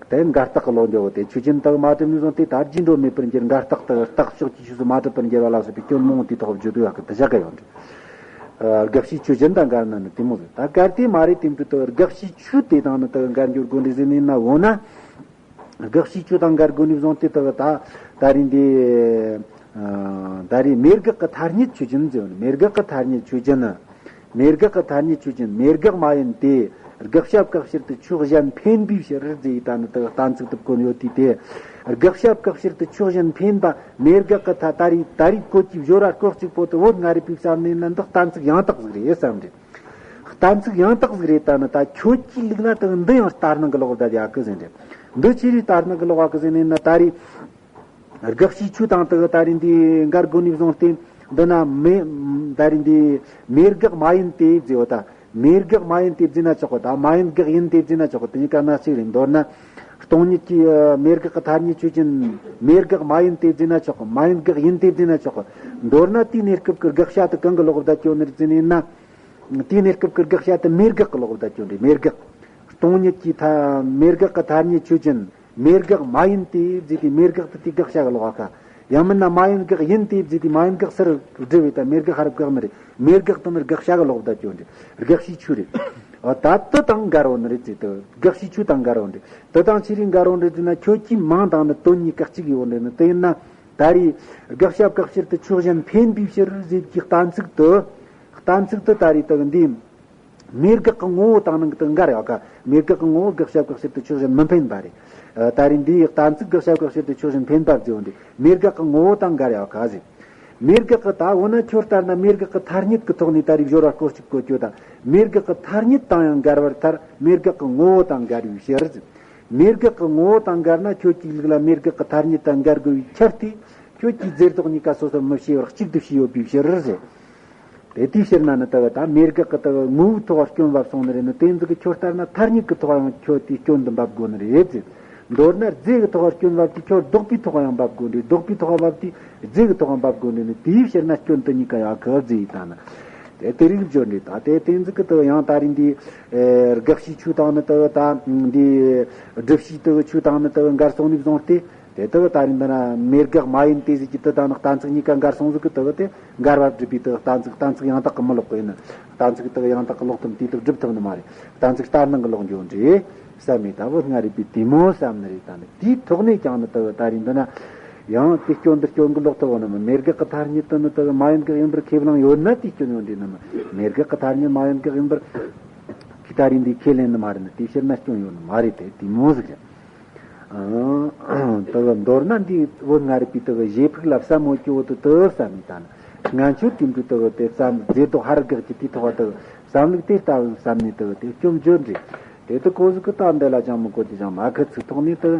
དེ་འགལ་རྟགས་ཀྱི་ལོག་འགྱོ་བོ་དེ་ཆོས་ཅན་དག་མ་གྲུབ་ནས་བཟུང་སྟེ་ད་རྗེས་འགྲོ་མེད་པར་འགྱུར། འགལ་རྟགས་དག་རྟགས་ཕྱོགས་ཀྱི་ཆོས་སུ་མ་གྲུབ་པར་འགྱུར་བ་ལ་སོགས་པའི་སྐྱོན་མང་པོ་དེའི་ཐོག་བརྗོད་དུ་ཡག་གི་དེ་བཞག་གི་ཡོད་རེད། དགག་བྱའི་ཆོས་ཅན་དང་འགལ་ན་ནི་དེ་མོ་ཟིག་ད་གལ་ཏེ་མ་རེད་དེ་འདྲ་དུ་དགག་བྱའི་ཆོས་དེ་དང་ནི་དག་འགལ་འགྱུར་དགོས་འདྲ་ཟེར་ནས་ན་འོ་ན། དགག་བྱའི་ཆོས་དང་འགལ་དགོས་ནས་བཟུང་སྟེ་དག་ད་ད་རེས་འདི་ད་རེས་མེད་དགག་གི་ཐ་སྙད་ཆོས་ཅན་ཟེར་བ་ནི། མེད་དགག་གི་ཐ་སྙད་ཆོས་ཅན་ནི། མེད་དགག་གི་ཐ་སྙད་ཆོས་ཅན། མེད་དགག་མ་ཡིན་ཏེ། དགག་བྱ་བཀག་ཕྱིར་དུ་ཕྱོགས་གཞན་འཕེན་པའི་ཕྱིར་ཟེར་ཡི་ད་ནི་དག་གཏན་ཚིགས་དུ་བཀོད་ཡོད་དུས་ཏེ། དགག་བྱ་བཀག་ཕྱིར་དུ་ཕྱོགས་གཞན་འཕེན་པ་མེད་དགག་གི་ཐ་ད་རེས་ད་རེས་བཀོད་ཀྱི་སྦྱོར་བ་སྐོར་གཅིག་པོ་དུ་བོད་སྔ་རབས་པའི་བསམ་ནས་ན་འདི་གཏན་ཚིགས་ཡང་དག་ཟིག་རེད་བསམ་རེད། གཏན་ཚིགས་ཡང་དག་ཟིག་རེད། ད་ནི་ད་ཁྱོད་ཀྱི་ལུགས་ན་དག་འདི་ཡང་ལྟར་སྣང་གི་ལོག་བསྡད་ཡག་གི་ཟེར་རེད། འདི་ཆི་རེད་ལྟར་སྣང་གི་ལོག་བ་གི་ཟེར་ནས་ན་ད་རེས། དགག་བྱའི་ཆོས་དང་དག་ད་རེས་འདི་འགལ་དགོས་ནས་བཟུང་སྟེ། འདི་ན་མེ་ད་རེས་འདི་མེད་དགག་མ་ཡིན་ཏེ་ཟེར་བ་ད། མེད་དགག་མ་ཡིན་ཏེ་ཟེར་ན་ཆོག་གི། ད་མ་ཡིན་དགག་ཡིན་ཏེ་ཟེར་ན་ཆོག་གི། དེ་གཉིས་ཀ་ན་གཅིག་རེད། མདོར་ན། སྟོང་ཉིད་ཀྱི་ཨ་མེད་དགག་གི་ཐ་སྙད་ཆོས་ཅན། མེད་དགག་མ་ཡིན་ཏེ་ཟེར་ན་ཆོག་གི། མ་ཡིན་དགག་ཡིན་ཏེ་ཟེར་ན་ཆོག་གི། མདོར་ན་དེའི་གནས་སྐབས་ཀྱི་དགག་བྱ་དེ་གང་གི་ལོག་བསྡད་ཀྱི་ཡོད་ནི་རེད་ཟེར་ནས་ན། དེའི་གནས་སྐབས་ཀྱི་དགག་བྱ་དེ་མེད་དགག་གི་ལོག་བསྡད་ཀྱི་ཡོད་རེད། མེད་དགག་སྟོང་ཉིད་ཀྱི་ཐ་མེད་དགག་གི་ཐ་སྙད་ཆོས་ཅན། མེད་དགག་མ་ཡིན་ཏེ་བརྫིས་ཏེ་མེད་དགག་དེ་དེ་དགག་བྱ་གི་ལོག་ག་ཡང་མིན་ན་མ་ཡིན་དགག་ཡིན་ཏེ་བརྫིས་ཏེ་མ་ཡིན་དགག་སར་བསྒྲུབས་པས་ད་མེད་དགག་ཧ་རབ་དགག་ནི་རེད། མེད་དགག་དེ་ནི་དགག་བྱ་གི་ལོག་བསྡད་ཀྱི་ཡོད་རེད། དགག་བྱའི་ཆོས་རེད། འོ་ད་དེ་དང་འགལ་བ་ནི་རེད་ཟེར། དེ་དགག་བྱའི་ཆོས་དང་འགལ་བ་རེད། དེ་དང་ཆི་རེད་འགལ་བ་རེད་ཟེར་ན། ཁྱོད་ཀྱིས་མིང་དང་ནི་དོན་གཉིས་ཀ་གཅིག་ཡོད་རེད་ནི། དེ་ཡིན་ན་ད་རེས་དགག་བྱ་བཀག་ཕྱིར་དུ་ཕྱོགས་གཞན་འཕེན་པའི་ཕྱིར་ཟེར་གྱི་གཏན་ཚིགས་དེ། གཏན་ཚིགས་དེ་ད་རེས་དེ་འདི། མེད་དགག་གི་ངོ་བོ་དང་ནི་དེ་འགལ་ཡོད་ག་མེད་དགག་གི་ངོ་བོ་དགག་བྱ་བཀག་ཕྱིར་དུ་ཕྱོགས་གཞན་མི་འཕེན་པ་རེད། ད་རེས་འདིའི་གཏན་ཚིགས་དགག་བྱ་བཀག་ཕྱིར་དུ་ཕྱོགས་གཞན་འཕེན་པ་བརྫིས་པ་འདི་མེད་དགག་གི་ངོ་བོ་དང་འགལ་ཡོད་ག་ཟེར། མེད་དགག་གི་ད་འོ་ན་ཁྱོད་ལྟར་ན་མེད་དགག་གི་ཐ་སྙད་ཀྱི་ཐོག་ནས་ད་རེས་སྦྱོར་བ་སྐོར་གཅིག་བཀོད་ཀྱོད་ད། མེད་དགག་གི་ཐ་སྙད་དང་ཡང་འགལ་བར་ཐལ། མེད་དགག་གི་ངོ་བོ་དང་འགལ་བའི་ཕྱིར་ཟེར། མེད་དགག་གི་ངོ་བོ་དང་འགལ་ན་ཁྱོད་ཀྱི་ལུགས་ལ་མེད་དགག་གི་ཐ་སྙད་དང་འགལ་དགོས་པའི་ཁྱབ་སྟེ། ཁྱོད་ཀྱིས་རྫས་ལྡོག་གཉིས་ཀ་སོ་སོར་མི་ཕྱེ་བར་གཅིག་ཏུ་ཕྱེ་ཡོད་པའི་ཕྱིར་ཟེར། དེ་དེའི་ཕྱིར་ན་ནི་དེ་གི་ད་མེད་དགག་གི་དེ་གི་ངོ་བོའི་ཐོག་སྐྱོན་བབས་སོང་ནི་རེད་ནི། དེ་ཟིག་གི་ཁྱོད་ལྟར་ན་ཐ་སྙད་ཀྱི་ཐོག་ཡང་ཁྱོད་དེའི་སྐྱོན་དུ་འབབ་དགོས་ནི་རེད་ཟེར། མདོར་ན་རྫས་ཀྱི་ཐོག་སྐྱོན་བབས་དེ་ཁྱོད་ལྡོག་པའི་ཐོག་ཡང་འབབ་དགོས་ནི་རེད། ལྡོག་པའི་ཐོག་བབས་དེ་རྫས་ཀྱི་ཐོག་འབབ་དགོས་ནི་རེད་ནི། དེའི་ཕྱིར་ན་སྐྱོན་དེ་གཉིས་ཀ་ཡང་གི་ཟེར་ཡི་ད་ནི། དེ་དེ་རིགས་བརྗོད་ནི་ད་དེ་དེ་ཟིག་གི་དེ་ཡང་ད་རེས་འདི་དགག་བྱའི་ཆོས་དང་ནི་དེ་ད་འདི་སྒྲུབ་བྱའི་དེ་ཆོས་དང་ནི་དེ་འགལ་སོང་ནི་བཟུང་སྟེ། དེ་ལྟ་བུ་ད་རེས་འདི་ན་མེད་དགག་མ་ཡིན་ཏེ་ཟེར་གྱི་དེ་དང་ནི་གཏན་ཚིགས་གཉིས་ཀ་འགལ་སོང་ཟིག་གི་དེ་བུ་དེ་འགལ་བ་སྒྲུབ་པའི་དེ་གཏན་ཚིགས། གཏན་ཚིགས་ཡང་དག་གི་མི་ལོག་པ་ཡིན་ན། གཏན་ཚིགས་དེ་ཡང་དག་གི་ལོག་ཐུབ་དུས་དེ་སྒྲུབ་ཐུབ་ནི་མ་རེད། གཏན་ཚིགས་ལྟར་སྣང་གི་ལོག་འགྱོ་འདྲེ་བསམ་མེད་ལྟ་བུ་སྔ་རེད་པའི་དེ་མོ་བསམ་ནི་རེད། ད་ནི་དེའི་ཐོག་ནས་ཀྱང་ནི་དེ་བུ་ད་རེས་འདི་ན་ཡང་དེ་སྐྱོན་འདི་སྐྱོན་གི་ལོག་ཐུབ་བ་ནི་མི། མེད་དགག་གི་ཐ་སྙད་དེ་ནི་དེ་བུ་མ་ཡིན་དགག་ཡིན་པར་ཁས་བླངས་ཡོད་ན་དེ་སྐྱོན་ཡོད་འདྲེ་ནི་མི། མེད་དགག་གི་ཐ་སྙད་མ་ཡིན་དགག་ཡིན་པར་ཁས་ད་རེས་འདི་ཁས་ལེན་ནི་མ་རེད་ནི། དེའི་ཕྱིར་ན་སྐྱོན་ཡོད་ནི་མ་རེད། དེ་དེ་མོ་ཟིག་རེད། དེ་གི་མདོར་ན་འདི་བོད་སྔ་རབས་པའི་དེ་གི་བཞེད་ཕུགས་ལ་བསམ་མོ་སྐྱོ་བོ་དེ་དེ་བསམ་ནས་ད་ནི། སྔན་ཆད་དེ་འདྲ་དེ་གི་དེ་བསམ་རྫས་ལྡོག་ཧ་ར་དགག་གི་དེའི་ཐོག་དེ་གི་བསམ་ལུགས་དེ་ལྟ་བུ་བསམ་ནས་དེ་གི་དེ་སྐྱོན་བརྗོད་འདྲ། དེ་དེ་གོ་ཟིག་གི་ད་འདི་ལ་ཅང་མི་གོ་རྒྱུ་ཅང་མ་ཁི་ཚིག་ཐོག་ནས་དེ་གི་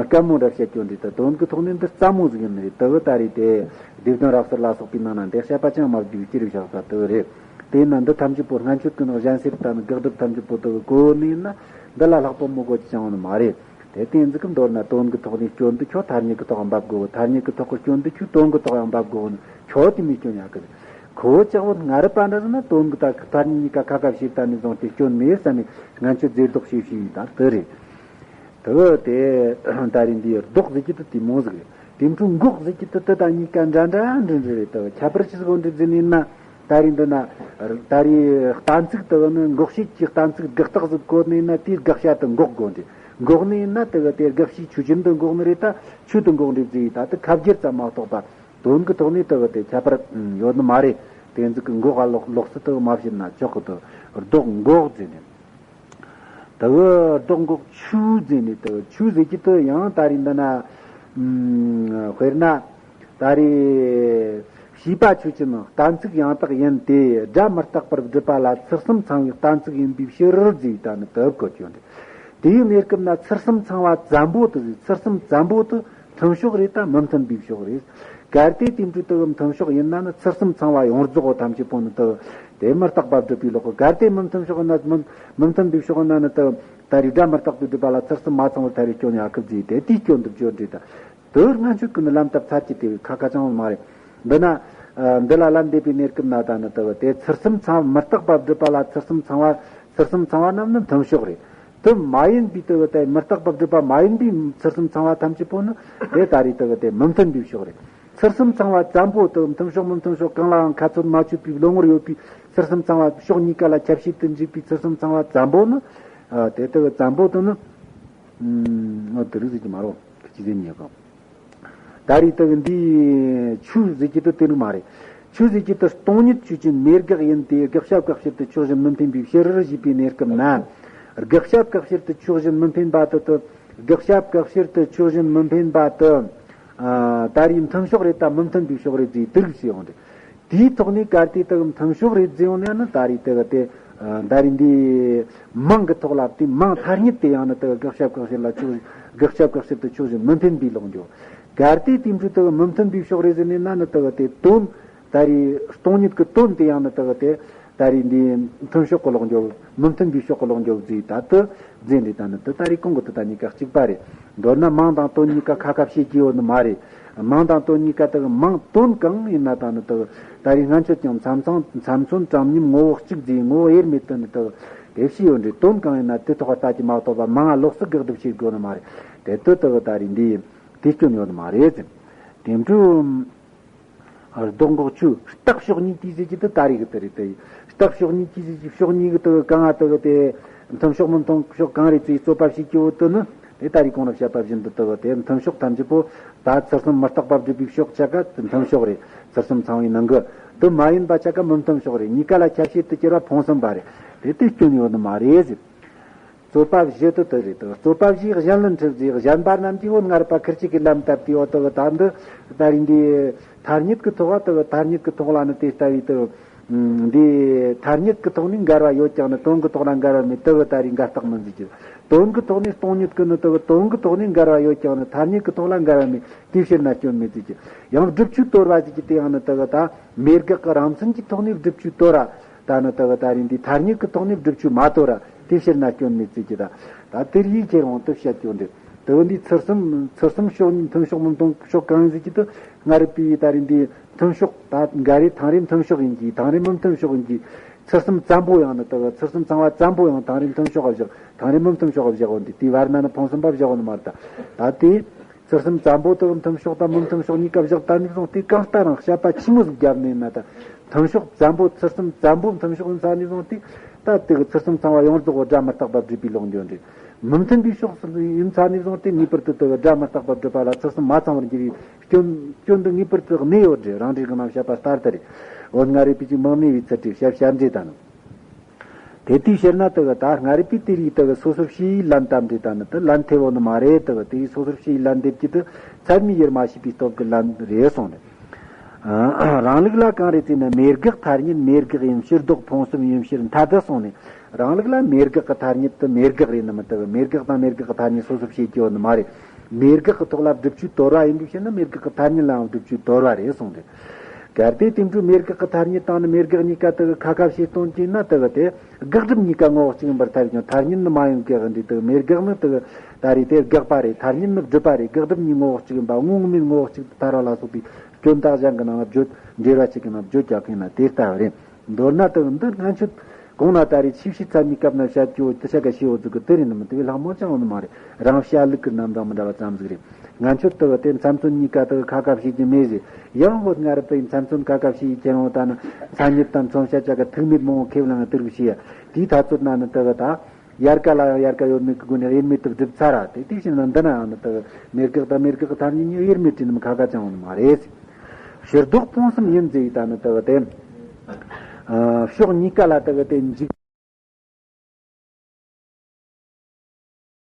སྐད་མོ་འདྲ་བཤད་སྐྱོན་འདྲ། དེ་དོན་གི་ཐོག་ནས་འདི་རྩ་མོ་ཟིག་ཡིན་ནི་རེད། དེ་གི་ད་རེས་དེ་སྡེ་བདུན་རབ་གསལ་ལ་སོགས་པའི་ནང་ན་འདི་བཤད་པ་ཅང་མ་བརྒྱུད་ཅི་རིགས་བཞག་ས་དེ་གི་རེད། དེས་ན་འདི་ཐམས་ཅད་པོ་སྔན་ཆད་ཀྱི་ནང་གཞན་སེལ་ད་ནི་དགག་སྒྲུབ་ཐམས་ཅད་པོ་དེ་གི་གོ་ནས་ན་འདི་ལ་ལྷག་པ་མི་གོ་རྒྱུ་ཅང་ཡོད་ནི་མ་རེད། དེ་དེ་ཟིག་གི་མདོར་ན་དོན་གྱི་ཐོག་ནས་སྐྱོན་འདི་ཁྱོད་ཐ་སྙད་ཀྱི་ཐོག་འབབ་དགོས། ཐ་སྙད་ཀྱི་ཐོག་གི་སྐྱོན་འདི་ཁྱོད་དོན་གྱི་ཐོག་ཡང་འབབ་དགོས། ཁྱོད་དེ་མོ་སྐྱོན་ཡོད་གི། ཁོ་བོ་ཅག་བོ་སྔ་རབས་པ་འདྲ་ཟིག་ན་དོན་གྱི་ཐ་ཐ་སྙད་གཉིས་ཀ་ཁ་ཁ་བྱས་བཏང་ནས་བཟུང་སྟེ་སྐྱོན་མེད་བསམ་ནས་སྔན་ཆད་རྫས་ལྡོག་བྱས་བྱས་ཡིན་ད་དེ་རེད། དེ་དེ་ད་རེས་འདི་ལྡོག་ཟེར་གྱི་དེ་དེ་མོ་ཟིག་རེད། དེ་འཕྲོ་འགོག་ཟེར་གྱི་དེ་དེ་དང་གཉིས་ཀ་འདྲ་འདྲ་འདྲ་འདྲ་རེད། དེ་ཁྱད་པར་ཅི་ཟིག་འདྲ་ཟེར་ནས་ན། ད་རེས་འདི་ན། ད་རེས་གཏན་ཚིགས་དེ་ནི་འགོག་བྱེད་ཀྱི་གཏན་ཚིགས་དགག་རྟགས་ཟིག་བཀོད་ནས་ན་དེའི་དགག་བྱ་དེ་འགོག་དགོས་འདྲ། འགོག་ནས་ན་དེ་གི་དེ་དགག་བྱའི་ཆོས་ཅན་དེ་འགོག་ནི་རེད། ད་ཆོས་དེ་འགོག་འདྲ་བརྫིས་ཡིན་ད་དེ་ཁ་བསྒྱུར་ཙམ་མ་གཏོགས་པ་དོན་གྱི་ཐོག་ནས་དེ་གི་དེ་ཁྱད་པར་ཡོད་ནི་མ་རེད། དེ་ཚིག་གི་འགོག་ག་ལོག་ལོག་སུ་དེ་གི་མ་བྱེད་ན་ཆོག་གི། དེ་ལྡོག་འགོག་བརྫིས་ནས། དེ་གི་ལྡོག་འགོག་ཆོས་བརྫིས་ནས། དེ་གི་ཆོས་ཟེར་གྱི་དེ་ཡང་ད་རེས་འདི་ན། དཔེར་ན། ད་རེས། བྱིས་པ་ཆོས་ཅན་གཏན་ཚིགས་ཡང་དག་ཡིན་ཏེ། སྒྲ་མི་རྟག་པར་སྒྲུབ་པ་ལ་ཚུལ་གསུམ་ཚང་བའི་གཏན་ཚིགས་ཡིན་པའི་ཕྱིར་བརྫིས་ད་ནི་དེ་བཀོད་ཀྱི་ཡོད་རེད། དེའི་གནས་སྐབས་ན་ཚུལ་གསུམ་ཚང་བ་ཙམ་པོ་དེ་ཟིག་ཚུལ་གསུམ་ཙམ་པོ་དེ་ མཐུན་ཕྱོགས་རེད་ད་མི་མཐུན་པའི་ཕྱོགས་རེད། གལ་ཏེ་དེ་འདྲའི་དག་མཐུན་ཕྱོགས་ཡིན་ན་ནི་ཚུལ་གསུམ་ཚང་བ་ཡོངས་རྫོགས་ཐམས་ཅད་པོ་ནི་དག་དེ་མི་རྟག་པ་སྒྲུབ་པའི་ལོག་གི། གལ་ཏེ་མི་མཐུན་ཕྱོགས་ཡིན་ན་མི་མི་མཐུན་པའི་ཕྱོགས་ཡིན་ན་ནི་དག་ད་རེས་སྒྲ་མི་རྟག་པའི་སྒྲུབ་པ་ལ་ཚུལ་གསུམ་མ་ཚང་བར་ཐལ་བའི་སྐྱོན་ཡང་ཁུབ་ཟིག་དེ་དེའི་སྐྱོན་དུ་བརྗོད་འདྲི་ད། དེ་སྔ་ཆད་ཀྱི་ནི་ལམ་ལྟར་ཚར་གྱི་དེ་བས་ཁ་ཁ་ཅང་མ་རེད། འདི་ན་ཨ་འདི་ལ་ལན་འདེབས་པའི་གནས་སྐབས་ན་ད་ནི་དག་དེ་ཚུལ་གསུམ་ཚང་མི་རྟག་པ་སྒྲུབ་པ་ལ་ཚུལ་གསུམ་ཚང་བ་ཚུལ་གསུམ་ཚང་བ་རྣམས་ནི་མཐུན་ཕྱོགས་རེད། དེ་མ་ཡིན་པའི་དེ་བ་དེ་མི་རྟག་པ་སྒྲུབ་པ་མ་ཡིན་པའི་ཚུལ་གསུམ་ཚང་བ་ཐམས་ཅད་པོ་ནི་དེ་ད་རེས་དེ་བ་དེ་མི་མཐུན་པའི་ཕྱོགས་རེད། ཚུལ་གསུམ་ཚང་བ་ཙམ་པོ་དེ་མཐུན་ཕྱོགས་མི་མཐུན་ཕྱོགས་གང་ལའང་ཁ་ཚོད་མ་ཆོད་པའི་བློ་ངོར་ཡོད་པའི་ཚུལ་གསུམ་ཚང་བ་ཕྱོགས་གཉིས་ཀ་ལ་ཁྱབ་བྱེད་དུ་འཇུག་པའི་ཚུལ་གསུམ་ཚང་བ་ཙམ་པོ་ནི་དེ་དེ་བ་ཙམ་པོ་དེ་ནི་ཨ་དེ་རིགས་ཟིག་གི་མ་རོ་ཁི་ཅི་ཟེར་ཉེ་གང་། ད་རེས་དག་འདིའི་ཆོས་ཟེར་གྱི་དེ་དེ་རིགས་མ་རེད། ཆོས་ཟེར་གྱི་དེ་སྟོང་ཉིད་ཆོས་ཅན་མེད་དགག་ཡིན་ཏེ། དགག་བྱ་དགག་བྱེད་དུ་ཆོས་གཞན་མི་འཕེན་པའི་ཕྱིར་ཞེས་པའི་གནས་སྐབས་ན། དགག་བྱ་དགག་བྱེད་དུ་ཆོས་གཞན་མི་འཕེན་པ་དེ་དེ། དགག་བྱ་དགག་བྱེད་དུ་ཆོས་གཞན་མི་འཕེན་པ་དེ། ཨ་ད་རེས་མཐུན་ཕྱོགས་རེད་ད་མི་མཐུན་པའི་ཕྱོགས་རེད་ཟེར་དེ་རིགས་ཞེས་འོང་དེ། དེའི་ཐོག་ནས་གལ་ཏེ་དག་མཐུན་ཕྱོགས་རེད་ཟེར་ཡོང་ན་ནི་ད་རེས་དག་དེ་ཨ་ད་རེས་འདི་མིང་གི་ཐོག་ལ་དེ་མིང་ཐ་སྙད་དེ་ཡང་ནི་དག་དགག་བྱ་དགག་བྱེད་ལ་ཆོས་དགག་བྱ་དགག་བྱེད་དུ་ཆོས་གཞན་མི་འཕེན་པའི་ལོག་འགྱོ། གལ་ཏེ་དེ་འདྲའི་དག་མི་མཐུན་པའི་ཕྱོགས་རེད་ཟེར་ནས་ན་ནི་དག་དེ་དོན་ད་རེས་སྟོང་ཉིད་ཀྱི་དོན་དེ་ཡང་ནི་དག་དེ། ད་རེས་འདི་མཐུན་ཕྱོགས་ཀྱི་ལོག་འགྱོ། མི་མཐུན་པའི་ཕྱོགས་ཀྱི་ལོག་འགྱོ་ཟེར་ད་དེ་ཟེར་འདི་ད་ནི་དེ་ད་རེས་གོང་གི་དེ་ད་གཉིས་ཀ་གཅིག་པ་རེད། མདོར་ན་མིང་དང་དོན་གཉིས་ཀ་ཁ་ཁ་བྱེད་ཀྱི་ཡོད་ནི་མ་རེད། མིང་དང་དོན་གཉིས་ཀ་དེ་མིང་དོན་གང་ཡིན་ན་ད་ནི་དེ་ད་རེས་སྔ་ཆད་ཀྱང་མཚམས་མཚམས་མཚམས་མཚོན་གྲངས་མཉམ་ངོ་བོ་གཅིག་ཟེར་ངོ་བོ་དབྱེར་མེད་དུ་ནི་དེ་དེ་བྱས་ཡོད་འདྲ། དོན་གང་ཡིན་ན་དེ་ཐོག་ལྟ་ཀྱི་མ་གཏོགས་པ་མིང་ལ་ལོགས་སུ་དགག་སྒྲུབ་བྱེད་དགོས་ནི་མ་རེད། དེ་དེ་དེ་ད་རེས་འདི་དེ་སྐྱོན་ཡོད་ནི་མ་རེད། དེ་འཕྲོས། རྡོག་འགོག་ཆོས་རྟགས་ཕྱོགས་གཉིས་ཀྱི་ཟེར་གྱི་དེ་ད་རེས་ཀྱི་དེ་རེད་དེ། རྟགས་ཕྱོགས་གཉིས་ཀྱི་ཟེར་གྱི་ཕྱོགས་གཉིས་ཀྱི་དེ་གང་ང་དེ་གི་དེ་མཐུན་ཕྱོགས་མི་མཐུན་ཕྱོགས་གང་རེད་ཅེས་རྩོད་པ་བྱེད་ཀྱི་ཡོད་དེ་ནི་དེ་ད་རེས་གོང་ལ་བཤད་པ་བཞིན་དུ་དེ་གི་དེ་མཐུན་ཕྱོགས་ཐམས་ཅད་པོ་ད་ཚུལ་གསུམ་མི་རྟག་པ་སྒྲུབ་པའི་ཕྱོགས་ཆ་ག་དེ་མཐུན་ཕྱོགས་རེད། ཚུལ་གསུམ་ཚང་བའི་ནང་གི་དེ་མ་ཡིན་པ་ཆ་ག་མི་མཐུན་ཕྱོགས་རེད། གཉིས་ཀ་ལ་ཁྱད་བྱེད་དུ་གྱུར་པ་ཕུང་གསུམ་པ་རེད། དེ་དེ་སྐྱོན་ཡོད་ནི་མ་རེད་ཟེར། རྩོད་པ་བཞི་དེ་དེ་རེད་དོ། རྩོད་པ་བཞིའི་གཞན་ལ་འཁྲིལ་ཟིག་གཞན་པ་རྣམས་ཀྱིས་འོད་ལྔ་རབ་པ་ཁིར་ཆིག་གི་ལམ་བཏབ་སྟེ་འོ་དེ་གི་ད་འདི་ད་རིང་འདི་ཐ་སྙད་ཀྱི་ཐོག་ཨ་དེ་གི་ཐ་སྙད་ཀྱི་ཐོག་ལ་ནི་དེ་ལྟ་བུའི་དེ་འདི་ཐ་སྙད་ཀྱི་ཐོག་ནས་འགལ་བ་ཡོད་ཀྱང་ནི་དོན་གྱི་ཐོག་ལ་འགལ་བ་མེད་དེ་གི་ད་རིང་འགལ་རྟགས་མིན་ཟིག་གི། དོན་གྱི་ཐོག་ནས་སྟོང་ཉིད་ཀྱི་ནི་དེ་གི་དོན་གྱི་ཐོག་ནས་འགལ་བ་ཡོད་ཀྱང་ནི་ཐ་སྙད་ཀྱི་ཐོག་ལ་འགལ་བ་མེད་དེའི་ཕྱིར་ན་སྐྱོན་མེད་ཟིག་གི། ཡང་སྒྲུབ་ཆོས་དོར་བ་ཟིག་གི་དེ་ཡང་ནི་དེ་གི་ད་མེད་དགག་གི་རང་མཚན་གྱི་ཐོག་ནས་སྒྲུབ་ཆོས་དོར་བ། ད་ནི་དེ་གི་ད་རིང་འདི་ཐ་སྙད་ཀྱི་ཐོག་ནས་སྒྲུབ་ཆོས་མ་དོར་ར་དེ་ཕྱིར་ན་སྐྱོན་མེད་ཟེར་གྱི་ད། ད་དེར་ཡིད་ཁྱེར་འོང་དུ་བཤད་རྒྱུ་འདི། དེ་འདི་ཚུལ་གསུམ་ཚུལ་གསུམ་ཕྱོགས་གཉིས་མཐུན་ཕྱོགས་མི་མཐུན་ཕྱོགས་གང་ཟེར་གྱི་དུ་སྔར་པའི་ད་རིང་འདི་མཐུན་ཕྱོགས་ད་འགའ་རེ་ཐང་རེ་མཐུན་ཕྱོགས་ཡིན་གྱི་ཐང་རེ་མི་མཐུན་ཕྱོགས་ཡིན་གྱི། ཚུལ་གསུམ་ཙམ་པོ་ཡང་ནི་དེ་གི་ཚུལ་གསུམ་ཚང་བ་ཙམ་པོ་ཡང་ཐང་རེ་མཐུན་ཕྱོགས་བཞག་ཐང་རེ་མི་མཐུན་ཕྱོགས་བཞག་འོང་འདི་དེའི་བར་ན་ནི་ཕུང་གསུམ་པ་བཞག་འོང་ནི་མ་རེད་ད། ད་དེ། ཚུལ་གསུམ་ཙམ་པོ་དེ་མཐུན་ཕྱོགས་དང་མི་མཐུན་ཕྱོགས་གཉིས་ཀ་བཞག་ད་ནས་བཟུང་སྟེ་གང་ལྟར་རང་བཤད་པ་ཆི་མོ་ཟིག་བརྒྱབ་ནས་ན་ད། མཐུན་ཕྱོགས་ཙམ་པོ་ཚུལ་གསུམ་ཙམ་པོ་མཐུན་ཕྱོགས་ཡིན་ས་ནས་བཟུང་སྟེ། ད་དེ་གི་ཚུལ་གསུམ་ཚང་བ་ཡོངས་རྫོགས་སྒྲ་མི་རྟག་པ་སྒྲུབ་པའི་ལོག་འགྱོ་འདྲ། མི་མཐུན་པའི་ཕྱོགས་སུ་ཡིན་ས་ནས་བཟུང་སྟེ་ངེས་པར་དུ་དེ་གི་སྒྲ་མི་རྟག་པ་སྒྲུབ་པ་ལ་ཚུལ་གསུམ་མ་ཚང་བར་འགྱུར་བའི་སྐྱོན་སྐྱོན་འདི་ངེས་པར་དུ་གནས་ཡོད་འདྲ། རང་འགྲེལ་གི་ནང་བཤད་པ་ལྟར་དུ་རེད། འོ་ང་རེ་པི་ཅིག་མང་ནས་བའི་ཚུལ་བྲིས་བཤད་བཤད་འདྲ་ད་ནི། དེ་དུས་ཕྱིར་ན་དེ་གི་ད་སྔར་པའི་དེ་རིགས་དེ་གི་སོ་སོར་ཕྱེ་ཡི་ལན་བཏབ་འདྲ་ད་ནི་དེ་ལན་ཐེ་བོ་ནི་མ་རེད། དེ་གི་དེ་སོ་སོར་ཕྱེ་ཡི་ལན་འདེབས་ཀྱི་དེ་ཚད་མའི་ཡུལ་མ་ཤེས་པའི་སྟོབས་ཀྱི་ལན་རེད་གསུངས་ནས། རང་ལུགས་ལ་གང་རེད་ཟེར་ན་མེད་དགག་ཐ་སྙད་མེད་དགག་ཡིན་ཕྱིར་ལྡོག་ཕུང་གསུམ་ཡིན་ཕྱིར་མཐའ་དག་གསུངས་ནས། རང་ལུགས་ལ་མེད་དགག་གི་ཐ་སྙད་དེ་མེད་དགག་རེད་ནི་མི་དག་མེད་དགག་དང་མེད་དགག་གི་ཐ་སྙད་སོ་སོར་ཕྱེ་རྒྱུ་ནི་མ་རེད། མེད་དགག་གི་ཐོག་ལ་སྒྲུབ་ཆོས་དོར་བ་ཡིན་པའི་ཕྱིར་ན་མེད་དགག་གི་ཐ་སྙད་ལའང་སྒྲུབ་ཆོས་དོར་བ་རེད་གསུངས་ཏེ། གལ་ཏེ་དེ་འཕྲོས་མེད་དགག་གི་ཐ་སྙད་དང་ནི་མེད་དགག་གཉིས་ཀ་དེ་གི་ཁ་ཁ་བྱེད་སྟོན་གྱིས་ན་དེ་གི་དེ་དགག་སྒྲུབ་གཉིས་ཀ་ངོ་བོ་གཅིག་ཡིན་པར་ཐལ་ཀྱང་ཐ་སྙད་ནི་མ་ཡིན་གི་འདི་དེ་གི་མེད་དགག་ནི་དེ་གི་ད་རེས་དེ་དགག་པ་རེད། ཐ་སྙད་ནི་སྒྲུབ་པ་རེད། དགག་སྒྲུབ་གཉིས་ངོ་བོ་གཅིག་ཡིན་པ་དངོས་མེད་ངོ་བོ་གཅིག་ཏུ་ཐལ་བ་ལ་སོགས་པའི་སྐྱོན་རྟགས་གཞན་གྱི་ནང་ལ་བརྗོད་འགྲེལ་བ་གཅིག་གི་ནང་བརྗོད་རྒྱག་མཁན་ན་དེ་ལྟ་བུ་རེད། མདོར་ན་དེ་འདི་སྔ་ཆད་གོང་ན་ད་རེས་ཆེས་ཕྱི་ཚད་མའི་སྐབས་ན་བཤད་རྒྱུ་དེ་ཆ་ག་ཤེས་འོ་ཟིག་གི་དེ་རེད་ནི་མི་དེ་བས་ལྷག་མོ་ཅང་འོ་ནི་མ་རེད། རང་བཤད་ལུགས་ཀྱི་རྣམ་གྲངས་མི་འདྲ་བ་ཙམ་ཟིག་རེད། ང་ཚོ་དེ་བ་དེ་མཚམས་མཚོན་གཉིས་ཀ་དེ་ཁ་ཁ་བྱེད་ཀྱི་མེད་ཟེར། ཡང་བོད་སྔ་རབས་པའི་མཚམས་མཚོན་ཁ་ཁ་བྱེད་ཀྱི་ཁྱེར་འོང་ད་ནི་མཚན་ཉིད་དང་མཚོན་བྱ་ཆ་ག་ཐུག་མེད་མང་བོ་ཁས་བླངས་དེ་རིགས་བྱས་ཡ། དེའི་ཐ་ཚོད་ན་ནི་དེ་བ་ད་ཡལ་ག་ལ་ཡང་ཡལ་ག་ཡོད་མེད་ཀྱི་སྒོ་ནས་དབྱེར་མེད་དུ་བསྒྲུབས་ཚར་ར། དེ་དེ་བཞིན་ན་འདི་ན་ཡང་ནི་དེ་མེད་དགག་དང་མེད་དགག་གི་ཐ་སྙད་གཉིས་དབྱེར་མེད་བྲིས་ནི་མི་ཁ་ཁ་ཅང་འོ་ནི་མ་རེད། ཕྱིར་ལྡོག་ཕུང་གསུམ་ཡིན་ཟེར་ཡི་ད་ནི་དེ་བ་དེ་ཕྱོགས་གཉིས་ཀ་ལ་དེ་བ་དེ་འཇིག